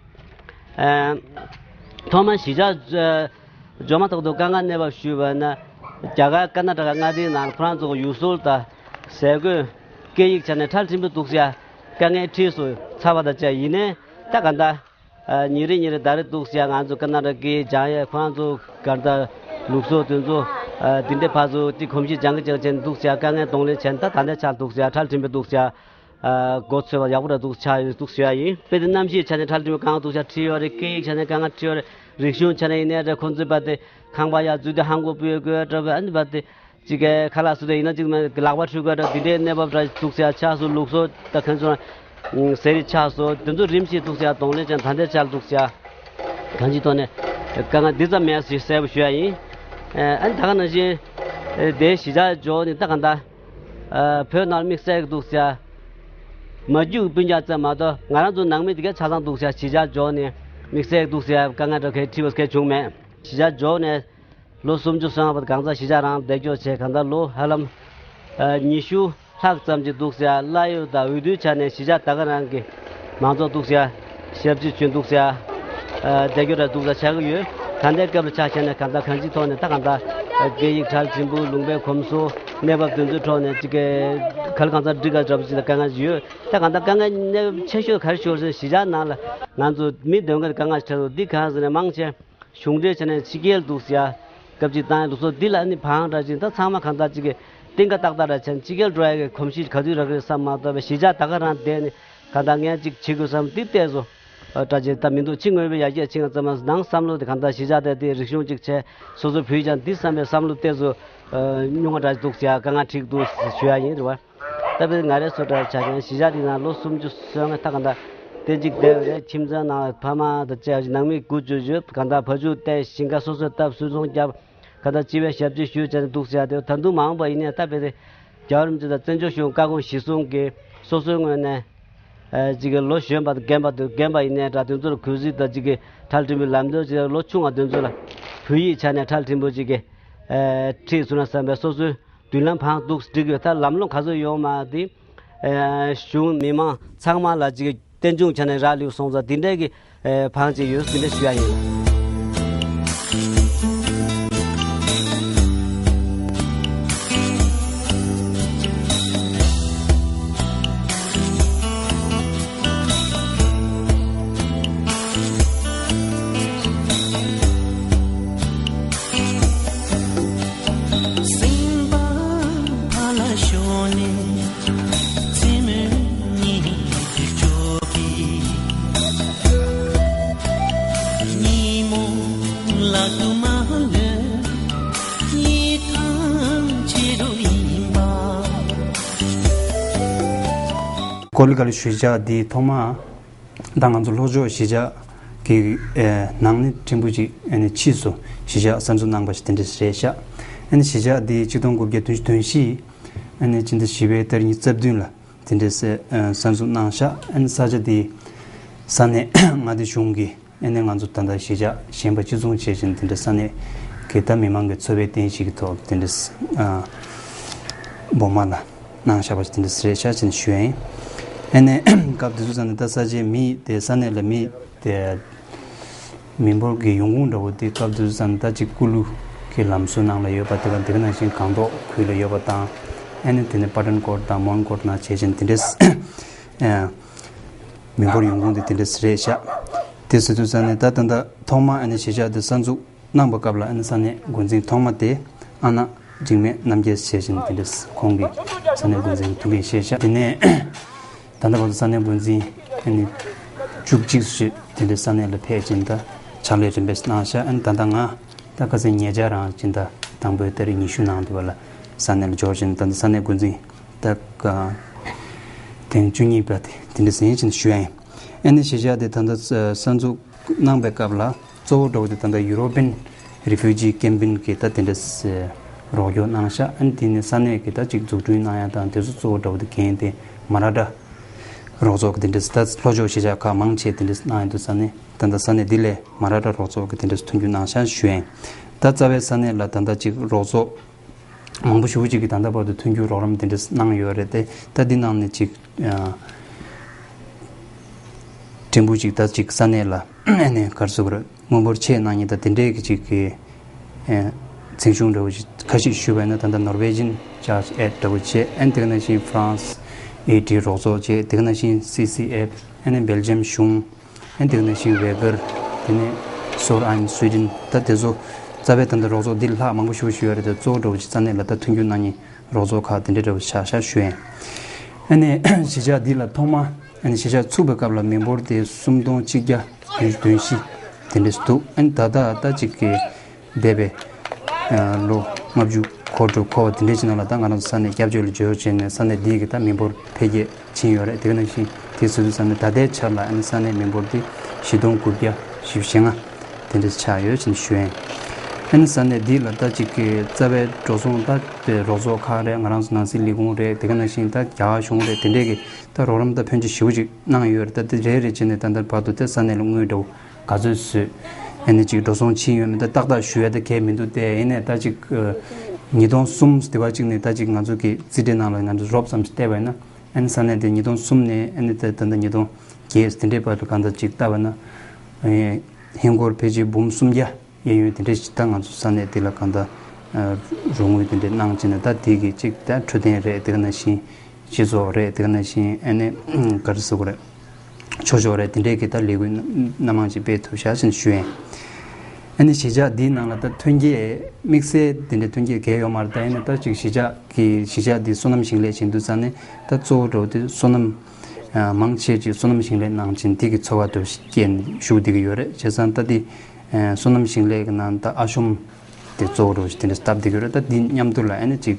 ཨ། ཐོག་མ་གཞིས་ཆགས་འབྱོར་མ་ཐག་ཏུ་དཀའ་ངལ་གནས་བབ་ཞུས་པ་ན། རྒྱ་གར་ཀར་ན་ཊ་ཀ་མངའ་སྡེའི་ནང་ཁོ་རང་ཚོ་ཡུལ་སྲོལ་དང་ཟས་གོས་སྐད་ཡིག་ཆ་ནས་ཁྲལ་ཕྲན་བུ་འདུག་ཟེར་ཡ་དཀའ་ངལ་འཕྲད་སོང་ཚར་བ་དང་བཅས། ཡིན་ནའི་ད་ག་འདྲ། ཨ། ཉིན་རེ་ཉིན་རེ་ད་རེས་འདུག་ཟེར་ཡ་ང་ཚོ་ཀར་ན་ཊ་ཀའི་སྦྱང་ཡས་ཁོ་རང་ཚོ་ག་འདྲ་ལུགས་སྲོལ་དེ་ཚོ། ཨ། དེ་འདྲའི་ཕར་ཚུར་ཅིག་གོམས་གཤིས་སྦྱང་གི་སྦྱང་གི་བྱས་འདུག་ཟེར་ཡ་དཀའ་ངལ་གདོང་ལེན་བྱས་ནས། ད་ད་ལྟའི་ཆར་འདུག་ཟེར་ཡ་ཁྲལ་ཕྲན་བུ་འདུག་ཟེར་ཡ། ཨ། མགོ་ཚོས་པ་ཡག་པོ་འདྲ་འདུག་ཆགས་ཡོད་འདུག་ཟེར་ཡ་ཡིན། དཔེ་དེ་གནམ་གཤིས་ཆ་ནས་ཁྲལ་ཕྲན་བུ་གང་འདུག་ཟེར་ཡ་འཕྲད་ཡོད་རེད། སྐད་ཡིག་ཆ་ནས་དཀའ་ངལ་འཕྲད་ཡོད་རེད། རིག་གཞུང་ཆ་ནས་ཡིན་ནའི་རེད། ཁོང་ཚོའི་བར་དེ་ཁང་པ་ཡར་འཛུལ་དུས་ཧང་གོ་ཕུད་དགོས་འདྲ་བ། ཨ་ནི་བར་དེ་ཅིག་གི་ཁ་ལག་བཟོ་དུས་ཡིན་ན་ཅིག་ལག་པ་འཁྲུ་དགོས་འདྲ། དེ་འདྲའི་གནས་བབ་འདྲ་འདུག་ཟེར་ཡ་ཆགས་སོང་། ལུགས་སྲོལ་དང་ཁོང་ཚོ་ཟས་རིགས་ཆགས་སོང་། དེ་ཚོ་རིམ་བཞིན་འདུག་ཟེར་ཡ་གདོང་ལེན་བྱས། ད་ལྟའི་ཆར་འདུག་ཟེར་ཡ་གང་ཅིའི་ཐོག་ནས་དཀའ་ངལ་འདི་ཙམ་མེད་ཟེར་གསལ་པོ་ཞུ་ཡ་ཡིན། ཨ་ནི་ད་ག་ནང་བཞིན་དེའི་གཞིས་ཆགས་འབྱོར་ནས་ད་ག་འདྲ། ཨ། བོད་ནང་དམིགས་བསལ་གྱི་འདུག་ཟེར་ཡ། མ་རྒྱུད་ཀྱི་སྤུན་ཀྱག་ཙམ་མ་གཏོགས་ང་རང་ཚོ་ནང་མི་དེ་གའི་ཆ་ཚང་འདུག་ཟེར་ཡ། གཞིས་ཆགས་འབྱོར་ནས་དམིགས་བསལ་གྱི་འདུག་ཟེར་ཡ་དཀའ་ངལ་འདྲ་གའི་འཕྲད་པ་གའི་བྱུང་མེད། གཞིས་ཆགས་འབྱོར་ནས་ལོ་སུམ་ཅུ་སོང་བར་གང་ཚང་གཞིས་ཆགས་རང་འདེགས་སྐྱོར་བྱས། གང་ལྟར་ལོ་ཧ་ལམ་ཨ་ཉི་ཤུ་ ལྷག་ཙམ་ཅིག་འདུག་ཟེར་ཡ། གླ་ཡོད་དང་འོས་བསྡུའི་ཆ་ནས་གཞིས་ཆགས་ད་ག་རང་གི་མང་ཚོགས་འདུག་ཟེར་ཡ། ཞབས་ཕྱི་བྱོན་འདུག་ཟེར་ཡ། ཨ་བསྡད་རྒྱུ་ར་འདུག་ཟེར་ཆགས་ཀྱི་ཡོད། ད་ལྟའི་སྐབས་ལ་ཆ་བཞག་ན་གང་ལྟར་གང་ཅིའི་ཐོག་ནས་ད་གང་ལྟར་སྐད་ཡིག་གྲལ་རིམ་པ་ལུང་པའི་གོམས་སྲོལ་གནས་བབ་དེ་ཚོའི་ཐོག་ནས་ཅིག་ག་ལ་གང་འཚམ་འགྲིག་ག་འདྲ་པོ་ཅིག་ལ་དཀའ་ངལ་ཅིག་ཡོད། ད་གང་ལྟར་དཀའ་ངལ་གནད་ཆེ་ཤོས་ག་རེ་ཤོར་ཟེར་ན་གཞིས་ཆགས་ནང་ལ་ང་ཚོ་མི་སྡོད་མཁན་དཀའ་ངལ་ཞིག་འཕྲད་འདུག་འདི་གང་ཟེར་ན་མང་ཆེ་གཞུང་འབྲེལ་བྱས་ནས་ཕྱི་རྒྱལ་འདུག་ཟེར་ཡ། སྐབས་གཅིག་བཏང་ཡ་ལུགས་སྲོལ་འདི་ལ་ནི་བང་འདྲ་ཅིག་ད་ཚང་མ་གང་ལྟར་ཅིག་གི་གཏིང་ཁ་ཏག་ཏག་འདྲ་བྱས་ནས་ཕྱི་རྒྱལ་འགྲོ་ཡ་གི་གོམས་གཤིས་ག་དུས་རག་གི་རེད་བསམ་མ་གཏོགས་པའི་གཞིས་ཆགས་ད་ག་རང་བསྡད་ནས་གང་ལྟར་ངས་ཅིག་བྱེད་དགོས་བསམ་འདི་བལྟས་སོ། ཨ་འདྲ་ཅིག་ད་མི་འདུག་ཕྱི་དངོས་པོའི་ཡར་རྒྱས་ཕྱིན་ཙམ་པ་ནང་བསམ་བློ་དེ་གང་ལྟར་གཞིས་ཆགས་དེ་དེ་རིག་གཞུང་ཅིག་བྱས་སོ་སོ་བུད་ཀྱང་འདི་བསམ་པའི་བསམ་བློ་བལྟས་སོ། ཨ་ཉུང་བ་འདྲ་འདུག་ཟེར་ཡ་དཀའ་ངལ་འཕྲད་འདུག་ཞུ་ཡ་ཡིན་རེད་བ། ད་དཔེར་ང་རའི་ཚོ་འདྲ་ཆ་བཞག་ན་གཞིས་ཆགས་འདི་ནང་ལོ་སུམ་ཅུ་སོ་ལྔ་ད་ག་འདྲ་གཏན་གཅིག་བསྡད་པ་རེད། ཁྱིམ་ཚང་ནང་ཕ་མ་དང་བཅས་ནང་མི་དགུ་བཅུ་ཡོད། ག་འདྲ་བ་ཕྱུགས་བལྟས་ཞིང་ཁ་སོ་སོས་བཏབ་སུས་ཚོང་བརྒྱབ། ག་འདྲ་སྤྱི་པའི་ཞབས་ཕྱི་ཞུས་བྱས་ནས་འདུག་ཟེར་ཡ་དེ་ད་དུང་མང་པོ་ཡིན་ནའི་ད་དཔེར་རྒྱལ་བ་རིན་པོ་ཆེ་དང་བཙན་བྱོལ་གཞུང་བཀའ་དགོངས་གཞིར་བཟུང་གིས་སོ་སོའི་ངོས་ནས་ཨ་ཅིག་གི་ལོ་གཞོན་པ་དང་རྒན་པ་དང་རྒན་པ་ཡིན་ནའི་འདྲ་དེ་ཚོར་གུས་བརྩི་དང་ཅིག་གི་ཁྲལ་འཕྲིན་པའི་ལམ་སྟོན་ཅིག་ལོ་ཆུང་བ་དེ་ཚོ་ལ་བོད་ཡིག་ཆ་ནས་ཁྲལ་འཕྲིན་པོ་ཅིག་གི་ཨ་ཁྲིད་སོང་ན་བསམ་པའི་སོ་སོའི་མདུན་ལམ་བང་འདུག་འགྲིག་ཡོད། ད་ལམ་ལྷོང་ག་ཚོད་ཡོང་མ་དེ། ཨ་གཞུང་མི་མང་ཚང་མ་ལ་ཅིག་རྟེན་འབྱུང་ཆ་ནས་རག་ལུགས་སོང་ཙང་འདི་འདྲའི་གི་ཨ་བང་ཅིག་ཡོད་འདི་འདྲ་ཞུ་ཡ་ཡིན། ཀོ་ལི་ག་ལི་གཞིས་ཆགས་འདི་ཐོག་མ། ད་ང་ཚོ་ལྷོ་ཕྱོགས་གཞིས་ཆགས་ཀྱི་ཨེ་ནང་ནས་ཕྲན་བུ་ཅིག་ཨ་ནི་ཕྱིས་སུ་གཞིས་ཆགས་གསར་འཛུགས་གནང་པ་ཞིག་དེ་འདྲ་རེད་ཤག་ཨ་ནི་གཞིས་ཆགས་འདི་ཆིག་སྟོང་དགུ་བརྒྱ་བདུན་ཅུ་དོན་བཞི་ཨ་ནི་ཕྱི་ཟླ་བཞི་པའི་ཏ་རིག་ཉི་ཤུ་རྩ་བདུན་ལ་དེ་འདྲ་སེ་ཨ་གསར་འཛུགས་གནང་ཤག་ཨ་ནི་ས་ཆ་འདི་ས་གནས་མངའ་སྡེ་གཞུང་གི་ཨ་ནི་ང་ཚོ་ད་ལྟ་གཞིས་ཆགས་གཞན་པ་གཅིག་མཚུངས་བྱས་ཤིང་དེ་འདྲ་ས་གནས་ཀྱི་ད་མི་མང་གི་འཚོ་བའི་རྟེན་གཞི་གི་ཐོག་དེ་འདྲ་ཨ་སྦོམ་མ་ལ་གནང་བཞག་པ་ཞིག་དེ་འདྲ་རེད་ཤག་ཅེས་ཞུ་ཡ་ཡིན། ཨ་ནི་སྐབས་དེ་ཚོ་ཙམ་ནས་ད་ས་ཆའི་མི་དེ་ས་གནས་ལ་མི་དེ་མི་འབོར་གྱི་ཡོང་ཁུངས་འདྲ་བོ་དེ་སྐབས་དེ་ཚོ་ཙམ་ནས་ད་ཅིག་ཀུ་ལུ་གི་ལམ་བཟོ་ནང་ལ་ཡོད་པ་དེ་ག་དེ་ག་ནང་བཞིན་སྒང་ཏོག་ཁུལ་ལ་ཡོད་པ་དང་། ཨ་ནི་དེ་ནས་པ་ཏན་ཀོཊ་དང་མོན་ཀོཊ་ནང་བྱས་ཅིང་དེ་འདྲས་ཨ་མི་འབོར་ཡོང་ཁུངས་དེ་དེ་འདྲས་རེད་ཤག་དེ་ཟེར་དུས་ཙམ་ནས་ད་ད་ལྟ་ཐོག་མ་ཨ་ནི་གཞིས་ཆགས་དེ་གསར་འཛུགས་གནང་པའི་སྐབས་ལ་ཨ་ནི་ས་གནས་འགོ་འཛིན་ཐོག་མ་དེ་ཨ་ནག་འཇིགས་མེད་རྣམ་རྒྱལ་ཞེས་བཞིན་དེ་འདྲས་ཁོང་གིས་ས་གནས་འགོ་འཛིན་ཐུགས་འགན་བཞེས་ཤག་དེ་ནས་ད་ལྟ་བར་དུ་ས་གནས་འགོ་འཛིན་ཨ་ནི་བཅུ་གཅིག་ཞིག་དེ་འདྲས་ས་གནས་ལ་ཕེབས་བཞིན་ད་ཕྱག་ལས་རིམ་པས་གནང་ཤག་ཨ་ནི་ད་ལྟ་ང་ད་ཁ་སང་ཉེ་ཆར་རང་ཅིག་ད་དང་པོའི་ཏ་རིག་ཉི་ཤུ་ནང་དུ་བ་ལ་ས་གནས་ལ་འབྱོར་བཞིན་ད་ལྟ་ས་གནས་འགོ་འཛིན་ད་ཐེངས་བཅུ་གཉིས་པ་དེ་དེ་འདྲས་ཟིན་བཞིན་ཞུ་ཡ་ཡིན། ཨ་ནི་གཞིས་ཆགས་དེ་ད་ལྟ་གསར་འཛུགས་གནང་པའི་སྐབས་ལ་གཙོ་བོ་འདྲ་བོ་དེ་ད་ལྟ་ཡུ་རོ་པན་རི་ཕུ་ཇི་ཀེམ་པིན་གྱི་ད་དེ་འདྲ་རོགས་སྐྱོར་གནང་ཤག་ཨ་ནི་དེ་ནས་ས་གནས་ཀྱི་ད་ཅིག་འཛུགས་སྐྲུན་གནང་ཡ་དང་དེ་ཚོ་གཙོ་བོ་འདྲ་བོ་དེ་འགན་དེ་མ་ར་ཏྲ་རོགས་ཚོགས་ཀྱི་དེ་འདྲ་ད་ལྷོ་ཕྱོགས་གཞིས་ཆགས་ཁག་མང་ཆེ་དེ་འདྲ་གནང་ཡ་འདུག་ས་གནས་ད་ལྟ་ས་གནས་འདི་ལས་མ་ར་ཏྲ་རོགས་ཚོགས་ཀྱི་དེ་འདྲ་མཐུན་འགྱུར་གནང་ཤག་ཞུ་ཡ་ཡིན། ད་རྩ་བའི་ས་གནས་ལ་ད་ལྟ་ཅིག་རོགས་ཚོགས་མང་པོ་ཞེ་པོ་ཅིག་གིས་ད་ལྟ་བར་དུ་མཐུན་འགྱུར་རོགས་རམ་དེ་འདྲ་གནང་ཡོད་རེད་དེ། ད་འདི་ནང་ནས་ཅིག་ཨ་ཕྲན་བུ་ཅིག་ད་ཅིག་ས་གནས་ལ་ཨ་ནི་ག་རེ་ཟེར་དགོས་རེད། དངུལ་འབོར་ཆེད་གནང་མཁན་ད་དེ་འདྲའི་གི་ཅིག་གི་ཨ་མཚན་གཞུང་འདྲ་བོ་ཅིག་ཁ་ཤས་ཞུས་པ་ཡིན་ན་ད་ལྟ་Norwegian Church Aid འདྲ་བོ་བྱས། ཨ་ནི་དེ་ག་ནང་བཞིན་France Aid རོགས་ཚོགས་བྱས། དེ་ག་ནང་བཞིན་C C F ཨ་ནི་སྦེལ་ཇམ་གཞུང་། ཨ་ནི་དེ་ག་ནང་བཞིན་ཝེ་གར། དེ་ནས་སོར་ཨན་སུའི་ཌེན། ད་དེ་ཚོ་རྩ་བའི་ད་ལྟ་རོགས་ཚོགས་འདི་ལྷག་མང་པོ་ཞེ་པོ་ཞིག་ཡོད་རེད་དེ། གཙོ་བོ་འདྲ་བོ་ཅིག་རྩ་གནས་ལ་ད་མཐུན་འགྱུར་གནང་མཁན་རོགས་ཚོགས་ཁག་དེ་འདྲ་འདྲ་བོ་ཆགས་ཤག་ཞུ་ཡིན། ཨ་ནི་གཞིས་ཆགས་འདི་ལ་ཐོག་མ་ཨ་ནི་གཞིས་ཆགས་ཚུགས་པའི་སྐབས་ལ་མི་འབོར་དེ་སུམ་སྟོང་གཅིག་བརྒྱ་བདུན་ཅུ་དོན་བཞི་དེ་འདྲ་ཞིག་འདུག་ཨ་ནི་ད་ལྟ་ད་ཅིག་གི་འདས་པའི་ལོ་ལྔ་བཅུ་འཁོར་དྲུག་འཁོར་བ་དེ་འདྲའི་ཕྱི་ནང་ལ་ད་ང་རང་ཚོ་ས་གནས་སྐྱབས་བཅོལ་ལ་འབྱོར་བྱས་ནས་ས་གནས་འདི་གི་ད་མི་འབོར་འཕེལ་རྒྱས་ཕྱིན་ཡོད་རེད། དེ་ག་ནང་བཞིན་དེ་ཚོ་དུས་ཙམ་ནས་ད་ལྟའི་ཆར་ལ་ཨ་ནི་ས་གནས་མི་འབོར་དེ་བཞི་སྟོང་དགུ་བརྒྱ་བཞི་བཅུ་ཞེ་ལྔ་དེ་འདྲ་ཆགས་ཡོད་ཅེས་ཞུ་ཡིན། ཨ་ནི་ས་གནས་འདི་ལ་ད་ཅིག་གི་རྩ་བའི་འགྲོ་སོང་ད་དེ་རོགས་ཚོགས་ཁག་རེད། ང་རང་ཚོ་ནང་སྲིད་ལས་ཁུངས་རེད། དེ་ག་ནང་བཞིན་ད་རྒྱ་གར་གཞུང་རེད། དེ་འདྲས་ཀྱི་ད་རོགས་རམ་ད་ཕོན་ཆེ་ཞེ་པོ་ཅིག་གནང་ཡོད་རེད། ད་དེ་རེ་རེ་བྱས་ནས་ད་ལྟ་བར་དུ་དེ་ས་གནས་ལ་དངུལ་འདྲ་བོ་ག་ཚོད་བཟོས། ཨ་ནི་ཅིག་འགྲོ་སོང་ཕྱིན་ཡོད་མེད་ད་ཏག་ཏག་ཞུ་ཡ་ད་གལ་མི་འདུག་སྟེ། ཡིན་ནའི་ད་ཅིག་ཨ་ ཉིས་སྟོང་གསུམ་དེ་བ་གཅིག་ནས་ད་ཅིག་ང་ཚོ་གི་རྩིས་འབྲས་ནང་ལ་ང་ཚོ་རོབ་ཙམ་ཞིག་བལྟས་པ་ཡིན་ན། ཨ་ནི་ས་གནས་དེ་ཉིས་སྟོང་གསུམ་ནས་ཨ་ནི་ད་ད་ལྟ་ཉིས་སྟོང་བརྒྱད་དེ་འདྲའི་བར་དུ་གང་ལྟར་ཅིག་བལྟས་པ་ན། ཨེ་ཧིན་སྒོར་ཕལ་ཆེར་འབུམ་སུམ་བརྒྱ་གཡས་གཡོན་དེ་འདྲ་ཞིག་ད་ང་ཚོ་ས་གནས་དེ་ལ་གང་ལྟར་རོགས་དངུལ་དེ་འདྲ་གནང་བྱས་ནས། ད་དེ་གི་གཅིག་ད་འཕྲོད་བསྟེན་རེད། དེ་ག་ནང་བཞིན་སྤྱི་ཚོགས་རེད། དེ་ག་ནང་བཞིན་ཨ་ནི་ག་རེ་ཟེར་དགོས་རེད། ཆོས་ཕྱོགས་རེད། དེ་འདྲའི་གི་ད་ལས་འགུལ་སྣ་མང་ཅིག་སྤེལ་ཐུབ་ཤག་ཅེས་ཞུ་ཡིན། ཨ་ནི་གཞིས་ཆགས་འདིའི་ནང་ལ་ད་ཐོན་སྐྱེད་དམིགས་བསལ་དེ་འདྲའི་ཐོན་སྐྱེད་གང་ཡོད་མ་རེད། ད་ཡིན་ན་ད་ཅིག་གཞིས་ཆགས་ཀྱི་གཞིས་ཆགས་འདི་སོ་ནམ་ཞིང་ལས་བྱེད་དུས་ཙང་ནས་ད་གཙོ་བོ་འདྲ་བོ་དེ་སོ་ནམ་མང་ཆེ་ཅིག་སོ་ནམ་ཞིང་ལས་ནང་བཞིན་དེ་གི་འཚོ་བ་འདྲ་བོ་ཞིག་སྐྱེལ་ནས་བཞུགས་བསྡད་ཀྱི་ཡོད་རེད། བྱས་ཙང་ད་དེ་སོ་ནམ་ཞིང་ལས་ཀྱི་ནང་ད་ཨ་ཤོམ་དེ་གཙོ་བོ་འདྲ་བོ་ཞིག་དེ་འདྲ་བཏབ་བསྡད་ཀྱི་ཡོད་རེད། ད་དེ་མཉམ་དུ་ལ་ཨ་ནི་ཅིག་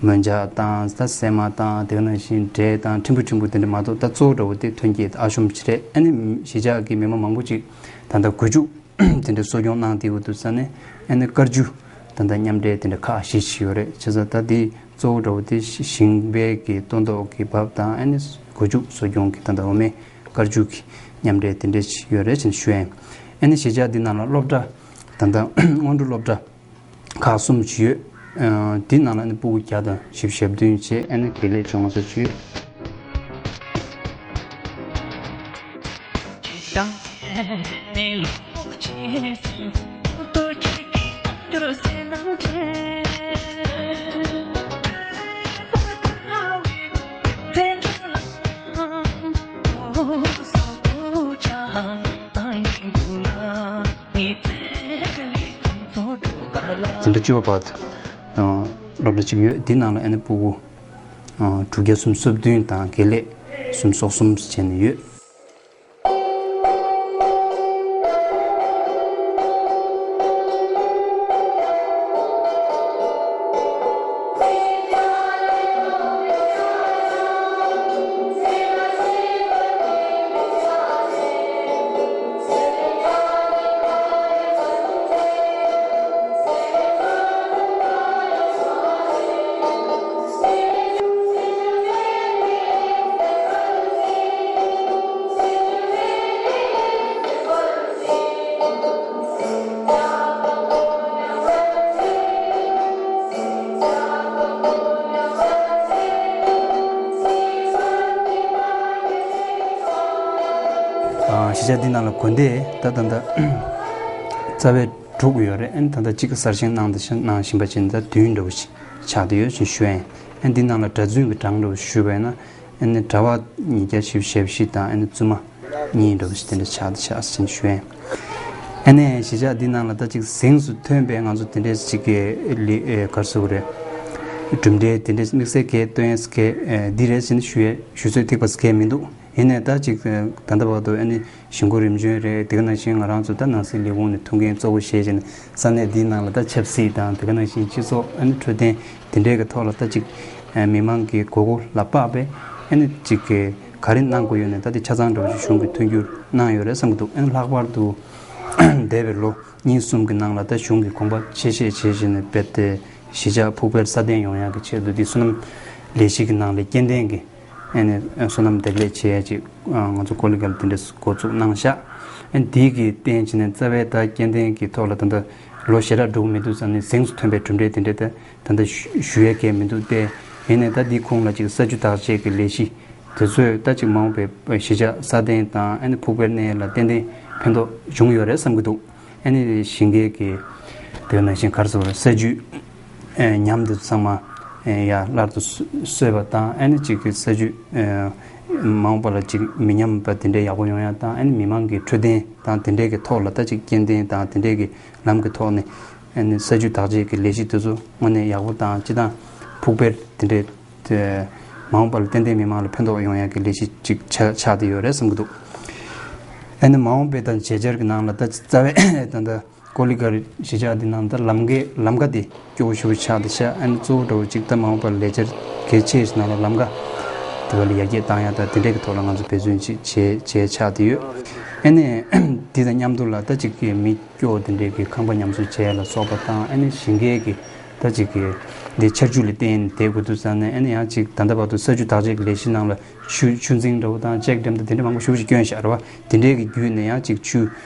མོན་ཇ་དང་ད་སྲན་མ་དང་། དེ་ག་ནང་བཞིན་འབྲས་དང་ཕྲན་བུ་ཕྲན་བུ་དེ་འདྲ་མ་གཏོགས། ད་གཙོ་བོ་འདྲ་བོ་དེ་ཐོན་སྐྱེད་ཨ་ཤོམ་ཅིག་རེད། ཨ་ནི་གཞིས་ཆགས་ཀྱི་མི་མང་མང་པོ་ཅིག་ད་ལྟ་སྒོ་ཕྱུགས་དེ་འདྲ་གསོ་སྐྱོང་གནང་བསྡད་ཡོད་དུས་ཙང་ནས། ཨ་ནི་དཀར་ཆུ་ད་ལྟ་མཉམ་འབྲེལ་དེ་འདྲ་ཁག་བཞི་ཞིག་ཡོད་རེད། བྱས་ཙང་ད་དེ་གཙོ་བོ་འདྲ་བོ་དེ་ཞིང་པའི་གི་སྟོན་ཐོག་གི་འབབ་དང་། ཨ་ནི་སྒོ་ཕྱུགས་གསོ་སྐྱོང་གི་ད་ལྟ་འོ་མའི་དཀར་ཆུ་གི་མཉམ་འབྲེལ་དེ་འདྲ་ཞིག་ཡོད་རེད་ཅེས་ཞུ་ཡ་ཡིན། ཨ་ནི་གཞིས་ཆགས་འདི་ནང་ལ་སློབ་གྲྭ་ད་ལྟ་སྔོན་འགྲོ་སློབ་གྲྭ་ཁག་གསུམ་ཅིག་ཡོད། ཨ་འདི་ནང་ལ་ཨ་ནི་སྤུ་གུ་བརྒྱ་དང་བཞི་བཅུ་ཞེ་བདུན་བྱས། ཨ་ནི་དགེ་ལས་སྦྱོང་བ་ཅིག་ཡོད། འཛིན་གྲྭ་བཅུ་པ་བར་དུ་སློབ་གྲྭ་གཅིག་ཡོད། འདི་ནང་ལ་ཨ་ནི་སྤུ་གུ་དྲུག་བརྒྱ་སུམ་ཅུ་སོ་བདུན་དང་དགེ་ལས་སུམ་ཅུ་སོ་གསུམ་བྱས་ནས་ཡོད། གཞིས་ཆགས་འདི་ནང་ལ་དགོན་སྡེ་ད་ད་ལྟ་རྩ་བའི་དྲུག་ཡོད་རེད། ཨ་ནི་ད་ལྟ་གཅིག་གསར་བཞེངས་གནང་དང་གནང་བཞིན་པ་བྱས་ནས་ད་བདུན་འདྲ་བོ་ཞིག་ཆགས་བསྡད་ཡོད་ཅེས་ཞུ་ཡ་ཡིན། ཨ་ནི་འདི་ནང་ལ་གྲྭ་བཙུན་གྱི་གྲངས་འདྲ་བོ་ཞུས་པ་ཡིན་ན། ཨ་ནི་གྲྭ་པ་ཉིས་བརྒྱ་བཞི་བཅུ་ཞེ་བཞི་དང་། ཨ་ནི་བཙུན་མ་གཉིས་འདྲ་བོ་ཞིག་དེ་འདྲ་ཆགས་ཆགས་ཟིན་ཞུ་ཡིན། ཨ་ནི་གཞིས་ཆགས་འདི་ནང་ལ་ད་ཅིག་གཟེངས་སུ་ཐོན་པའི་ང་ཚོ་དེ་འདྲའི་ཅིག་གི་ལི་ཨེ་ག་རེ་ཟེར་དགོས་རེད། གྲུབ་འབྲས་དེ་འདྲའི་དམིགས་བསལ་གས་སྟོན་ཡས་གས་ཨེ་འདི་རེད་ཟེར་ནས་ཞུ་ཡས་ཞུ་ཚོད་ཐིག་པ་གས་མི་འདུག་ཡིན་ནའི་ད་ཅིག་ད་ལྟ་བར་དུ་ཨ་ནི་ཞིང་ཁུག་རིམ་བྱོན་རེད། དེ་ག་ནང་བཞིན་ང་རང་ཚོ་ད་ནང་སྲིད་ལས་ཁུངས་ནས་ཐུགས་འགན་གཙོ་བོ་བཞེས་བྱས་ནས་ས་གནས་འདིའི་ནང་ལ་ད་ཆབ་སྲིད་དང་། དེ་ག་ནང་བཞིན་སྤྱི་ཚོགས་ཨ་ནི་འཕྲོད་བསྟེན་དེ་འདྲའི་གི་ཐོག་ལ་ད་ཅིག་མི་མང་གི་དགོས་མཁོ་ལ་དཔག་པའི་ཨ་ནི་ཅིག་གི་ག་རེ་གནང་དགོས་ཡོད་ནའི་ད་དེ་ཆ་ཚང་འདྲ་བོ་ཞིག་གཞུང་གིས་མཐུན་འགྱུར་གནང་ཡོད་རེད་བསམ་གྱི་འདུག་ཨ་ནི་ལྷག་པར་དུ་འདས་པའི་ལོ་གཉིས་གསུམ་གྱི་ནང་ལ་ད་གཞུང་གིས་དགོངས་པ་ཆེ་བཞེས་བྱས་བྱས་ནས་རྦད་དེ་གཞིས་ཆགས་ཕུགས་འཕེར་སྲ་བརྟན་ཡོང་ཡག་གི་ཆེད་དུ་འདི་སོ་ནམ་ལས་གཞི་གི་ནང་ལ་སྐྱེ་ལྡན་གྱི་ཨ་ནི་སོ་ནམ་འདེབས་ལས་བྱེད་ཡ་ཅིག་ང་ཚོ་ཀོ་ལི་གྷལ་དེ་འདྲས་འགོ་བཙུགས་གནང་ཤག་ཨ་ནི་འདི་གི་བརྟེན་བྱས་ནས་རྩ་བའི་ད་སྐྱེ་ལྡན་གྱི་ཐོག་ལ་ད་ལྟ་ལོ་ཞེ་དྲག་འགྲོ་གི་མི་འདུག་ཙང་ནས་གཟེངས་སུ་ཐོན་པའི་གྲུབ་འབྲས་དེ་འདྲས་ད་ད་ལྟ་ཞུ་ཞུ་ཡས་གས་མི་འདུག་སྟེ། ཡིན་ནའི་ད་འདི་ཁོངས་ལ་ཅིག་ས་རྒྱུ་བདག་གཅེས་ཀྱི་ལས་གཞི་དེ་ཚོས་ད་ཅིག་མ་འོངས་པའི་གཞིས་ཆགས་སྲ་བརྟན་དང་ཨ་ནི་ཕུགས་འཕེར་གནས་ཡས་ལ་ཏན་ཏན་ཕན་ཐོགས་བྱུང་ཡོད་རེད་བསམ་གྱི་འདུག་ཨ་ནི་ཞིང་ཁའི་གི་དེ་ནང་བཞིན་ག་རེ་ཟེར་དགོས་རེད། ས་རྒྱུ་ཨེ་ཉམས་དེ་ཚང་མ་ཨེ་ཡར་སླར་དུ་གསོ་གསོས་པ་དང་། ཨ་ནི་ཅིག་གི་ས་རྒྱུ་ཨེ་མ་འོངས་པ་ལ་ཅིག་མི་ཉམས་པ་དེ་འདྲའི་ཡག་པོ་ཡོང་ཡ་དང་། ཨ་ནི་མི་མང་གི་འཕྲོད་བསྟེན་དང་དེ་འདྲའི་གི་ཐོག་ལ་ད་ཅིག་སྐྱེ་ལྡན་དང་དེ་འདྲའི་གི་ལམ་གི་ཐོག་ནས་ཨ་ནི་ས་རྒྱུ་བདག་གཅེས་ཀྱི་ལས་གཞི་དེ་ཚོ་དངོས་གནས་ཡག་པོ་དང་། སྤྱི་བཏང་ཕུགས་འཕེར་དེ་འདྲའི་དེ་མ་འོངས་པ་ལ་ཏན་ཏན་མི་མང་ལ་ཕན་ཐོགས་ཡོང་ཡ་གི་ལས་གཞི་ཅིག་ཆགས་ཆགས་བསྡད་ཡོད་རེད་བསམ་གྱི་འདུག་ཨ་ནི་མ་འོངས་པའི་ད་བྱེད་འཆར་གྱི་ནང་ལ་ད་རྩ་བའི་ད་ད་ཀོ་ལི་གྷལ་གཞིས་ཆགས་འདི་ནང་ད་ལམ་ཁའི་ལམ་ཁ་དེ་སྐྱོ་བོ་ཞེ་པོ་ཆགས་བསྡད་ཤག་ཨ་ནི་གཙོ་བོ་འདྲ་བོ་ཅིག་ད་མ་འོངས་པར་ལས་འཆར་གལ་ཆེ་ཞིག་ནང་ལ་ལམ་ཁ་དེ་བ་ལ་ཡར་རྒྱས་བཏང་ཡ་ད་དེ་འདྲའི་གི་ཐོག་ལ་ང་ཚོ་འབད་བརྩོན་ཅིག་བྱས་བྱས་ཆགས་བསྡད་ཡོད། ཨ་ནི་འདི་དང་མཉམ་དུ་ལ་ད་ཅིག་གི་མི་སྐྱོ་བོ་དེ་འདྲའི་གི་ཁང་པ་ཉམས་གསོ་བྱས་ལ་སོགས་པ་དང་། ཨ་ནི་ཞིང་ཁའི་གི་ད་ཅིག་གི་འདི་ཆར་ཆུ་ལ་བརྟེན་བསྡད་དགོས་དུས་ཙང་ནས། ཨ་ནི་ཡང་ཅིག་ད་ལྟ་བར་དུ་ས་རྒྱུ་བདག་གཅེས་ཀྱི་ལས་གཞི་ནང་ལ་ཆུ་ཆུ་རྫིང་འདྲ་བོ་དང་ཅེག་ཌེམ་དང་དེ་འདྲ་མང་པོ་ཞེ་པོ་ཞིག་བསྐྱོན་བཞག་རེད་བ། དེ་འདྲའི་གི་བརྒྱུད་ནས་ཡང་ཅིག་ཆུ་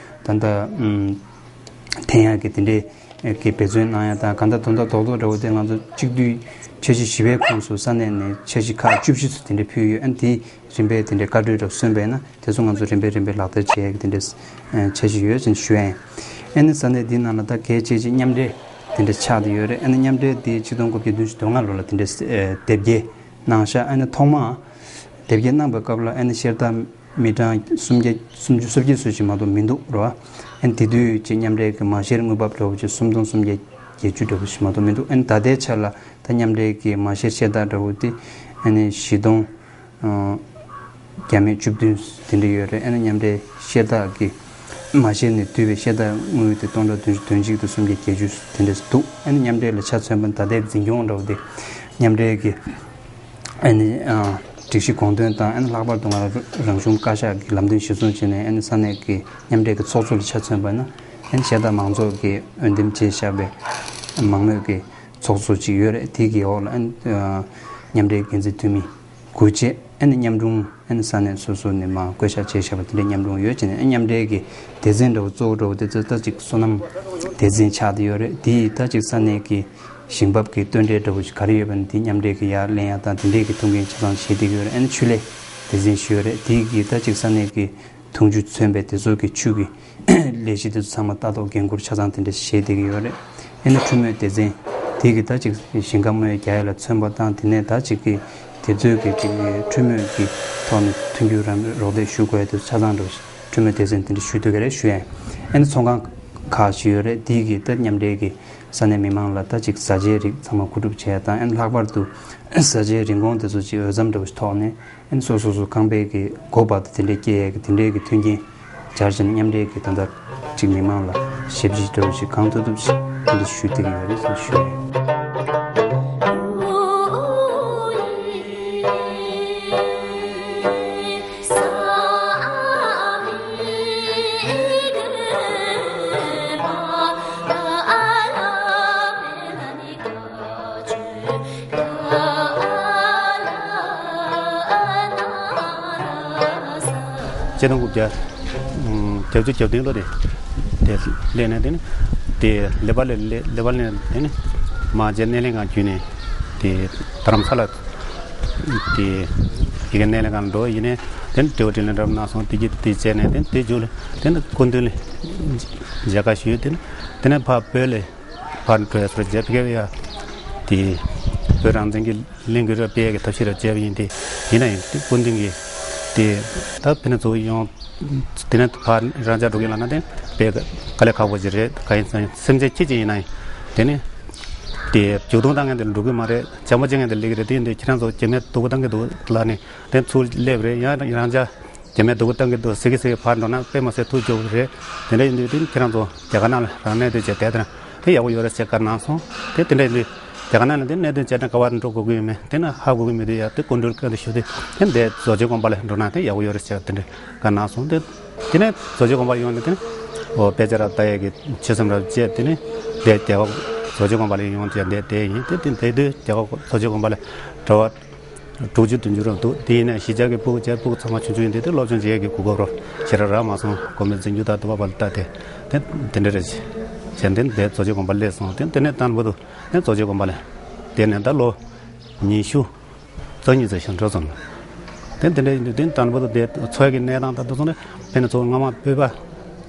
ད་ལྟ་ཨམ་འཐེན་ཡག་གི་དེ་འདྲའི་ གི་འབད་བརྩོན་གནང་ཡ་དང་། གང་ལྟར་དོན་དག་རྡོག་རྡོག་འདྲ་བོ་དེ་ང་ཚོ་གཅིག་བསྡུས་འཆར་གཞི་བཞི་པའི་ཁོངས་སུ་ས་གནས་ནས་འཆར་གཞི་ཁག་བཅུ་བཞི་ཙམ་དེ་འདྲ་ཕུལ་ཡོད། ཨ་ནི་དེའི་རིམ་པས་དེ་འདྲའི་བཀའ་འཁྲོལ་འདྲ་བོ་སོན་པས་ན། དེ་ཚོ་ང་ཚོ་རིམ་པས་རིམ་པས་ལག་བསྟར་བྱེད་ཡ་གི་དེ་འདྲའི་འཆར་གཞི་ཡོད་ཅེས་ཞུ་ཡ་ཡིན། ཨ་ནི་ས་གནས་འདིའི་ནང་ལ་ད་གལ་ཆེ་ཆེ་མཉམ་འབྲེལ་དེ་འདྲ་ཆགས་བསྡད་ཡོད་རེད། ཨ་ནི་མཉམ་འབྲེལ་དེ་ཆིག་སྟོང་དགུ་བརྒྱ་བདུན་ཅུ་དོན་ལྔ་ལོ་ལ་དེ་འདྲའི་དེབ་སྐྱེལ་གནང་ཤག་ཨ་ནི་ཐོག་མ་དེབ་སྐྱེལ་གནང་པའི་སྐབས་ལ་ཨ་ནི་ཤེར་རྟ་མི་གྲངས་སུམ་བརྒྱ་སུམ་ཅུ་སོ་བརྒྱད་ཙམ་ཞིག་མ་གཏོགས་མི་འདུག་རེད་བ། ཨ་ནི་དེ་དུས་ཀྱི་མཉམ་འབྲེལ་གྱི་མ་བཤེར་དངུལ་འབབ་འདྲ་བོ་ཅིག་སུམ་སྟོང་སུམ་བརྒྱ་བརྒྱད་ཅུ་འདྲ་བོ་ཞིག་མ་གཏོགས་མི་འདུག་ཨ་ནི་ད་ལྟའི་ཆ་ལ་ད་མཉམ་འབྲེལ་གྱི་མ་བཤེར་ཤེར་རྟ་འདྲ་བོ་དེ་ཨ་ནི་བཞི་སྟོང་བརྒྱ་མེད་བཅུ་བདུན་དེ་འདྲ་ཡོད་རེད། ཨ་ནི་མཉམ་འབྲེལ་ཤེར་རྟ་གི་མ་བཤེར་ནས་བསྡུས་པའི་ཤེར་རྟ་དངུལ་དེ་སྟོང་ཕྲག་བདུན་ཅུ་དོན་གཅིག་དང་སུམ་བརྒྱ་བརྒྱད་ཅུ་དེ་འདྲ་འདུག་ཨ་ནི་མཉམ་འབྲེལ་ལ་ཆ་མཚོན་པ་ད་ལྟའི་འཛིན་སྐྱོང་འདྲ་བོ་དེ་མཉམ་འབྲེལ་གྱི་ཨ་ནི་ཨ་སྒྲིག་གཞི་དགོངས་དོན་དང་། ཨ་ནི་ལྷག་པར་དུ་ང་རང་གཞུང་བཀའ་ཤག་གི་ལམ་སྟོན་གཞིར་བཟུང་བྱས་ནས། ཨ་ནི་ས་གནས་ཀྱི་མཉམ་འབྲེལ་གྱི་ཚོགས་གཙོ་ལ་ཆ་མཚོན་པ་ན། ཨ་ནི་ཤེར་རྟ་མང་ཚོགས་ཀྱིས་འོས་འདེམས་བྱས་བཞག་པའི་མང་མོས་ཀྱི་ཚོགས་གཙོ་ཅིག་ཡོད་རེད། དེ་གི་འོག་ལ་ཨ་ནི་ཨ་མཉམ་འབྲེལ་འགན་འཛིན་འཐུས་མི་དགུ་བཅས། ཨ་ནི་མཉམ་དྲུང་ཨ་ནི་ས་གནས་སོ་སོ་ནས་མར་བསྐོ་བཞག་བྱས་བཞག་པ་དེ་འདྲའི་མཉམ་དྲུང་ཡོད་ཅེས་ནས། ཨ་མཉམ་འབྲེལ་གྱི་སྡེ་ཚན་འདྲ་བོ་གཙོ་བོ་འདྲ་བོ་དེ་ཚོ་ད་ཅིག་སོ་ནམ་སྡེ་ཚན་ཆགས་བསྡད་ཡོད་རེད། དེ་ཡིས་ད་ཅིག་ས་གནས་ཀྱི་ཞིང་འབབ་ཀྱི་སྟོན་འབྲས་འདྲ་བོ་ཞིག་ག་རེ་ཡོད་པ་ནི་དེ་མཉམ་འབྲེལ་གྱི་ཡར་ལེན་ཡ་དང་དེ་འདྲས་ཀྱི་ཐུགས་འགན་ཆ་ཚང་བཞེས་བསྡད་ཀྱི་ཡོད་རེད། ཨ་ནི་ཆུ་ལས་སྡེ་ཚན་ཞིག་ཡོད་རེད། དེ་གིས་ད་ཅིག་ས་གནས་ཀྱི་འཐུང་ཆུ་མཚོན་པའི་དེ་ཚོ་གི་ཆུ་གི་ལས་གཞི་དེ་ཚོ་ཚང་མ་ལྟ་རྟོག་འགན་འཁུར་ཆ་ཚང་དེ་འདྲ་བཞེས་བསྡད་ཀྱི་ཡོད་རེད། ཨ་ནི་འཕྲུལ་མོའི་སྡེ་ཚན་དེ་གིས་ད་ཅིག་ཞིང་ཁ་རྨོ་རྒྱག་ཡ་ལ་མཚོན་པ་དང་། དེ་ནས་ད་ཅིག་གི་དེ་ཚོའི་གི་ཅིག་འཕྲུལ་མོའི་གི་ཐོག་ནས་མཐུན་འགྱུར་རམ་རོགས་འདེགས་ཞུ་དགོས་ཡ་དེ་ཚོ་ཆ་ཚང་འདྲ་བོ་ཞིག་འཕྲུལ་མོའི་སྡེ་ཚན་དེ་འདྲ་ཞུ་ཐུབ་ཀྱི་རེད་ཞུ་ཡ་ཡིན། ཨ་ནི་ཚོང་ཁང་ཁག་ཞིག་ཡོད་རེད། དེ་གིས་ད་མཉམ་འབྲེལ་གྱི་ས་གནས་མི་མང་ལ་ད་ཅིག་བཟའ་བཅའི་རིགས་ཚང་མ་མཁོ་སྒྲུབ་བྱས་དང་། ཨ་ནི་ལྷག་པར་དུ་བཟའ་བཅའི་རིན་གོང་དེ་ཚོ་ཅིག་འོས་འཚམ་འདྲ་བོ་ཞིག་ཐོག་ནས། ཨ་ནི་སོ་སོ་སོ་ཁང་པའི་གི་སྒོ་བར་དུ་དེ་འདྲའི་སྐྱེལ་ཡས་ཀྱི་དེ་འདྲའི་གི་མཐུན་རྐྱེན་སྦྱར་བྱས་ནས། མཉམ་འབྲེལ་གྱི་ད་ལྟ་ཅིག་མི་མང་ལ་ཞབས་ཕྱི་འདྲ་བོ་ཞིག་གང་ཐུབ་ཐུབ་ཞིག་དེ་འདྲ་ཞུ་བསྡད་ཀྱི་ཡོད་རེད་ཟེར་ཞུ་ཡ་ཡིན། ཆིག་སྟོང་དགུ་བརྒྱ་བརྒྱད་ཅུ་གྱ་བདུན་ལོ་རེད། དེ་སླེབས་ནས་དེ་ནི་དེ་ལེ་པ་ལེ་ལེ་པ་ལེ་དེ་ནི་མ་རྗེ་སྣེ་ལེན་ཁང་བརྒྱུད་ནས་དེ་རྡ་རམ་ས་ལ་དེ་ཡི་གེ་སྣེ་ལེན་ཁང་འགྲོ་ཡིན་ནས། དེ་ནི་དྲི་བ་དྲིས་ལན་འདྲ་པོ་གནང་སོང་། དེ་གི་དེ་བྱས་ནས་དེ་ནི་དེ་མཇུག་ལ་དེ་ནི་སྐུ་མདུན་ལ་མཇལ་ཁ་ཞུས། དེ་ནི་དེ་ནས་ཕར་བོད་ལ་ཕར་འགྲོ་ཡ་སོ་རྗེ་ཕ་གི་ཡ་དེ་བོད་རང་བཙན་གྱི་ལས་འགུལ་ར་སྤེལ་གྱི་ཐབས་ཤེས་ར་བྱས་པ་ཡིན་ཏེ། ཡིན་ན་ཡང་དེ་སྐུ་མདུན་གྱིས་དེ་ད་ཕི་ན་ཚོ་ཡོང་དེ་ནས་ཕར་རང་ཅག་འགྲོ་གི་ལ་ན་དེ་དཔེ་དཀའ་ལས་ཁག་པོ་ཅིག་རེད། གང་ཡིན་ཟེར་ན་སེམས་ཅན་ཁྱི་ཅིག་ཡིན་ན་ཡང་དེ་ནས་དེ་འཇུག་ལྡོག་བཏང་མཁན་དེ་འགྲོ་གི་མ་རེད། བྱམས་པོ་བྱེད་མཁན་དེ་སླེབས་ཀྱི་རེད། དེ་ཡིན་དུས་ཁྱེད་རང་ཚོ་རྒྱ་མིས་སྡུག་པོ་བཏང་གི་འདུག་ལ་ནི་དེ་ཚུར་སླེབས་རེད། ཡང་རང་ཅག་རྒྱ་མིས་སྡུག་པོ་བཏང་གི་འདུག་ཟེར་གི་ཟེར་གི་ཕར་འགྲོ་ན་དཔེ་མ་སྲིད་ཐུགས་སྐྱོ་གི་རེད། དེ་འདྲ་ཡིན་དུས་དེ་ཁྱེད་རང་ཚོ་རྒྱ་གར་ནང་ལ་རང་གནས་དེ་བྱས་བསྡད་དེ་ན་དེ་ཡག་པོ་ཡོད་རེད་ཟེར་བཀའ་གནང་སོང་། དེ་དེ་འདྲ་ཡིན་དུས་རྒྱ་གར་ནང་ལ་དེ་གནད་དོན་བྱས་ན་ག་པར་འགྲོ་དགོས་ཀྱི་ཡོད་མེད་དེ་ན་ཧ་གོ་གི་མེད་དུས། ཡ་དེ་སྐུ་མགྲོན་བཀའ་འདི་ཞུ་དེ་དེ་འདྲའི་རྡོ་རྗེ་དགོན་པ་ལ་འགྲོ་ན་དེ་ཡག་པོ་ཡོད་རེད་ཟེར་དེ་འདྲ་བཀའ་གནང་སོང་། དེ་དེ་ནས་རྡོ་རྗེ་དགོན་པ་ཡོང་ནས་དེ་ནས་འོ་དཔེ་ཆ་ར་ལྟ་ཡས་ཀྱི་ཆོད་སེམས་ར་བྱས། དེ་ནས་དེ་རྒྱལ་བ་རྡོ་རྗེ་དགོན་པ་ལ་ཡོང་དེ་འདས་དེ་ཡིན། དེ་དེ་དེ་དུས་རྒྱལ་བ་རྡོ་རྗེ་དགོན་པ་ལ་གྲྭ་པ་དྲུག་ཅུ་བདུན་ཅུ་རང་འདུག་དེ་ཡིན་ན་གཞིས་ཆགས་ཀྱི་ཕྲུ་གུ་བྱས། ཕྲུ་གུ་ཚང་མ་ཆུང་ཆུང་ཡིན་དུས་དེ་སློབ་སྦྱོང་བྱེད་ཡས་ཀྱི་གོ་སྐབས་རོ་ཞེ་དྲག་རག་མ་སོང་། དགོན་པའི་འཛིན་སྐྱོང་དང་དུ་བ་བ་ལ་ལྟ་དེ་དེ་དེ་འདྲ་རེད། བྱས་དེ་དེ་རྡོ་རྗེ་དགོན་པ་སླེབས་སོང་། དེ་དེ་ནས་དང་པོ་དུ་དེ་རྡོ་རྗེ་དགོན་པ་ལ་དེ་ནས་ད་ལོ་ཉི་ཤུ་རྩ་གཉིས་ཙམ་ཞིག་འགྲོ་སོང་། དེ་དེ་འདྲ་ཡིན་དུས་དེ་དང་པོ་དུ་དེ་འཚོ་བའི་གནས་སྟངས་དང་དུ་སོང་ནས་དཔེར་ན་ཚོ་སྔ་མ་བོད་པ་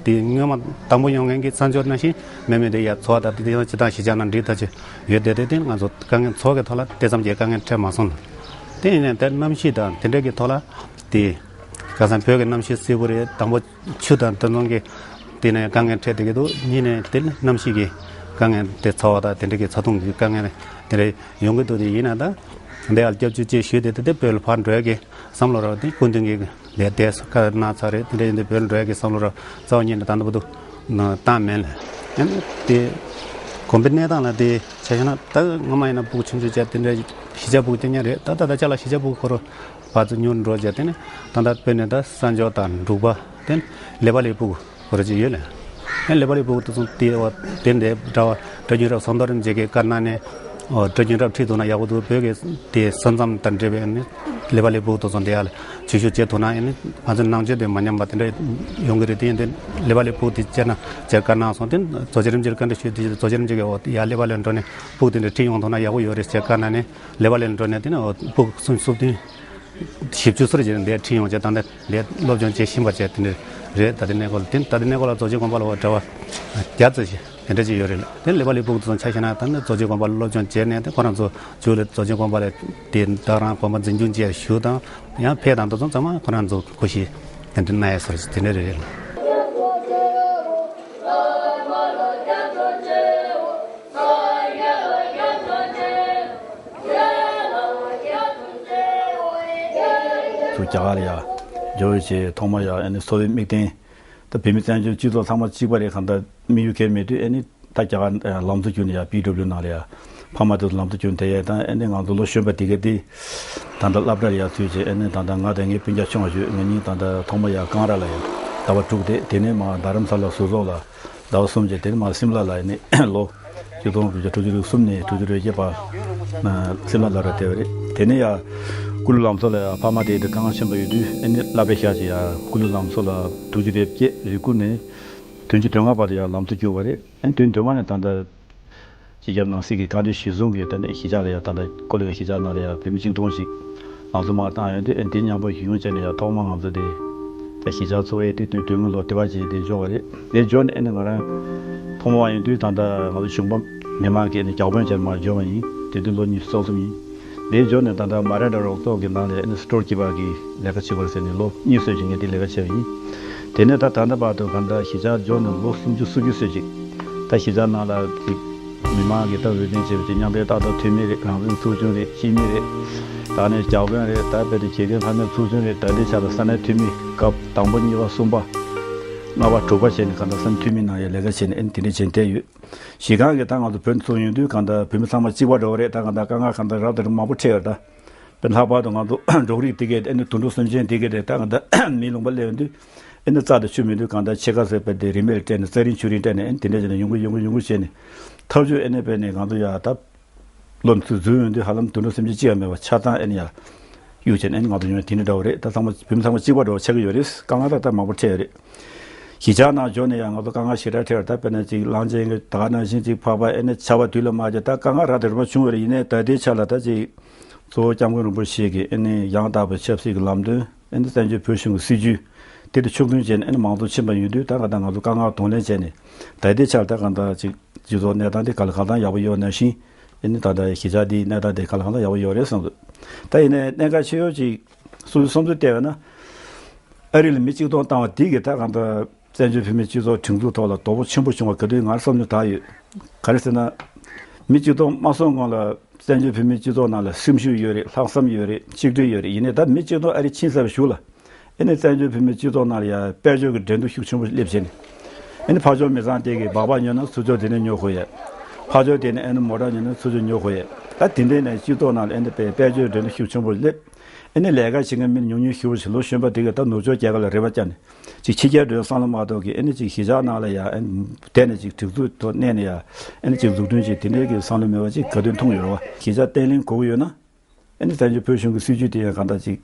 དེ་སྔོན་མ་དང་པོ་ཡོང་མཁན་གྱི་གསར་འབྱོར་ནང་བཞིན་མེད་མེད་དེ་ཡ་འཚོ་བ་དང་དེ་ཡང་སྤྱི་བཏང་གཞིས་ཆགས་ནང་འགྲིག་ཐག་ཆོད་ཡོད། དེ་དེ་དེ་ང་ཚོ་དཀའ་ངལ་འཚོ་བའི་ཐོག་ལ་དེ་ཙམ་གྱི་དཀའ་ངལ་འཕྲད་མ་སོང་། དེ་ཡིན་ནའི་དེ་གནམ་གཤིས་དང་དེ་འདྲ་གི་ཐོག་ལ་དེ་ཁ་སང་བོད་ཀྱི་གནམ་གཤིས་བསིལ་པོ་རེད། དང་པོ་ཆུ་དང་དེ་ཚོ་གི་དེ་ནས་དཀའ་ངལ་འཕྲད་བསྡད་ཀྱི་འདུག་གཉིས་ནས་དེ་གནམ་གཤིས་ཀྱི་དཀའ་ངལ་དེ་ཚ་བ་དང་དེ་འདྲ་གི་ཚ་གདུང་གི་དཀའ་ངལ་དེ་འདྲ་ཡོང་གི་འདུག་དེ་ཡིན་ན་ད་འདི་ཨ་སྐྱབས་བཅོལ་ཅེས་ཞུས་ཏེ་དེ་དེ་བོད་ལ་ཕར་འགྲོ་ཡ་གི་བསམ་བློ་རག་དེ་སྐུ་མདུན་གྱི་ལས་དེ་བཀའ་གནང་ཚར་རེད། དེ་འདྲ་ཡིན་དུས་བོད་ལ་འགྲོ་ཡ་གི་བསམ་བློ་རག་རྩ་བ་ཉིད་ནས་ད་ལྟ་བར་དུ་བཏང་མེད་ལ། ཨ་ནི་དེ་དགོན་པའི་གནས་སྟངས་ལ་དེ་ཆ་བཞག་ན་ད་སྔོན་མ་ཡིན་ན་ཕྲུ་གུ་ཆུང་ཆུང་བྱས་དེ་འདྲ་གཞིས་ཆགས་ཕྲུ་གུ་སྐྱེ་ཉག་རེད། ད་ད་ད་ཆ་ལ་གཞིས་ཆགས་ཕྲུ་གུ་ཁོ་རང་བར་དུ་ཉུང་འགྲོ་བྱས། དེ་ནས་ད་ལྟ་དཔེར་ན་ད་གསར་འབྱོར་དང་འབྲུག་པ་དེ་ནས་ལེ་པ་ལི་ཕྲུ་གུ་ཁོ་རང་ཅིག་ཡོད་ལ། ཨ་ནི་ལེ་པ་ལི་ཕྲུ་གུ་དེ་ཚོ་དེ་བ་དེ་འདྲའི་གྲྭ་བ་གྲྭ་རྒྱུན་རབས་ཟམ་གདོང་རིན་པོ་ཆེ་གིས་བཀའ་གནང་ནས་ ཨོ། སྒྲ་རྒྱུན་རབ་ཁྲིད་ཐུབ་ན་ཡག་པོ་འདུག་བོད་ཀྱི་དེ་ས་མཚམས་དང་འབྲེལ་བའི་ནི་ཀླད་པ་ཀླད་ཕུག་དེ་ཚོ་འདི་ཡར་ལ་བཅོས་བསྒྱུར་བྱེད་ཐུབ་ན་ཡང་ནི་ང་ཚོའི་ནང་ཆོས་དེ་མ་ཉམས་པ་དེ་འདྲ་ཡོང་གི་རེད། དེ་ཡིན་དུས་ཀླད་པ་ཀླད་ཕུག་དེ་བཅས་ན་བཅས་བཀའ་གནང་སོང་། དེ་རྫོགས་བྱེད་རིན་པོ་ཆེས་བཀའ་འདྲི་ཞུས་དུས་རྫོགས་བྱེད་རིན་པོ་ཆེ་གིས་ཨོ་ཡར་ཀླད་པ་ལ་འགྲོ་ནས་ཕུག་དེ་འདྲ་ཁྲིད་ཡོང་ཐུབ་ན་ཡག་པོ་ཡོད་རེད་ཟེར་བཀའ་གནང་ནས་ཀླད་པ་ལ་འགྲོ་ནས་དེ་ནས་ཨོ་ཕུག་སུམ་སུམ་བདུན། བཞི་བཅུ་ཟེར་གྱི་འདི་ཁྲིད་ཡོང་བྱས། ད་ལྟ་འདི་སློབ་སྦྱོང་བྱེད་བཞིན་པ་བྱས་དེ་འདྲ་རེད། ད་ལྟའི་གནས་སྐབས་ལ་དེ་ད་ལྟའི་གནས་སྐབས་ལ་རྫོགས་བྱེད་དགོན་པ་ལ་འབྲེལ་བ་བརྒྱ་ཙམ་ཞིག་དེ་འདྲ་ཅིག་ཡོད་རེད་ལ། དེ་ཀླད་པ་ཀླད་ཕུག་དེ་ཚོ་ཆ་བཞག་ན་ད་ནི་རྫོགས་བྱེད་དགོན་པ་ལ་སློབ་སྦྱོང་བྱས་ནས་དེ་ཁོ་རང་ཚོ་མཇུག་ལ་རྫོགས་བྱེད་དགོན་པ་ལ་དེ་ད་རང་དགོན་པ་འཛིན་སྐྱོང་བྱས་བཞུགས་དང་ཡང་ཕེབས་དང་དེ་ཚོ་ཚང་མ་ཁོ་རང་ཚོ་གོ་ཤེས་དེ་འདྲ་གནང་ཡ་སོགས་དེ་འདྲ་རེད་ལ། ཚུར་རྒྱ་གར་ལ་ཡར་འབྱོར་བའི་རྗེས་ཐོག་མར་ཡར་ཨ་ནི་སོ་བྷི་མིག་ལྡན། ད་བོད་མི་བཙན་བྱོལ་སྤྱི་ཚོགས་ཚང་མ་གཅིག་པ་རེད། གང་ལྟར་དམིགས་ཡུལ་གང་ཡང་མེད་དུས་ཨ་ནི་ད་རྒྱ་གར་ལམ་གཙོ་བརྒྱུད་ནས་ཡར་པི་ཌབ་ལིའུ་ནང་ལ་ཡར་ཕ་མ་དེ་ཚོ་ལམ་གཙོ་བརྒྱུད་ནས་དེ་ཡར་ད་ཨ་ནི་ང་ཚོ་ལོ་གཞོན་པ་དེ་ག་དེ་ད་ལྟ་སློབ་གྲྭར་ཡར་ཚུད་རྗེས་ཨ་ནི་ད་ལྟ་ང་དང་ངའི་སྤུན་ཀྱག་ཆུང་བ་ཞིག་ང་གཉིས་ད་ལྟ་ཐོག་མར་ཡར་ཀང་ར་ལ་ཡར་ཟླ་བ་དྲུག་བསྡད། དེ་ནས་མར་རྡ་རམ་ས་ལ་ཟུར་བཟོ་ལ་ཟླ་བ་གསུམ་བྱས། དེ་ནས་མར་སིམ་ལ་ལ་ཡར་ནས་ལོ་ཆིག་སྟོང་དགུ་བརྒྱ་དྲུག་ཅུ་རེ་གསུམ་ནས་དྲུག་ཅུ་རེ་བརྒྱད་བར་སིམ་ལ་ལ་ར་བསྡད་པ་རེད། དེ་ནས་ཡར་ཀུ་ལུ་ལམ་བཟོ་ལ་ཡར་ཕ་མ་དེ་དུས་དཀའ་ངལ་ཆེན་པོ་ཡོད་དུས་ཨ་ནི་གླ་དཔེ་བཞག་བྱས་ཡར་ཀུ་ལུ་ལམ་བཟོ་ལ་དྲུག་ཅུ་རེ་བརྒྱད་རེ་དགུ་ནས་བདུན་ཅུ་དོན་ལྔ་བར་དུ་ཡར་ལམ་བཟོ་བསྒྱུར་བ་རེད། ཨ་ནི་དུས་དུས་མ་ནས་ད་ལྟ་སྤྱི་ཁྱབ་ནང་སྲིད་ཀྱི་བཀའ་དྲིན་གཞིར་བཟུང་གིས་ད་ལྟ་གཞིས་ཆགས་ལ་ཡར་ད་ལྟ་ཀོ་ལི་གི་གཞིས་ཆགས་ནང་ལ་ཡར་བོད་མི་གཅིག་སྟོང་ཞིག་ལམ་བཟོ་མར་བཏང་ཡོད་དུས་ཨ་ནི་དེ་མཉམ་པོ་ཞུ་ཡོང་བྱས་ནས་ཡར་ཐོག་མར་ང་ཚོ་དེ་ད་གཞིས་ཆགས་འཚོ་བའི་དེ་དོན་དོན་དངོས་ལོ་དེ་བ་བྱས་དེ་འབྱོར་བ་རེད། དེ་འབྱོར་ནས་ཨ་ནི་ང་རང་ཐོག་མར་ཡིན་དུས་ད་ལྟ་ང་ཚོ་གཞུང་པ་མི་མང་གིས་ཨ་ནི་བརྒྱ་དཔོན་བྱས་མར་འབྱོར་བ་ཡིན། དེ་དུས་ལོ་ཉི་ཤུ་རྩ་གསུམ་ཡིན། དེ་འབྱོར་ནས་ད་ལྟ་མ་རན་ཌ་རོགས་ཚོགས་ཀྱི་ནང་ལ་ཨ་ནི་སི་ཊོར་ཀི་པར་གྱི་ལས་ཀ་བྱེད་དགོས་ཟེར་ནས་ལོ་གཉིས་ཙམ་ཞིག་ངས་དེ་ལས་ཀ་བྱས་པ་ཡིན། དེ་ནས་ད་ད་ལྟ་བར་དུ་གང་ལྟར་གཞིས་ཆགས་འབྱོར་ནས་ལོ་སུམ་ཅུ་སོ་བརྒྱད་ཙམ་ཞིག་ད་གཞིས་ཆགས་ནང་ལ་ཅིག་མི་མང་གིས་ད་འོས་འདེམས་བྱས་པ་ཅིག་མཉམ་འབྲེལ་ལྟ་རྟོག་འཐུས་མི་རེད། རང་བཙན་ཚོགས་ཆུང་རེད། སྤྱི་མི་རེད། ད་ནས་བརྒྱ་དཔོན་རེད། ད་དཔེ་དེ་གྱེས་རྒན་ལྷ་མོའི་ཚོགས་ཆུང་རེད། ད་ལྟའི་ཆ་ལ་ས་གནས་འཐུས་མི་སྐབས་དང་པོ་གཉིས་པ་གསུམ་པ་ལྔ་པ་དྲུག་པ་བྱས་ནས་གང་ལྟར་ས་གནས་འཐུས་མི་ནང་ཡང་ལས་ཀ་བྱས་ནས་ཨ་ནི་དེ་འདྲ་བྱས་བསྡད་ཡོད། གཞིས་ཁང་གིས་ད་ང་ཚོ་བོད་ཚུར་ཡོང་དུས་གང་ལྟར་བོད་མི་ཚང་མ་གཅིག་པ་འདྲ་བོ་རེད། ད་གང་ལྟར་དཀའ་ངལ་གང་ལྟར་རབ་དང་རིམ་པ་མང་པོ་འཕྲད་ཡོད་རེད་ད། དཔེར་ན་ལྷག་པར་དུ་ང་ཚོ་འབྲོག་རིགས་དེ་གས་ཨ་ནི་དུད་འགྲོ་སེམས་ཅན་དེ་གས་རེད། ད་གང་ལྟར་མིའི་ལུང་པ་སླེབས་ཡོང་དུས་ཨ་ནི་རྩྭ་དང་ཆུ་མེད་དུས་གང་ལྟར་ཕྱེད་ཀ་ཟེར་བ་དེ་རིན་མེད་ལ་སྤྲད་ནས་རྩྭ་རིན་ཆུ་རིན་སྤྲད་ནས་ཨ་ནི་དེ་འདྲ་བྱས་ནས་ཡོང་གི་ཡོང་གི་ཡོང་གི་བྱས་ནས་ཐབས་ཇུས་ཨ་ནི་དཔེར་ན་ང་ཚོ་ཡ་ད་ལོ་ཚུར་འཛུལ་ཡོང་དུས་ཧ་ལམ་དུད་འགྲོ་སེམས་ཅན་གཅིག་ཡང་མེད་པ་ཆ་ཚང་ཨ་ནི་ཡ་གཡུག་བྱས་ནས་ཨ་ནི་ང་ཚོ་ཡོང་དེ་འདྲ་འདྲ་བོ་རེད། ད་ཚང་མ་བོད་མི་ཚང་མ་གཅིག་པ་འདྲ་བོ་ཆགས་ཀྱི་ཡོད་རེད། དཀའ་ངལ་ད་ལྟ་མང་པོ་འཕྲད་ཡོད་རེད། གཞིས་ཆགས་ནང་འབྱོར་ནས་ཡང་ང་ཚོ་དཀའ་ངལ་ཞེ་དྲག་འཕྲད་ཡོད་རེད། ད་དཔེར་ན་ཅིག་གླང་ཆེན་གྱི་ད་ག་ནང་བཞིན་ཅིག་ཕག་པ་ཨེ་ནས་ཆར་པ་དུས་ལ་མ་བརྒྱབ་ད་དཀའ་ངལ་རབ་དང་རིམ་པ་བྱུང་ཡོད་རེད། ཡིན་ནའི་ད་ལྟའི་ཆ་ལ་ད་ཅིག་གཙོ་བོ་སྐྱབས་མགོན་རིན་པོ་ཆེ་གིས་ཨེ་ནས་ཡང་དག་པའི་ཆབ་སྲིད་ཀྱི་ལམ་སྟོན་ཨེ་ནས་བཙན་བྱོལ་བོད་གཞུང་གི་སྲིད་ཇུས་དེ་དང་ཕྱོགས་མཐུན་བྱས་ནས་ཨེ་ནས་མང་གཙོ་ཕྱིན་པ་ཡིན་དུས་ད་ག་ད་ང་ཚོ་དཀའ་ངལ་གདོང་ལེན་བྱས་ནས་ད་ལྟའི་ཆ་ལ་ད་ག་ད་ཅིག་སྤྱི་ཚོགས་གནས་སྟངས་དེ་ག་ལ་ག་ད་ཡག་པོ་ཡོད་ནང་བཞིན་ཨེ་ནས་ད་ལྟ་གཞིས་ཆགས་འདིའི་གནས་སྟངས་དེ་ག་ལ་ག་ད་ཡག་པོ་ཡོད་རེད་བསམ་འདུག་ད་ཡིན་ནའི་གནད་འགག་ཆེ་ཤོས་ཅིག་སོ་སོའི་བསམ་ཚུལ་བལྟས་པ་ན། ཨ་རི་ལ་མི་གཅིག་སྟོང་བཏང་བ་འདི་གིས་ད་གང་ལྟར་བཙན་བྱོལ་བོད་མིའི་སྤྱི་ཚོགས་སྒྲིག་འཛུགས་ཐོག་ལ་དོ་ཕོག་ཆེན་པོ་བྱུང་བ་ག་དུས་ང་བསམ་བློ་བཏང་ཡོད། ག་རེ་ཟེར་ན། མི་གཅིག་སྟོང་མ་སོང་གོང་ལ་བཙན་བྱོལ་བོད་མིའི་སྤྱི་ཚོགས་ནང་ལ་སེམས་ཤུགས་ཡོད་རེད། ལྷག་བསམ་ཡོད་རེད། གཅིག་སྒྲིལ་ཡོད་རེད། ཡིན་ནའི་ད་མི་གཅིག་སྟོང་ཨ་རི་ཕྱིན་ཚར་བའི་གཞུག་ལ། ཨེ་ནི་བཙན་བྱོལ་བོད་མིའི་སྤྱི་ཚོགས་ནང་ལ་ཡང་དཔལ་འབྱོར་གྱི་འགྲན་བསྡུར་ཤུགས་ཆེན་པོ་སླེབས་བྱས་ནས། ཨེ་ནི་ཕར་ཕྱོགས་མི་ཚང་དེ་གིས་སྦག་སྦག་ཉོས་ན་ཚུར་ཕྱོགས་དེ་ནས་ཉོ་དགོས་ཡ། ཕར་ཕྱོགས་དེ་ནས་ཨེ་ནི་མོ་ཊ་ཉོས་ན་ཚུར་ཕྱོགས་ཉོ་དགོས་ཡ། ད་དེ་འདྲའི་ནས་སྤྱི་ཚོགས་ནང་ལ་ཨེ་ནི་དཔལ་དཔལ་འབྱོར་འགྲན་བསྡུར་ཤུགས་ཆེན་པོ་སླེབས། ཨེ་ནི་ལས་ཀ་བྱེད་མཁན་མི་ཉུང་ཉུང་ཞེ་པོ་ཞིག་ལོ་གཞོན་པ་དེ་གིས་ད་ནུབ་ཕྱོགས་རྒྱལ་ཁབ་ལ་རེ་བ་བཅངས་ནས་ཅིག་ཕྱི་རྒྱལ་འགྲོ་བསམ་བློ་མ་གཏོགས་ཀྱི་ཨེ་ནི་ཅིག་གཞིས་ཆགས་ནང་ལ་ཡ་ཨེ་ནི་བསྡད་ནས་ཅིག་སྒྲིག་འཛུགས་ཐོག་གནས་ནས་ཡ་ཨེ་ནི་ཅིག་འཛུགས་སྐྲུན་བྱེད་དེ་འདྲའི་གི་བསམ་བློ་མེད་པ་ཅིག་ག་དུས་མཐོང་ཡོད་རེད་བ། གཞིས་ཆགས་བརྟན་ལྷིང་དགོས་ཀྱི་ཡོད་ན། ཨེ་ནི་བཙན་བྱོལ་བོད་གཞུང་གི་སྲིད་ཇུས་དེ་ཡང་གང་ལྟར་ཅིག་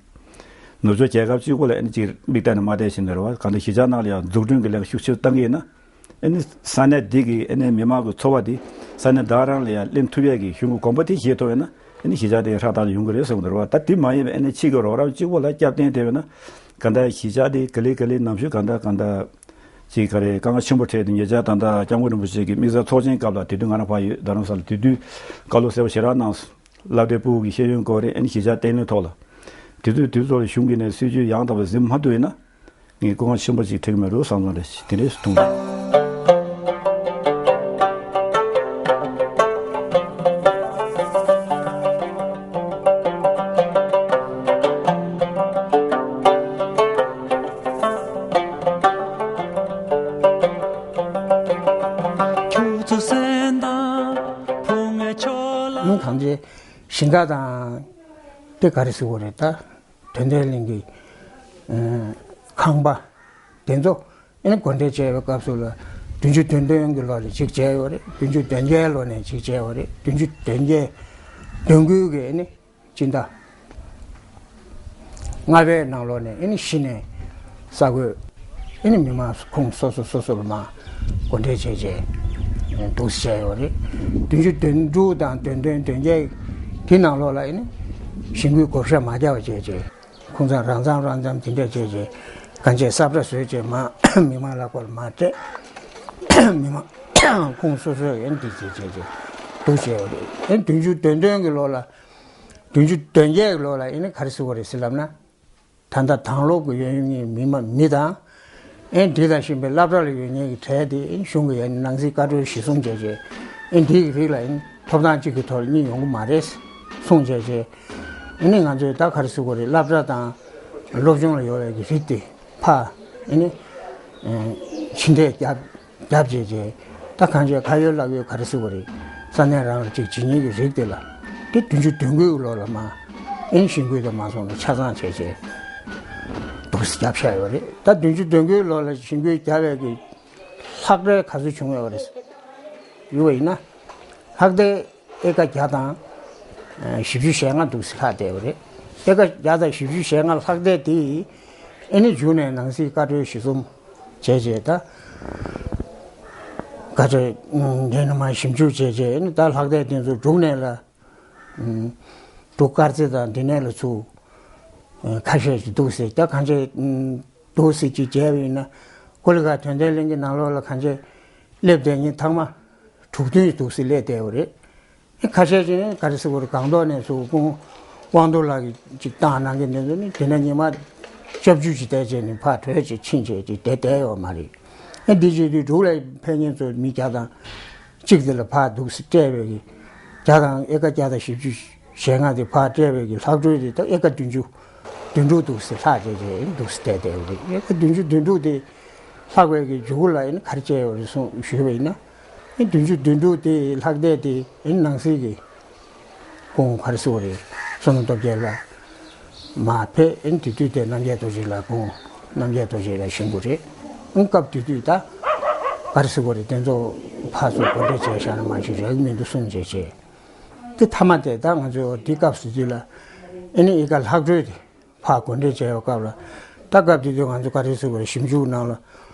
ནུབ་ཕྱོགས་རྒྱལ་ཁབ་གཅིག་པོ་ལ་ཨེ་ནི་ཅིག་མིག་ལྟ་ནས་མ་བསྡད་བཞིན་དུ་རེད་བ། གང་ལྟར་གཞིས་ཆགས་ནང་ལ་ཡང་འཛུགས་སྐྲུན་གྱི་ལས་ཀ་ཤུགས་ཆེར་བཏང་གི་ཡིན་ན། ཨེ་ནི་ས་གནས་འདི་གི་ཨེ་ནི་མི་མང་གི་འཚོ་བ་འདི་ས་གནས་བདག་རང་ལ་ཡང་ལེན་ཐུབ་ཡས་ཀྱི་གཞུང་གི་གོམ་པ་དེ་བཞེས་ཐུབ་ཡོད་ན་ཨེ་ནི་གཞིས་ཆགས་དེ་ཧྲག་ཐག་ཡོང་གི་རེད་བསམ་གི་འདུག་རེད་བ། ད་དེ་མ་ཡིན་པའི་ཨེ་ནི་ཕྱི་གི་རོགས་རམ་གཅིག་པོ་ལ་སྐྱབས་བརྟེན་བསྡད་ཡོད་ན་གང་ལྟར་གཞིས་ཆགས་དེ་ག་ལེ་ག་ལེ་ནམ་ཞོད་གང་ལྟར་གང་ལྟར་ཅིག་ག་རེ་དཀའ་ངལ་ཆེན་པོ་འཕྲད་དེ་ཉེ་ཆར་ད་ལྟ་སྐྱབས་མགོན་རིན་པོ་ཆེ་གི་དམིགས་བསལ་ཚོགས་ཆེན་སྐབས་ལ་དེ་དུས་ང་རང་ཕར་ཡོད། རྡ་རམ་ས་ལ་དེ་དུས་བཀའ་སློབ་གསལ་པོ་ཞེ་དྲག་གནང་སོང་། བླ་བདེ་ཕྲུ་གུ་གི་ཤེས་ཡོན་སྐོར་རེད། ཨ་ནི་གཞིས་ཆགས་བརྟན་ལྷིང་ཐོག་ལ། དེ་དུས་དེ་ཚོ་ལ་གཞུང་གིས་ནས་སྲིད་ཇུས་ཡང་དག་པ་འཛིན་མ་ཐུབ་ཡིན་ན། ངས་སྐུ་ངལ་ཆེན་པོ་ཅིག་འཕྲད་ཀྱི་མེད་འགྲོ་བསམ་བསམ་རེད། དེ་འདྲས་མཐོང་གི། ཁྱོད་ཚོ་སེམས་དང་ཕུང་བའི་ཆོས་ལ། ཨ་ནི་ཐམས་ཅད་ཞིང་ཁ་དང་དེ་ག་རེ་ཟེར་དགོས་རེད་ད། དོན་ལྡན་གླིང་གི་ཨ་ཁང་པ་དེ་ཚོ་ཨ་ནི་གོ་སྒྲིག་བྱས་པའི་སྐབས་སུ་ལ་ བདུན་ཅུ་དོན་བདུན་གྱི་ལོ་ལ་གཅིག་བྱས་ཡོད་རེད། བདུན་ཅུ་དོན་བརྒྱད་ལོ་ནས་གཅིག་བྱས་ཡོད་རེད། བདུན་ཅུ་དོན་བརྒྱད་དོན་དགུའི་གི་ནི་སྤྱི་ཟླ་ལྔ་པའི་ནང་ལོགས་ནས་ཨེ་ནི་གཞི་ནས་ས་རྒོད་ཨེ་ནི་མི་མང་ཁོངས་སོ་སོ་སོ་སོ་ལ་མ་གོ་འབྲེལ་བྱས་བྱས་འདུག་སེ་བྱས་ཡོད་རེད། བདུན་ཅུ་དོན་དྲུག་དང་དོན་བདུན་དོན་བརྒྱད་དེ་ནང་ལོགས་ལ་ཨེ་ནི་གཞིས་འགོའི་བགོ་བཤའ་མ་རྒྱག་པ་བྱས་བྱས། ཁོང་ཚང་རང་མཚམས་རང་མཚམས་དེ་འདྲས་བྱས་རྗེས་གང་བྱས་ས་བཀྲ་བཟོས་རྗེས་མ་མི་མང་ལ་སྐོར་མ་སྤྲད། མི་མང་ཁོང་སོ་སོའི་ཡན་དེ་བྱས་བྱས་རྗེས་འདུག་བྱས་པ་རེད། ཨེ་བདུན་ཅུ་དོན་བདུན་གྱི་ལོ་ལ་བདུན་ཅུ་དོན་བརྒྱད་ཀྱི་ལོ་ལ་ཨེ་ནི་ག་རེ་ཟེར་བ་རེད་ཟེར་ལབ་ན། ད་ལྟ་དྭང་སློབ་ཀྱི་ཡོད་ངེས་མི་མ་མི་དང་། ཨེ་འདི་དང་གཞན་པའི་སློབ་གྲྭ་ལ་ཡོད་ངེས་ཀྱི་གྲས་དེ་ཨེ་གཞུང་གི་ཡན་ནང་སྲིད་བཀའ་འཁྲོལ་གཞི་བཟུང་བྱས་རྗེས་ཨེ་འདི་ཡི་རིགས་ལ་ཨེ་ཐོབ་ཐང་གཅིག་གི་ཐོག་ལ་གཉིས་ཡོང་གི་མ་རེད་གསུངས་བྱས་རྗེས། ཨེ་ནི་ང་ཚོས་ད་ག་རེ་ཟེར་དགོས་རེད། སློབ་གྲྭ་དང་སློབ་ཆུང་ལ་ཡོད་པའི་གི་རིགས་དེ་ཕར་ཨེ་ནི་ཕྱི་འཐེན་རྒྱབ་རྒྱབ་བྱས་རྗེས་ད་གང་བྱས་ཁ་ཡོད་ལག་ཡོད་ག་རེ་ཟེར་དགོས་རེད། ས་གནས་རང་ལ་གཅིག་བྱེད་མཁན་གྱི་རིགས་དེ་ལ་དེ་བདུན་ཅུ་དོན་དགུའི་ལོ་ལ་མ་ཨེ་ནི་གཞིས་འགོ་དང་མ་སོང་ནས་ཆ་ཚང་བྱས་རྗེས་འདུག་སེ་རྒྱབ་བཞག་ཡོད་རེད། ད་བདུན་ཅུ་དོན་དགུའི་ལོ་ལ་གཞིས་འགོ་རྒྱབ་པའི་གི་ལྷག་འཕྲོ་ག་ཚོད་བྱུང་ཡོད་རེད། ཡོད་པ་ཡིན་ན། ལྷག་འཕྲོ་ཨེ་ཀ་བརྒྱ་དང་བཞི་བཅུ་ཞེ་ལྔ་འདུག་སེ་ལྷག་བསྡད་ཡོད་རེད། ཨེ་ཀ་བརྒྱ་དང་བཞི་བཅུ་ཞེ་ལྔ་ལྷག་འཕྲོ་དེ་ཨེ་ནི་མཇུག་ནས་ནང་སྲིད་བཀའ་འཁྲོལ་གཞི་བཟུང་བྱས་རྗེས་ད་བཀའ་འཁྲོལ་དེ་ནི་མ་ཞིབ་འཇུག་བྱས་རྗེས་ཨེ་ནི་ད་ལྷག་འཕྲོ་དེ་ཚོ་འབྲུག་ནས་ལ་འབྲུག་དཀར་རྩེ་དང་འདི་ནས་ལ་ཚུར་ཁ་ཤས་ཅིག་འདུག་སེ་ད་གང་བྱས་འདུག་སེ་ཅིག་བྱས་པ་ཡིན་ན་ཀོ་ལི་གྷལ་དོན་ལྡན་གླིང་གི་ནང་ལོགས་ལ་གང་བྱས་སླེབས་བསྡད་མཁན་ཚང་མ་དྲུག་བདུན་འདུག་སེ་སླེབས་བསྡད་ཡོད་རེད། ཁ་ཤས་ཅིག་ནི་ག་རེ་ཟེར་དགོས་རེད། སྒང་ཏོག་ནས་ཚུར་ཁོང་དབང་རྡོར་ལགས་ཀྱིས་ཅིག་བཏང་གནང་མཁན་དེ་ཚོ་ནི་དེ་ནས་ཉི་མ་སྐྱབས་བཅོལ་ཅིག་བསྡད་བྱས་ནས་ཕར་བྲོས་ཅིག་ཕྱིན་བྱས་ཅིག་བསྡད་བསྡད་ཡོད་མ་རེད། ཨ་འདི་བྱེད་དུས་འབྲུག་ལ་ཕེབས་མཁན་ཚོ་མི་བརྒྱ་དང་གཅིག་དེ་ལ་ཕར་འདུག་སེ་སྤྲད་པའི་གི་བརྒྱ་དང་ཨེ་ཀ་བརྒྱ་དང་བཞི་བཅུ་ཞེ་ལྔ་དེ་ཕར་སྤྲད་པའི་གི་ལྷག་འཕྲོ་དེ་ད་ཨེ་ཀ་བདུན་ཅུ་དོན་དྲུག་འདུག་སེ་ལྷག་བྱས་བྱས་འདུག་སེ་བསྡད་བསྡད་ཡོད་རེད། ཨེ་ཀ་བདུན་ཅུ་དོན་དྲུག་དེ་ལྷག་པའི་གི་མཇུག་ལ་ཨེ་ནི་ག་རེ་བྱས་ཡོད་རེད་གསུངས་ཞུས་པ་ཡིན་ན། ཨེ་བདུན་ཅུ་དོན་དྲུག་དེ་ལྷག་བསྡད་དེ་ཨེ་ནང་སྲིད་ཀྱི་ཁོང་ག་རེ་ཟེར་དགོས་རེད། བསོད་ནམས་སྟོབས་རྒྱལ་ལགས་མར་ཕེབས། ཨེ་དེ་དུས་དེ་རྣམ་རྒྱལ་རྡོ་རྗེ་ལགས་ཁོང་རྣམ་རྒྱལ་རྡོ་རྗེ་ལགས་བཞེངས་དགོས་རེད། ཨེ་སྐབས་དེ་དུས་ད་ག་རེ་ཟེར་དགོས་རེད། དེ་ཚོ་ཕར་ཚུར་གོ་འབྲེལ་བྱས་བཞག་ན་མ་གཞི་རག་གི་མི་འདུག་གསུངས་བྱས་བྱས། དེ་མཐའ་མ་དེ་ད་ང་ཚོས་འདི་སྐབས་སུ་དུས་ལ་ཨེ་ནི་ཨེ་ཀ་ལྷག་འཕྲོ་དེ་ཕར་གོ་འབྲེལ་བྱས་ཡོད་སྐབས་ལ། ད་སྐབས་དེ་དུས་ང་ཚོ་ག་རེ་ཟེར་དགོས་རེད། ཞིབ་འཇུག་ནང་ལ་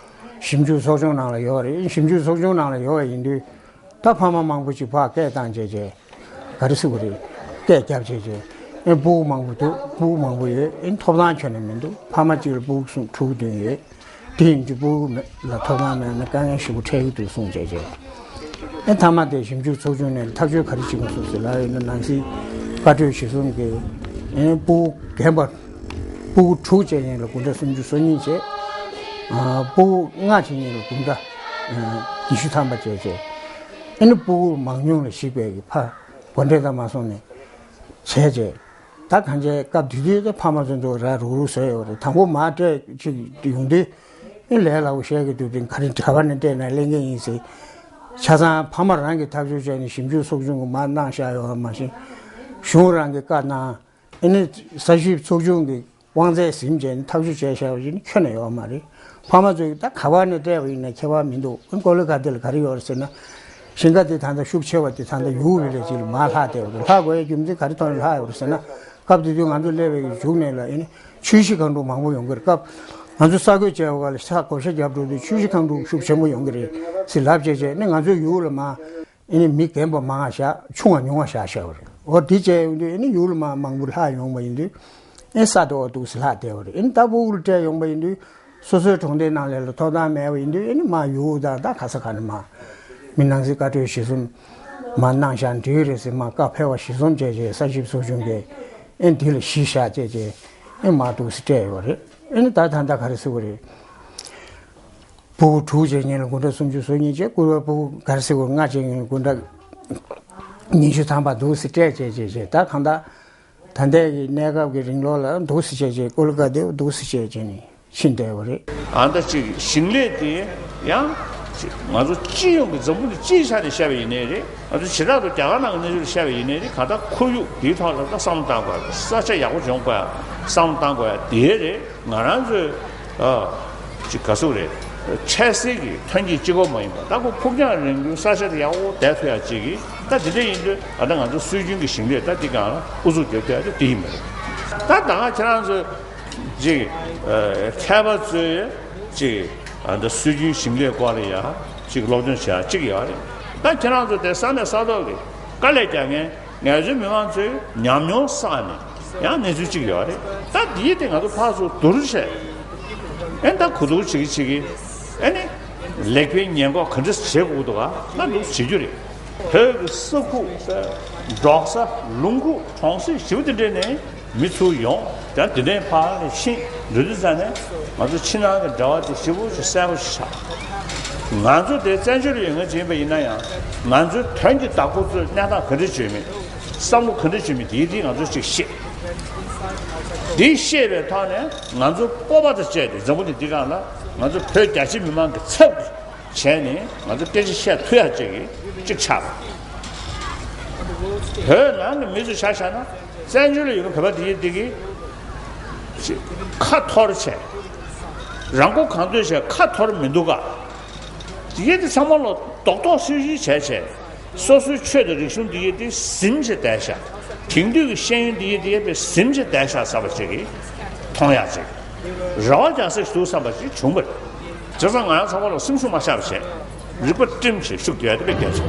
ཞིབ་འཇུག་ཚོགས་ཆུང་ནང་ལ་ཡོད་རེད། ཞིབ་འཇུག་ཚོགས་ཆུང་ནང་ལ་ཡོད་པ་ཡིན་དུས་ད་ཕ་མ་མང་པོ་ཅིག་ཕར་སྐད་བཏང་བྱས་བྱས་ག་རེ་ཟེར་དགོས་རེད། སྐད་རྒྱབ་བྱས་བྱས་ཨེ་སྤུ་གུ་མང་པོ་འདུག་སྤུ་གུ་མང་པོ་ཡོད། ཨེ་ཐོབ་ཐང་ཁྱོན་ནས་མི་འདུག་ཕ་མ་གཅིག་ལ་སྤུ་གུ་གསུམ་དྲུག་བདུན་ཡོད། དེ་ཡིན་དུས་སྤུ་གུ་མེད་ལ་ཐོབ་ཐང་མེད་ན་དཀའ་ངལ་ཞེ་པོ་འཕྲད་ཀྱི་འདུག་གསུངས་བྱས་བྱས། ཨེ་མཐའ་མ་དེ་ཞིབ་འཇུག་ཚོགས་ཆུང་ནས་ཐག་གཅོད་ག་རེ་བྱེད་དགོས་སོང་ཟེར་ལབ་ཡོད་ན། ནང་སྲིད་བཀའ་འཁྲོལ་གཞི་བཟུང་གིས་ཨེ་སྤུ་གུ་རྒན་པ་སྤུ་གུ་དྲུག་བྱས་ཡིན་ལ་དགུང་གྲངས་སུམ་ཅུ་སོ་གཉིས་བྱས། ཨ་སྤུ་གུ་ལྔ་བྱས་ཡིན་ལ་དགུང་གྲངས་ཨ་ཉི་ཤུ་ཐམ་པ་བྱས་བྱས། ཨེ་ནི་སྤུ་གུ་མང་ཉུང་ལ་གཞིགས་པའི་གི་ཕར་གོ་འབྲེལ་དང་མ་སོང་ནས་བྱས་བྱས། ད་གང་བྱས་སྐབས་དེ་དུས་ད་ཕ་མ་ཚོ་ཚོ་ར་རུག་རུག་བཟོས་ཡོད་རེད། དང་པོ་མར་སྤྲད་ཅིག་ཡོང་དུས་ཨེ་ལས་སླ་པོ་བཤད་ཀྱི་འདུག་དེ་ག་རེ་ག་བ་ནས་སྤྲད་ན་ལེན་མཁན་ཡིན་ཟེར། ཆ་ཚང་ཕ་མ་རང་གིས་ཐག་གཅོད་བྱས་ནས་ཞིབ་འཇུག་ཚོགས་ཆུང་གིས་མར་གནང་བཞག་ཡོད་པ་མ་གཞི་གཞུང་རང་གིས་བཀའ་གནང་། ཨེ་ནི་ས་ཞིབ་ཚོགས་ཆུང་གི་དབང་ཚད་ཟིན་བྱས་ནས་ཐག་གཅོད་བྱས་བཞག་པ་ཡིན་ན་ཁྱོན་ནས་ཡོད་མ་རེད། ཕ་མ་ཚོས་ད་ག་བ་ནས་སྤྲད་པ་ཡིན་ན་ཁྱད་པར་མི་འདུག་ཀོ་ལི་གྷལ་དེ་ལ་ག་རེ་ཡོད་རེད་ཟེར་ན། ཞིང་ཁ་དེ་ད་ལྟ་ཤུགས་ཆེ་བ་དེ་ད་ལྟ་ཡུལ་བི་ལེ་ཇི་ལ་མར་ལྷག་བསྡད་ཡོད་རེད། ལྷག་དགོས་ཡའི་རྒྱུ་མཚན་ག་རེ་ཐོག་ནས་ལྷག་ཡོད་རེད་ཟེར་ན། སྐབས་དེ་དུས་ང་ཚོ་སླེབས་པའི་མཇུག་ནས་ལ་ཨེ་ནི་ཆུ་བཞི་སྒང་དྲུག་མང་པོ་ཡོང་གི་རེད། སྐབས་ང་ཚོ་ས་རྒོད་བྱས་པ་ལ་ས་བགོ་བཤའ་རྒྱབ་འགྲོ་དུས་ཆུ་བཞི་སྒང་དྲུག་ཤུགས་ཆེན་པོ་ཡོང་གི་རེད་ཟེར་ལབ་བྱས་བྱས་ནས་ང་ཚོའི་ཡུལ་ལ་མར། ཨེ་ནི་མི་རྒན་པ་མང་བ་བཞག་ཆུང་བ་ཉུང་བ་བཞག་བཞག་པ་རེད། འོ་དེ་བྱས་ཡོང་དུས་ཨེ་ནི་ཡུལ་མ་མང་པོ་ལྷག་ཡོང་བ་ཡིན་དུས་ཨེ་ས་རྡོ་འདུག་སེ་ལྷག་བསྡད་པ་རེད། ཨེ་ནི་ད་སྤུ་གུ་ལ་སྤྲད་ཡོང་བ་ཡིན་དུས་སོ་སོའི་གྲོང་སྡེ་ནང་ལས་ལ་ཐོབ་ཐང་མེད་པ་ཡིན་དུས་ཨེ་ནི་མ་ཡུལ་དང་ད་ག་ས་ག་ནས་མ་མི་ནང་སྲིད་བཀའ་འཁྲོལ་གཞི་བཟུང་མ་གནང་བཞག་འགྲིག་རེད་ཟེར་མ་བཀའ་ཕེབས་པ་གཞི་བཟུང་བྱས་རྗེས་ས་ཞིབ་ཚོགས་ཆུང་གིས་ཨེ་འདི་ལ་གཞི་བཞག་བྱས་རྗེས་ཨེ་མ་འདུག་སེ་སྤྲད་ཡོད་རེད། ཨེ་ནི་ད་ད་ད་ག་རེ་ཟེར་བ་རེད། སྤུ་གུ་དྲུག་བྱས་ཉིན་ལ་དགུང་གྲངས་སུམ་ཅུ་སོ་གཉིས་བྱས། སྐུ་པར་སྤུ་གུ་ག་རེ་ཟེར་དགོས། ལྔ་བྱས་ཉིན་ལ་དགུང་གྲངས་ཉི་ཤུ་ཐམ་པ་འདུག་སེ་སྤྲད་བྱས་བྱས་བྱས། ད་གང་ལྟར་ད་ལྟའི་གི་གནས་སྐབས་ཀྱི་རིང་ལོགས་ལ་འདུག་སེ་བྱས་བྱས་ཀོ་ལི་གྷལ་དེ་འདུག་སེ་བྱས་བྱས་ནས་ཕྱིན་བསྡད་པ་རེད། ཨ་ད་ཅིག་ཞིང་ལས་དེ་ཡང་ང་ཚོ་སྤྱི་ཡོངས་ཀྱི་འཛམ་བུ་གླིང་སྤྱིའི་ཆ་ནས་བཤད་པ་ཡིན་ནའི་རེད། ང་ཚོ་བྱེ་བྲག་ཏུ་རྒྱ་གར་ནང་གི་གནས་ཚུལ་ལ་བཤད་པ་ཡིན་ནའི་རེད། གང་ལྟར་ཁོར་ཡུག་དེའི་ཐོག་ལ་ད་བསམ་བློ་བཏང་དགོས་ཡ། ས་ཆ་ཡག་པོ་སྦྱོང་དགོས་ཡ། བསམ་བློ་བཏང་དགོས་ཡ་དེ་རེད། ང་རང་ཚོའི་ཨ་ཅིག་ག་ཟེར་དགོས་རེད། འཕྲལ་སེལ་གྱི་ཐོན་སྐྱེད་གཅིག་པོ་མ་ཡིན་པ། ད་ཁོ་ཕུགས་རྒྱང་རིང་པོའི་ས་ཆ་དེ་ཡག་པོ་བསྡད་ཐུབ་ཡག་ཅིག་གིས། ད་དེ་འདྲ་ཡིན་དུས་ཨ་ད་ང་ཚོ་སྲོལ་རྒྱུན་གྱི་ཞིང་ལས་ད་འདི་སྒང་ལ་ཨུ་ཚུགས་རྒྱབ་ཐུབ་ཡག་དེ་དེ་ཡིན་པ་རེད། ད་ད་ག་ཁྱེད་རང་ཚོ་ཅིག་ཨ་མཁས་པ་ཚོས་ཅིག་ཨ་ད་སྲོལ་རྒྱུན་ཞིང་ལས་སྐོར་ལ་ཡ་ཅིག་སློབ་སྦྱོང་བྱེད་ཡག་ཅིག་ཡོད་རེད། ད་ཁྱེད་རང་ཚོ་དེ་ས་གནས་ས་ཐོག་གི་དཀའ་ལས་རྒྱག་མཁན་ངལ་རྩོལ་མི་མང་ཚོའི་ཉམས་མྱོང་བསགས་ནས་ཡང་གནས་ཚུལ་གཅིག་ཡོད་རེད། ད་འདིའི་སྟེང་ང་ཚོ་ཕར་ཚུར་བསྡུར་བྱས། ཨེ་ད་གོ་བསྡུར་བྱེད་ཀྱི་བྱེད་ཀྱི། ཨེ་ནི་ལེགས་སྤེལ་ཉེས་འགོག་ག་འདྲ་བྱེད་དགོས་འདུག་ག་ང་འདུག་བྱེད་རྒྱུ་རེད། བོད་ཀྱི་ས་ཁུག་འབྲོག་ས་ལུང་ཁུག་གྲོང་གསེབ་ཞེ་པོ་དེ་འདྲ་ནས་མི་ཚུར་ཡོང་། ཡང་དེ་འདྲའི་ཕར་ལ་ཕྱིན་འགྲོ་དུས་ཙང་ནས་ང་ཚོ་ཕྱི་ནང་གི་འབྲེལ་བ་དེ་ཞེ་པོ་ཞིག་གསལ་པོ་ཞིག་ཆགས། ང་ཚོ་དེ་བཙན་བྱོལ་ཡོད་མཁན་ཅིག་ཡིན་པ་ཡིན་ན་ཡང་ང་ཚོའི་དོན་གྱི་བདག་པོ་ཚོས་གནས་སྟངས་ག་འདྲ་བྱོས་མིན། བསམ་བློ་ག་འདྲ་བྱོས་མིན་དེའི་དེ་ང་ཚོས་ཅིག་ཤེས། དེ་ཤེས་པའི་ཐོག་ནས་ང་ཚོ་སྤོབས་པ་དང་བཅས་ཏེ་འཛམ་བུ་གླིང་འདི་སྒང་ལ་ང་ཚོ་བོད་རྒྱ་ཆེ་མི་མང་གི་ཚབ་བྱས་ནས་ང་ཚོ་སྐད་ཆ་བཤད་ཐུབ་ཡག་ཅིག་གི་ཅིག་ཆགས་པ། བོད་ནང་གི་མི་ཚོ་ཆ་བཞག་ན་བཙན་བྱོལ་ལ་ཡོད་མཁན་བོད་པ་དེ་ཡིན་དེ་གི་ཁ་འཐོར་བྱས། རང་མགོ་གང་ཐོན་བྱས་ཁ་འཐོར་མི་འདུག་ག་དེ་གི་དེ་ཚང་མ་ལ་རྡོག་རྡོག་སིལ་སིལ་བྱས་བྱས། སོ་སོའི་ཆོས་དང་རིག་གཞུང་འདི་ཡིན་དེ་ཟིན་བྱས་བསྡད་ཤག་དེང་དུས་ཀྱི་ཤེས་ཡོན་འདི་ཡིན་དེ་ཡིན་པས་ཟིན་བྱས་བསྡད་ཤག་བསམ་པ་ཅིག་གིས་མཐོང་ཡག་ཅིག་རེ་བ་རྒྱག་ས་ཞིག་འདུག་བསམ་པ་ཅིག་བྱུང་བ་རེད། བྱས་ཙང་ང་རང་ཚང་མ་ལ་སེམས་ཤུགས་མ་ཆག་པ་བྱས། རིག་པ་བསྒྲིམས་བྱས་ཤུགས་རྒྱག་ཡ་དེ་དཔེ་གལ་ཆེ།